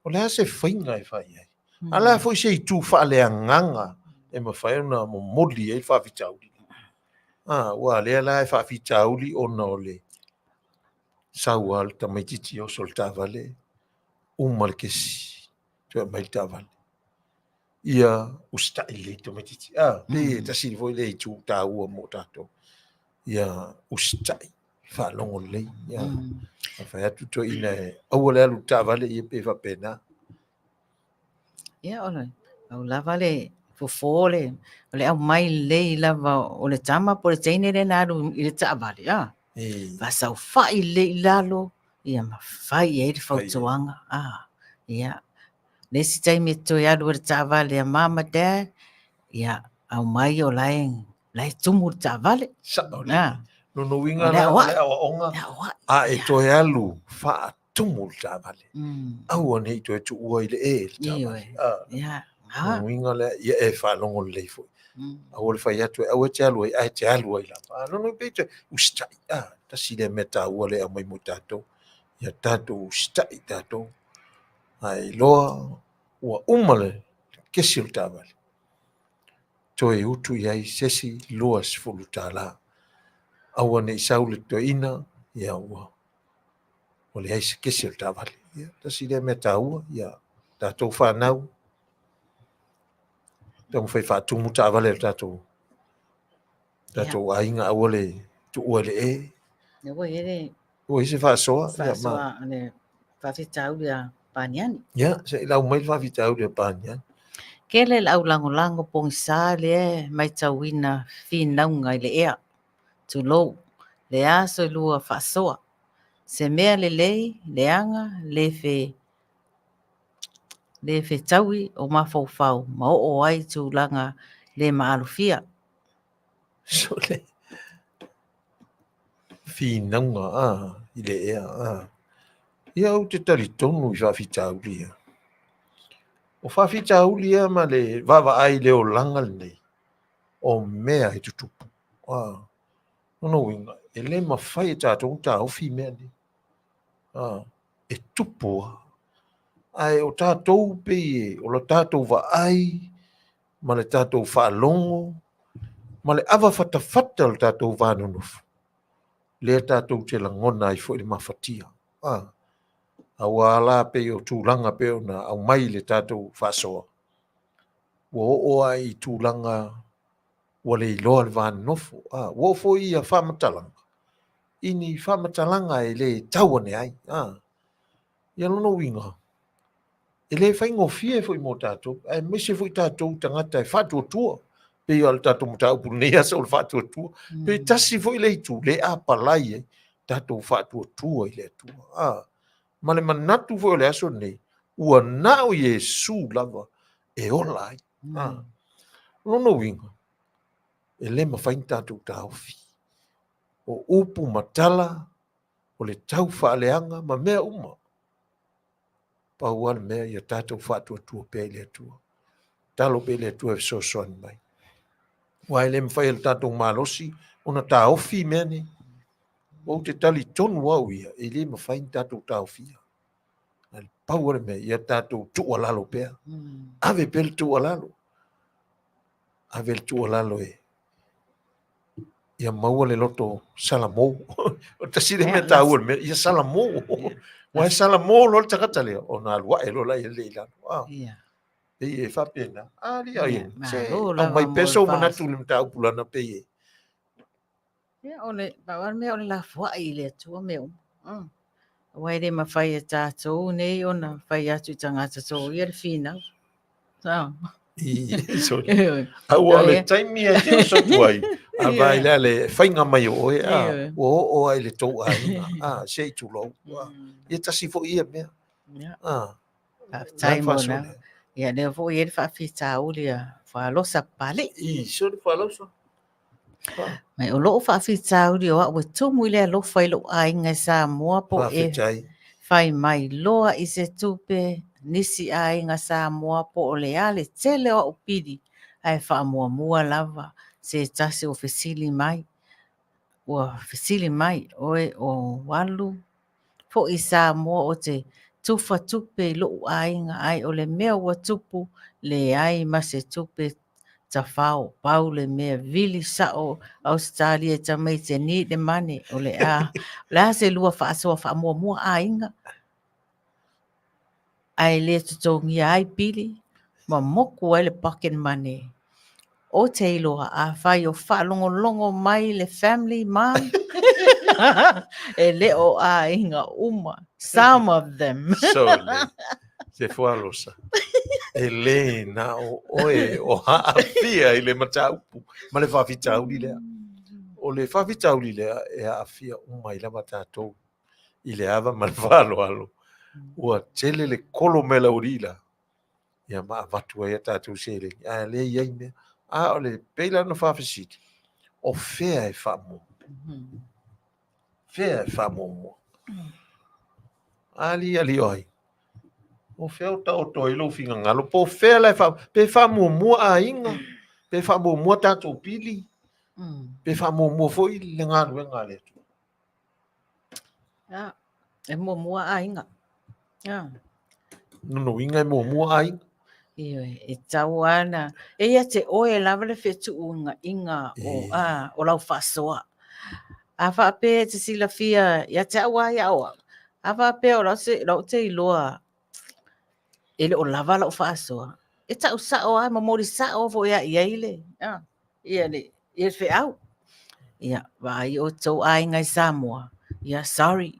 C: o le a se faiga e fai ai? A o le a foi se itu faaleagaga e mafai ona momoli ai le faafitauli? Ah, aua lea la e faafitauli ona o le sau a le tamaitiiti e oso i le taavale, uma le kesi, toe aumai le taavale. Ia usitai lelei tamaitiiti. Ah, pei e tasi foi lea itu taua mo tatou. Ia usitai, faalogo lelei. Ia, a fai atu toeaina e aua le alu i le taavale, ia pei e faapena.
A: Ia, o le pau lava le fofo o le, o le aumai lelei lava o le tama po o le teine lea na alu i le taavale, a, faasaofai lelei i lalo, ia ma fai i ai le fautuaga, a, ia. Le isi taimi e toe alu ai i le taavale a mum ma dad, ia, aumai o la e, la e tumu le taavale.
C: Sao lelei. Lona uiga la, o le aoaoga, a e toe alu faatumu le taavale, aua ne i toe tuua i le e le taavale. Lona uiga lea, ia e faalogo lelei foi. Aua le fai atu e aua e te alu ai, ae te alu ai lava. Lona uiga pei toe usitai. Tasi lea mea taua lea e aumai mo tatou. Ia tatou usitai tatou. A e iloa ua uma le kesi o le taavale, toe utu i ai se isi $20. Aua ne i sau le toeaina, ia ua leai se kesi o le taavale. Ia, tasi lea mea taua, ia tatou fanau, taumafai faatumu taavale a le tatou aiga, aua le tuua i le e.
A: Ia, ua i ai le
C: Ua i ai se faasoa.
A: Faasoa a le faafitauli a Paniani.
C: Ia, se i lau mai le faafitauli a Paniani.
A: Tele le au lagolago pogisa lea e maitauina finauga i le ea, tulou, le aso e lua faasoa. Se mea lelei, leaga, le fe le fetaui o mafaufau ma oo ai i tulaga le maalofia.
C: Sole. Finauga a i le ea a. Ia ou te talitonu i faafitauli ia. O faafitauli ia ma le vaavaai i le olaga lenei, o mea e tutupu. A, lona uiga, e le mafai e tatou ona taofi mea nei. A, e tupu lava. Ae o tatou pei e, o le tatou vaai ma le tatou faalogo ma le avafatafata o le tatou va nonofo, lea tatou te lagona ai foi le mafatia. A, aua la pei o tulaga pei ona aumai i le tatou faasoa, ua oo lava i tulaga ua le iloa le va nonofo. A, ua oo foi ia faamatalaga i ni faamatalaga e le tau ane ai. A, ia lona uiga, e le faigofie foi mo tatou, aemaise foi tatou tagata e faatuatua, pei o le tatou mataupu i lenei aso o le faatuatua. Pe tasi foi le itu le apalai ai tatou faatuatua i le Atua. A, ma le manatu foi o le aso lenei, ua na o Iesu lava e ola ai. A, lona uiga, e le mafai ona tatou taofi. O upu ma tala, o le tau faaleaga ma mea uma. Pau lava le mea ia tatou faatuatua pea i le Atua. Tatalo pea i le Atua e fesoasoani mai. Aua e le mafai e le tatou malosi ona taofi mea nei. Ou te talitonu au ia, e le mafai ona tatou taofia. Ae pau lava le mea, ia tatou tuualalo pea. Ave pea le tuualalo. Ave le tuualalo e. Ia maua le loto salamo. O tasi le mea taua le mea, ia salamo. Ua e salamo loa le tagata lea, ona alu ae loa lea i lalo. Ah.
A: Ia.
C: Pei e faapena. Ah, li ai. Se,
A: Malo lava
C: aumai
A: mo
C: pea
A: le
C: sou
A: fas.
C: manatu i le mataupu lana pei e.
A: Ia, o le, pau lava le mea o le lafoai i le Atua mea uma. Aua e le mafai e tatou nei ona fai atu i tagata soia le finau.
C: Sorry. Aua o le taimi e te oso atu ai, a vai lea le faiga mai o oe, a, ua oo ai le tou aiga, a, se i tulou. A, ia tasi foi ia mea. A,
A: Faafetai mo na. Ia, lea foi e i ai le faafitauli a Fualosa Papalii.
C: I, sorry Fualosa.
A: Mai o lou faafitauli o au e tumu i le alofa i lou aiga i Samoa po e fai mai loa i se tupe nisi aiga Samoa po o le a le tele o au pili ae faamuamua lava se tasi ua fesili mai ua fesili mai oe o alu foi i Samoa ou te tufa tupe i lou aiga ae o le mea ua tupu leai ma se tupe tafao pau le mea vili sao Ausetalia i tamaiti e need the money o le a o le a se lua faasoa faamuamua aiga ae le totogia ai pili ma moku ai le pocket money ou te iloa afai o faalogologo mai le family mom e le o aiga uma some of them.
C: Sole. Se fualosa. E le na o oe o haafia i le mataupu ma le faafitauli lea. O le faafitauli lea e aafia uma ai lava tatou i le ava ma le faaaloalo. Ua tele le kolo mai le aualii la, ia ma avatu ai a tatou seleni, ae lea i ai mea. A o le pei la ona faafesili, o fea e faamuamua? Fea e faamuamua? Ali ali o ai? O fea o taoto ai lou finagalo? Po o fea la e faa... Pe faamuamua aiga? Pe faamuamua tatou pili? Pe faamuamua foi le galuega a le Atua?
A: Ah, e muamua aiga. Ah.
C: Lona uiga e muamua aiga.
A: Ioe, e tau ana. E ia te oe lava le fetuuiga o, a, o lau faasoa. A faapea e te silafia ia te au lava ia au au, a faapea o lau se, lau te iloa e le o lava lau faasoa, e tau sao lava, e momoli sao foi lava i ai le, a, ia le, ia le feau. Ia, vaai outou aiga i Samoa, ia, sorry,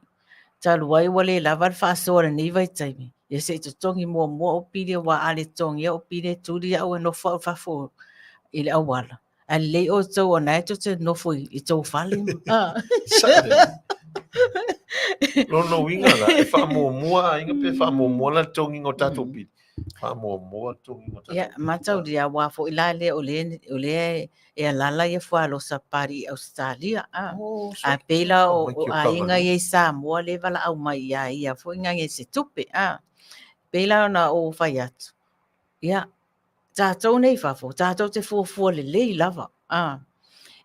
A: talu ai ua le lava le faasoa i lenei vaitaimi, ia se i totogi muamua ou pili aua a le totogia ou pili e tuli au e nofo au i fafo i le auala. Ae lelei outou o na e tou te nofo i tou fale.
C: Lona uiga la, e faamuamua aiga pe faamuamua la le totogiga o tatou pili? Faamuamua le totogiga o tatou
A: Ia, mataulia aua foi la lea o lea, o lea e alala ia fualosa Papalii i Ausetalia. A,
C: Oh,
A: a pei la o,
C: Tamaiti
A: o
C: o
A: aiga
C: Kavalo.
A: ia i Samoa lea e valaau mai ia ia foi ngai se tupe. A, pei la ona ou fai atu. Ia, tatou nei i fafo, tatou te fuafua lelei lava. A,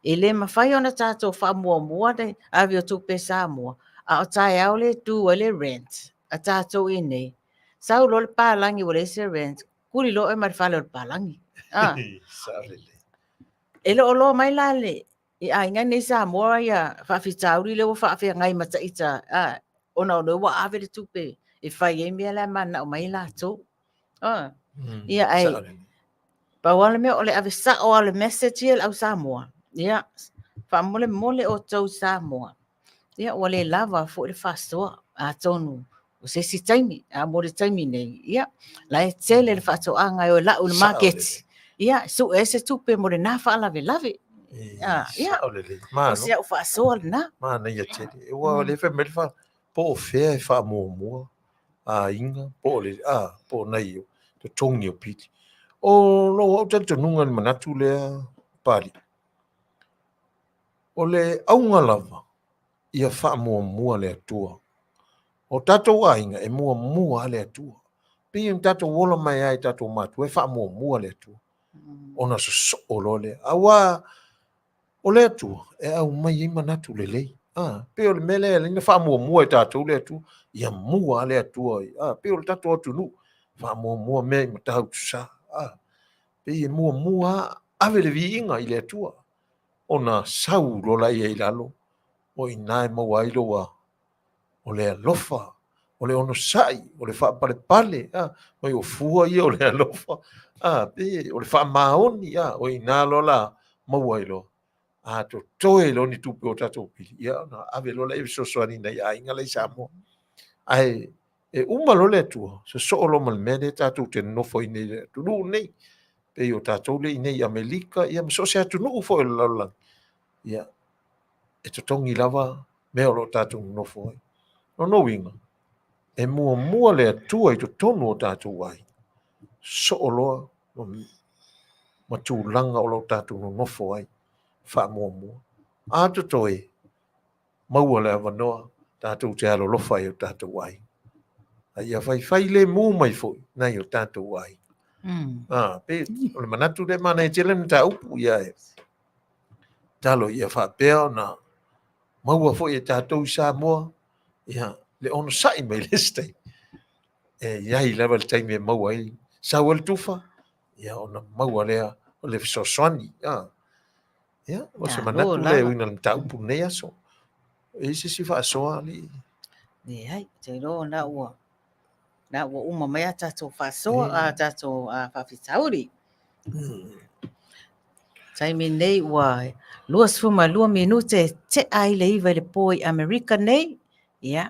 A: e le mafai ona tatou faamuamua le ave o tupe i Samoa, a o taeao le due ai le rent a tatou i inei. Sau loa le palagi ua leai se rent, kuli loa oe ma le fale o le palagi. A,
C: Sao lelei.
A: e le o loa mai la le, i aiga nei Samoa ia faafitauli lea ua faafeagai ma taita, a, ona o lea ua ave le tupe e fai ai mea la e mananao mai ai latou. A, ia, ae,
C: Sao lelei.
A: pau lava le mea o le ave sao lava o le message ia i le au Samoa. Ia, faamolemole outou Samoa. Ia, ua le lava foi le faasoa, atonu o se isi taimi, a mo le taimi nei, ia, la e tele le faatoaga e o e lau i le maketi. Ia, sue ai se tupe mo lena faalavelave. Ah, ia.
C: Sao lelei.
A: O
C: Malo.
A: si au faasoa lena.
C: Manaia tele. Ua le fai mai le fa po o fea e faamuamua aiga po o le a po o nai o totogi o pili. O lou au talitonuga i le manatu lea Papalii, O le auga lava, ia faamuamua le Atua. O tatou aiga, e muamua lava le Atua. Pei ona tatou ola mai lava i tatou matua, e faamuamua le Atua. Ona sosoo loa lea. Aua o le Atua, e aumai ai manatu lelei. A, pei o le mea lea e ala ai ona faamuamua e tatou le Atua. Ia mua lava le Atua. A, pei o le tatou atunuu, faamuamua mea i Matautusa. A, pei e muamua lava, ave le viiga i le Atua. ona sau loa laia i lalo, o i ina e maua ai lou o le alofa, o le onosai, o le faapalepale, a, mai o fua ia o le alofa, a, pe o le faamaoni, a, o i ina loa la maua ai loa. A totoe loa ni tupe o tatou pili, ia ona ave loa lea e fesoasoani i nai aiga la i Samoa. Ae e uma loa le Atua, sosoo loa ma le mea lea tatou te nonofo ai nei i le atunuu lenei, pei o tatou lea i inei i Amerika, ia ma so o se atunuu foi o le lalolagi, ia, e totogi lava mea o lo o tatou nonofo ai. O lona uiga, e muamua le Atua i totonu o tatou aiga, sosoo loa ma tulaga o lo o tatou nonofo ai, faamuamua. A totoe, maua le avanoa tatou te alolofa i o tatou aiga. A ia faifailemu mai foi nai o tatou aiga. Ah, pe o le manatu lea e manaia tele le mataupu, ia e tatalo ia faapea ona maua foi e tatou i Samoa ia le onosai mai le isi taimi. E i ai lava le taimi e maua ai, sau ai le tufa, ia ona maua lea o le fesoasoani. Ah. Ia, o se manatu lea e uiga i le mataupu i lenei aso. E i ai se isi faasoa, alii?
A: Leai, ou te iloa o lena ua, na ua uma mai a tatou faasoa, a tatou faafitauli. Taimi nei ua 22 minute e tea ai le 9 i le po i Amerika nei. Ia,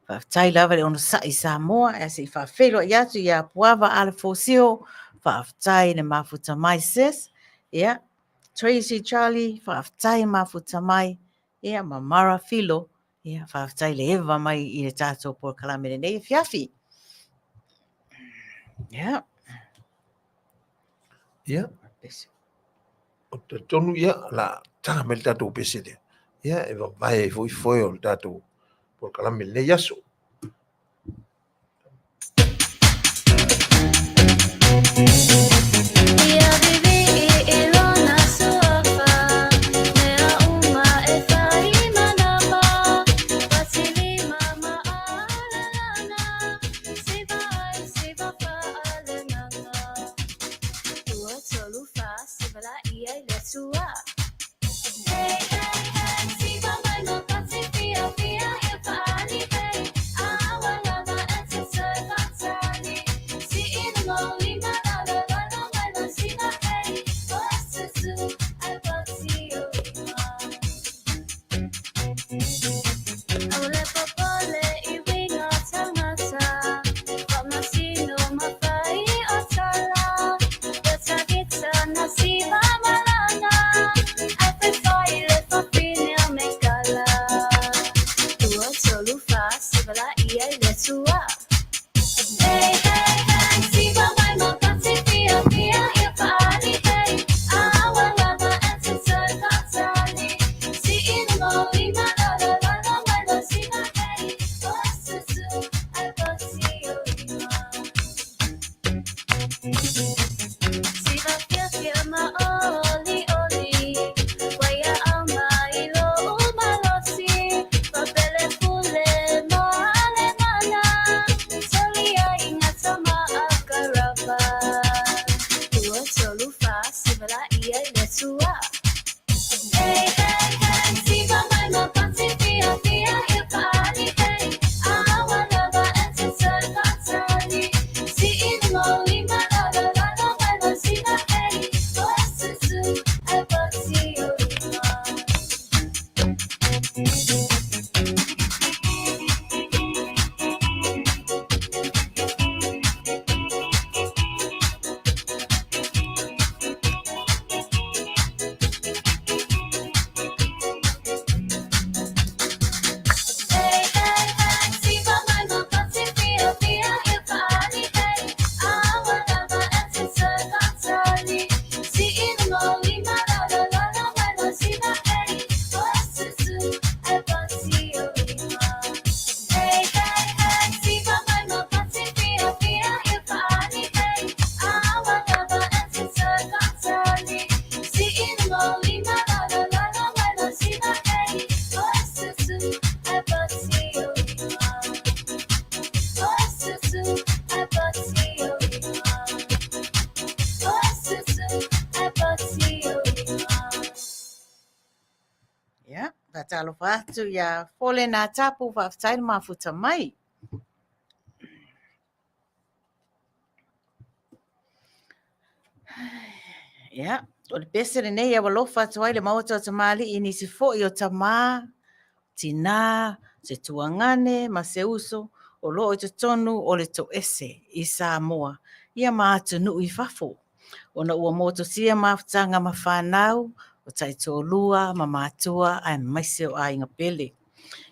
A: faafetai lava le onosai i Samoa, ae se i faafeiloai atu ia Puava Alefosio, faafetai le mafuta mai sis. Ia, Tracy Charlie, faafetai mafuta mai. Ia, ma Mara Filo, ia, faafetai le eva mai i le tatou polokalame lenei afiafi. Ia.
C: Ia. Ou te talitonu ia, o le a taga mai le tatou pese lea, ia e vavae ai foi foe o le tatou polokalame i lenei aso.
A: Faatalofa atu ia Fole Natapu, faafetai le mafuta mai. Ia, o le pese lenei e alofa atu ai le maota o tamalii i nisi foi o tamā, tinā, se tuagane ma se uso o lo o i totonu o le toese i Samoa, ia ma atunuu i fafo, ona ua motusia mafutaga ma fanau o taitoalua ma matua aemaise o aiga pele.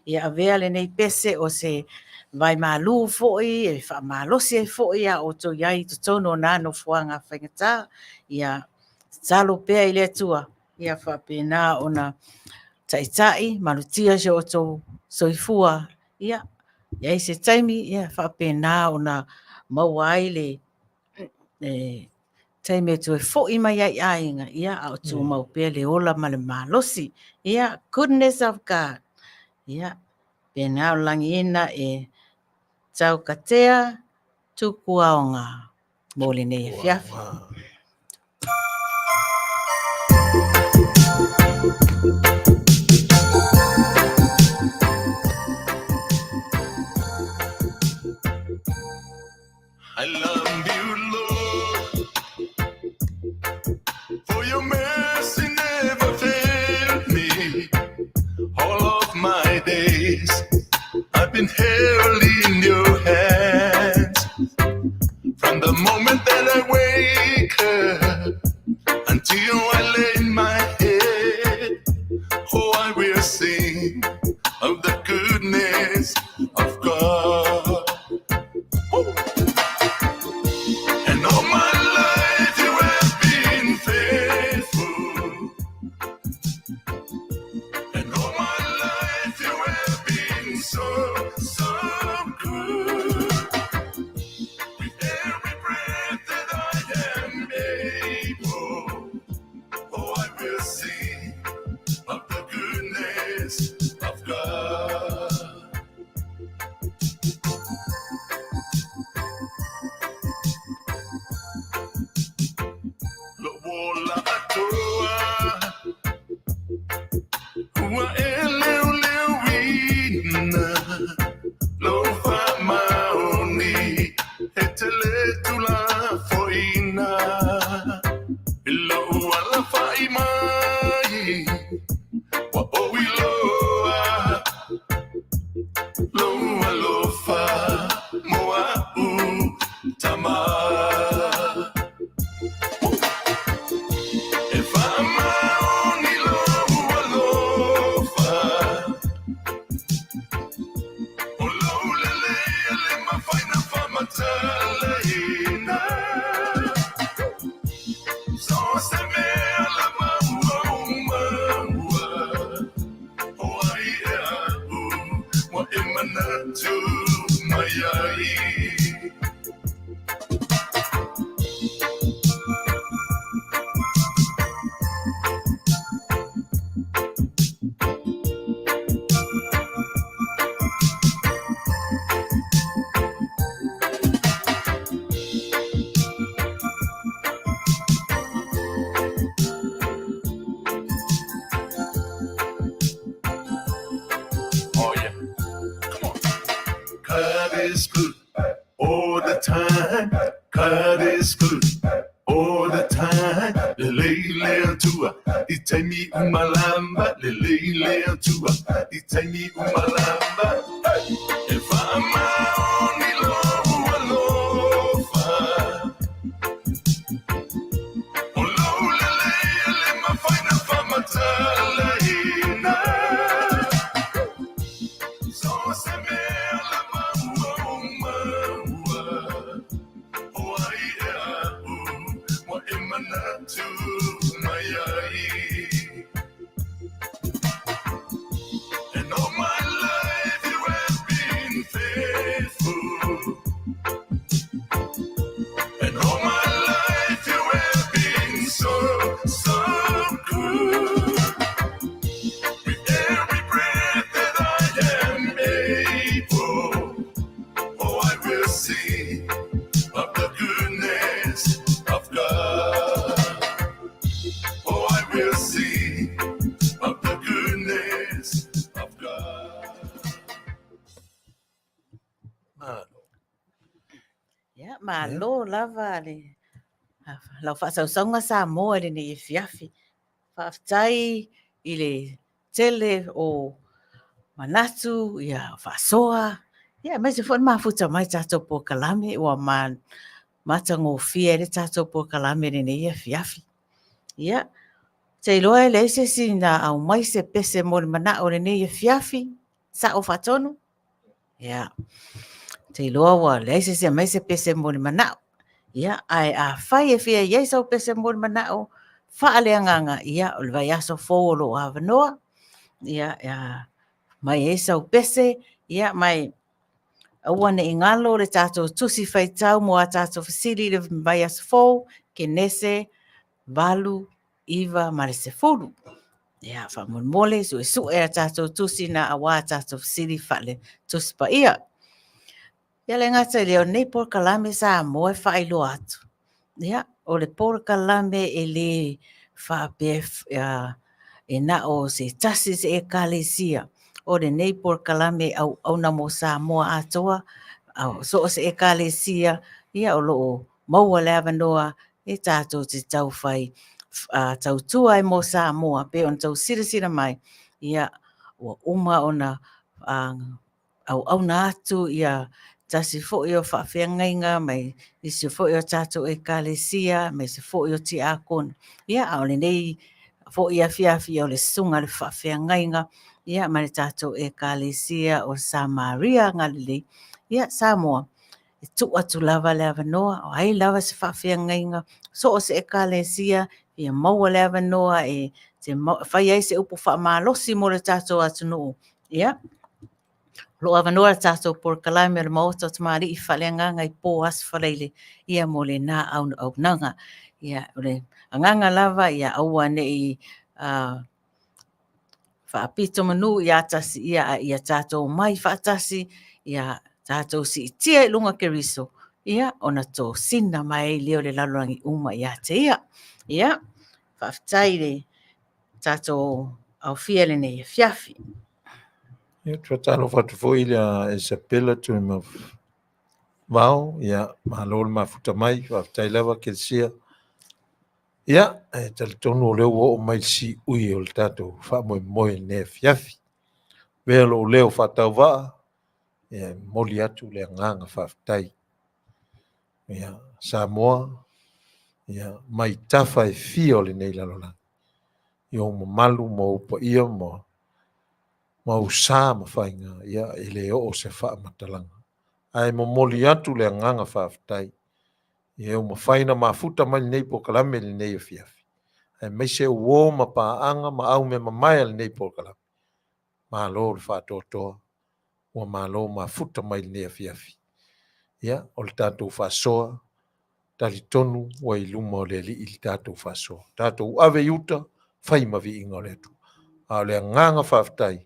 A: Ia avea lenei pese o se vai malu foi e faamalosi ai foi a outou i ai i totonu o na nofoaga faigata. Ia tatalo pea i le Atua ia faapena ona taitai malutia si o outou soifua. Ia i ai se taimi ia faapena ona maua ai le taimi e toe foi mai ai i aiga, ia, a o tumau pea le ola ma le malosi. Ia, goodness of God. Ia, pena o lagiina e taukatea tukuaoga mo lenei afiafi.
D: I love you, Lord, for your mercy never failed me. All of my days I've been held in your hands. From the moment that I wake up until I lay my head, oh, I will sing of the goodness of God. And all my life you have been faithful. And all my life you have been so, so good. With every breath that I am able, oh, I will sing of the goodness of God. Lo ola atoa, ua e leo leo ina, lo whamaoni, e te le tula foina. I lo ala whai mai, wa o i loa, lo alofa, moa u tama. E whamaoni lo alofa, o lo lele ele mafaina whamatalaina. So se mea lava ua umaua, o ai e au, wa e manatu mai ai. Oh yeah. Come on. God is good all the time. God is good all the time. Lele le atua, i taimi umalamba. Lele le atua, i taimi umalamba. Hey! E whamaoni lo alofa. O lo lele ele mafaina whamatalaina. So se mea lava ua umaua, o ai e au, wa e manatu mai ai. And all my life you
A: malo lava le lau faasausauga Samoa i lenei afiafi. Faafetai i le tele o manatu, ia, faasoa, ia, aemaise foi le mafuta mai tatou polokalame ua matagofie ai le tatou polokalame i lenei afiafi. Ia, ou te iloa e leai se isi na aumai se pese mo le manao i lenei afiafi, sao faatonu? Ia, ou te iloa ua leai se isi e aumai se pese mo le manao. Ia, ae afai e fia i ai sau pese mo le manao faaleagaga, ia, o le vaiaso fou o lo o avanoa, ia, aumai ai sau pese, ia, ma aua ne i galo le tatou tusi faitau mo a tatou fesili i le vaiaso fou, Kenese 8, 9 ma le 10. Ia, faamolemole, suesue a tatou tusi na aua a tatou fesili faale Tusi Paia. Ia le gata i lea, o lenei polokalame Samoa e faailoa atu, ia, o le polokalame e le faapea e na o se tasi se ekalesia. O lenei polokalame auauna mo Samoa atoa, so o se ekalesia, ia o lo o maua le avanoa e tatou te taufai tautua ai mo Samoa pei ona outou silasila mai, ia ua uma ona auauna atu ia tasi foi o faafeagaiga mai nisi foi o tatou ekalesia, aemaise foi o tiakono. Ia, a o lenei foi afiafi o le susuga i le faafeagaiga ia ma le tatou ekalesia o Samaria Galilei. Ia, Samoa, e tuu atu lava le avanoa, o ai lava se faafeagaiga, so o se ekalesia, ia maua le avanoa e te fai ai se upu faamalosi mo le tatou atunuu. Ia, o lo o avanoa le tatou polokalame o le Maota o Tamalii Faaleagaga i po Aso Faraile, ia mo lena auaunaga. Ia, o le agaga lava ia aua ne i faapito manu ia tasi, ia a ia tatou omai faatasi, ia tatou siitia i luga Keriso, ia ona tosina mai ai lea o le lalolagi uma ia te ia. Ia, faafetai i le tatou aofia i lenei afiafi.
C: Ia, ou te faatalofa atu foi i le Isabella Tuimavao, ia, malo le mafuta mai, faafetai lava Kelesia. Ia, e talitonu o lea ua oo mai le siui o le tatou faamoemoe i lenei afiafi. Avea lou leo faatauvaa, ia, e momoli atu le agaga faafetai. Ia, Samoa, ia, mai tafa e fia o lenei lalolagi, i ou mamalu ma ou paia ma ou sa ma faiga, ia, e le oo se faamatalaga. Ae momoli atu le agaga faafetai i e ua mafai ona mafuta mai lenei polokalame i lenei afiafi, aemaise uo ma paaga ma aumeamamae a lenei polokalame. Malo le faatoatoa, ua malo mafuta mai lenei afiafi. Ia, o le tatou faasoa, talitonu ua i luma o le Alii le tatou faasoa. Tatou ave i uta, fai ma viiga o le Atua. A o le agaga faafetai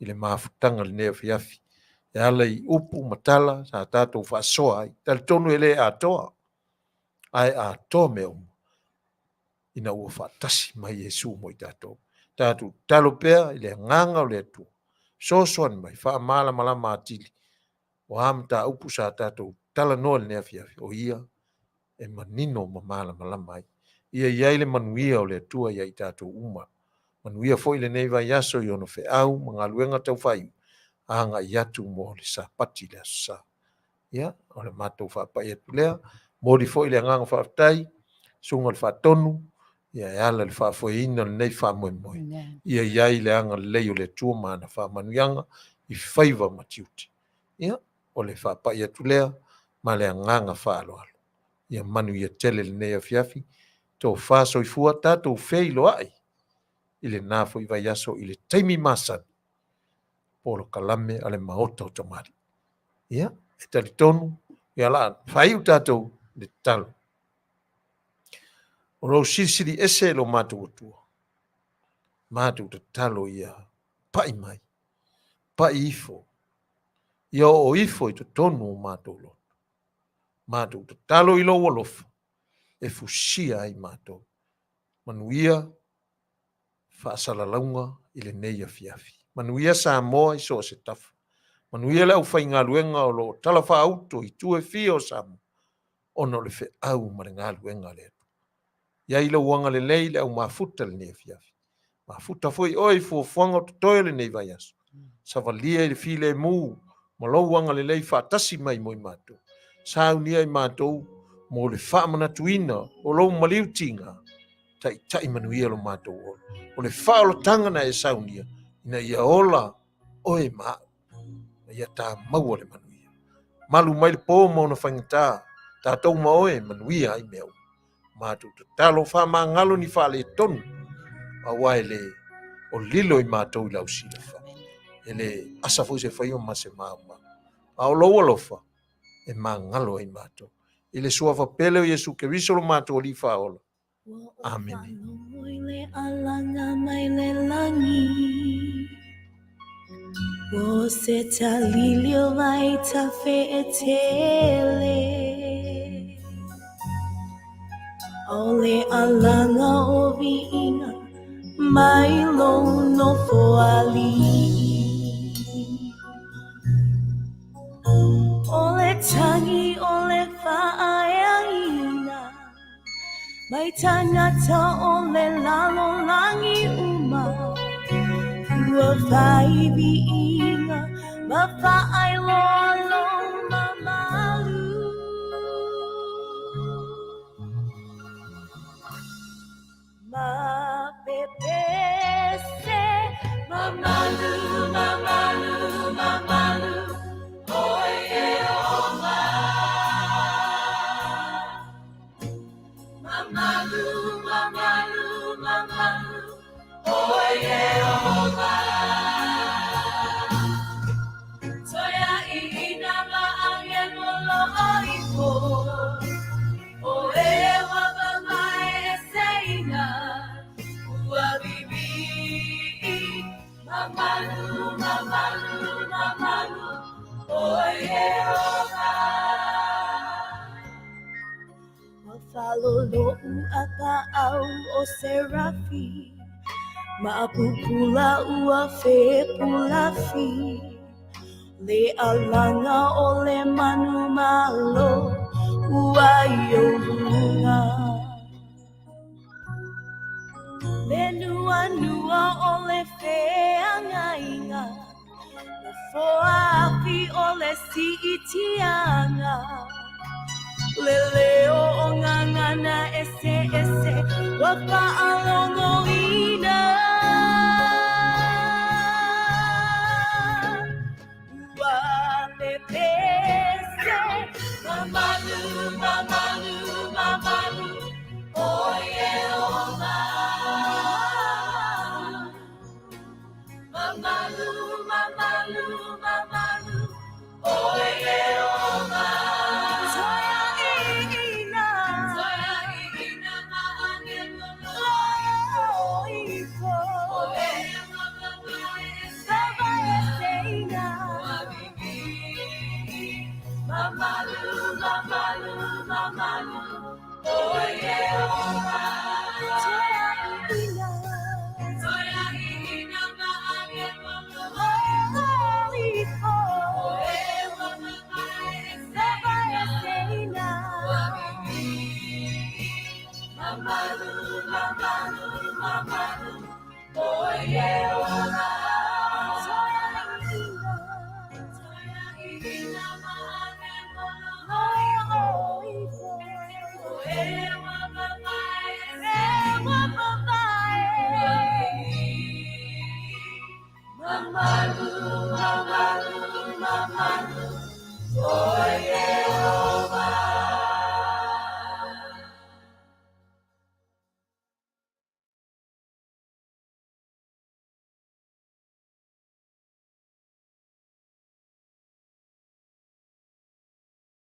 C: i le mafutaga i lenei afiafi, e ala i upu ma tala sa tatou faasoa ai. Talitonu e le atoa, ae atoa mea uma ina ua faatasi mai Iesu mo i tatou. Tatou tatalo pea i le agaga o le Atua, fesoasoani mai, faamalamalama atili, o a mataupu sa tatou talanoa i lenei afiafi, o ia e manino ma malamalama ai. Ia i ai le manuia o le Atua ia i tatou uma. Manuia foi lenei vaiaso i ona feau ma galuega taufaaiu, agai atu mo le Sapati i le Aso Sa. Ia, o le matou faapai atu lea. Momoli foi le agaga faafetai, susuga i le Faatonu, ia e ala i le faafoeina o lenei faamoemoe. Ia i ai le agalelei o le Atua ma ana faamanuiaga i faiva ma tiute. Ia, o le faapai atu lea ma le agaga faaaloalo. Ia manuia tele lenei afiafi, tofa soifua, tatou feiloai i lena foi vaiaso i le taimi masani, polokalame a le Maota o Tamalii. Ia, e talitonu, ia la faaiu tatou le tatalo. O lou silisili ese lo matou Atua, matou tatalo ia pai mai, pai ifo, ia oo ifo i totonu o matou loto. Matou tatalo i lou alofa e fusia ai matou. Manuia faasalalauga i lenei afiafi. Manuia Samoa i so o se tafa. Manuia le aufaigaluega o lo o talafaauto i itu e fia o Samoa. ona o le feau ma le galuega a le Atua. I ai lou agalelei i le au mafuta i lenei afiafi. Mafuta foi oe i fuafuaga o totoe o lenei vaiaso. Savalia i le filemu ma lou agalelei faatasi mai mo i matou. Saunia i matou mo le faamanatuina o lou maliutiga, taitai manuia lo matou ola. O le faaolataga na e saunia ina ia ola oe ma au, ma ia ta maua le manuia. Malu mai le po ma ona faigata, tatou ma oe manuia ai mea uma. Matou tatalo faamagalo ni faaletonu, aua e le o lilo i matou i lau silafia. E le asa foi se faiva ma se maumau, a o lou alofa e magalo ai matou. I le suafa pele o Iesu Keriso lo matou Alii Faaola. Amene.
E: O se talili vai ta feetele O le alaga o viiga mai lou nofoalii. O le tagi o le faaeaina mai tagata o le lalolagi uma, ua fai viiga ma faailoa lou mamalu. Ma pepese, mamalu, mamalu, mamalu, o Ieova. Mamalu, mamalu, mamalu, o Ieova. Toea i ina ma angelo loa ifo, o e wapa mai e seina, ua bibi. Mamalu, mamalu, mamalu, o Ieova. Ua faalolo'u a paau o Serafi, maapupula ua fepulafi. Le alaga o le manumalo ua i ou luga. Le nuanua o le feagaiga, nofoafi o le siitiaga. Le leo o gagana eseese ua faalogoina. Ua pepese, mamalu, mamalu, mamalu, o Ieova. Mamalu, mamalu, mamalu, o Ieova. Toea iina, toea iina ma angelo loa ifo. O e mamae ua bibi. Mamalu, mamalu, mamalu, o Ieova.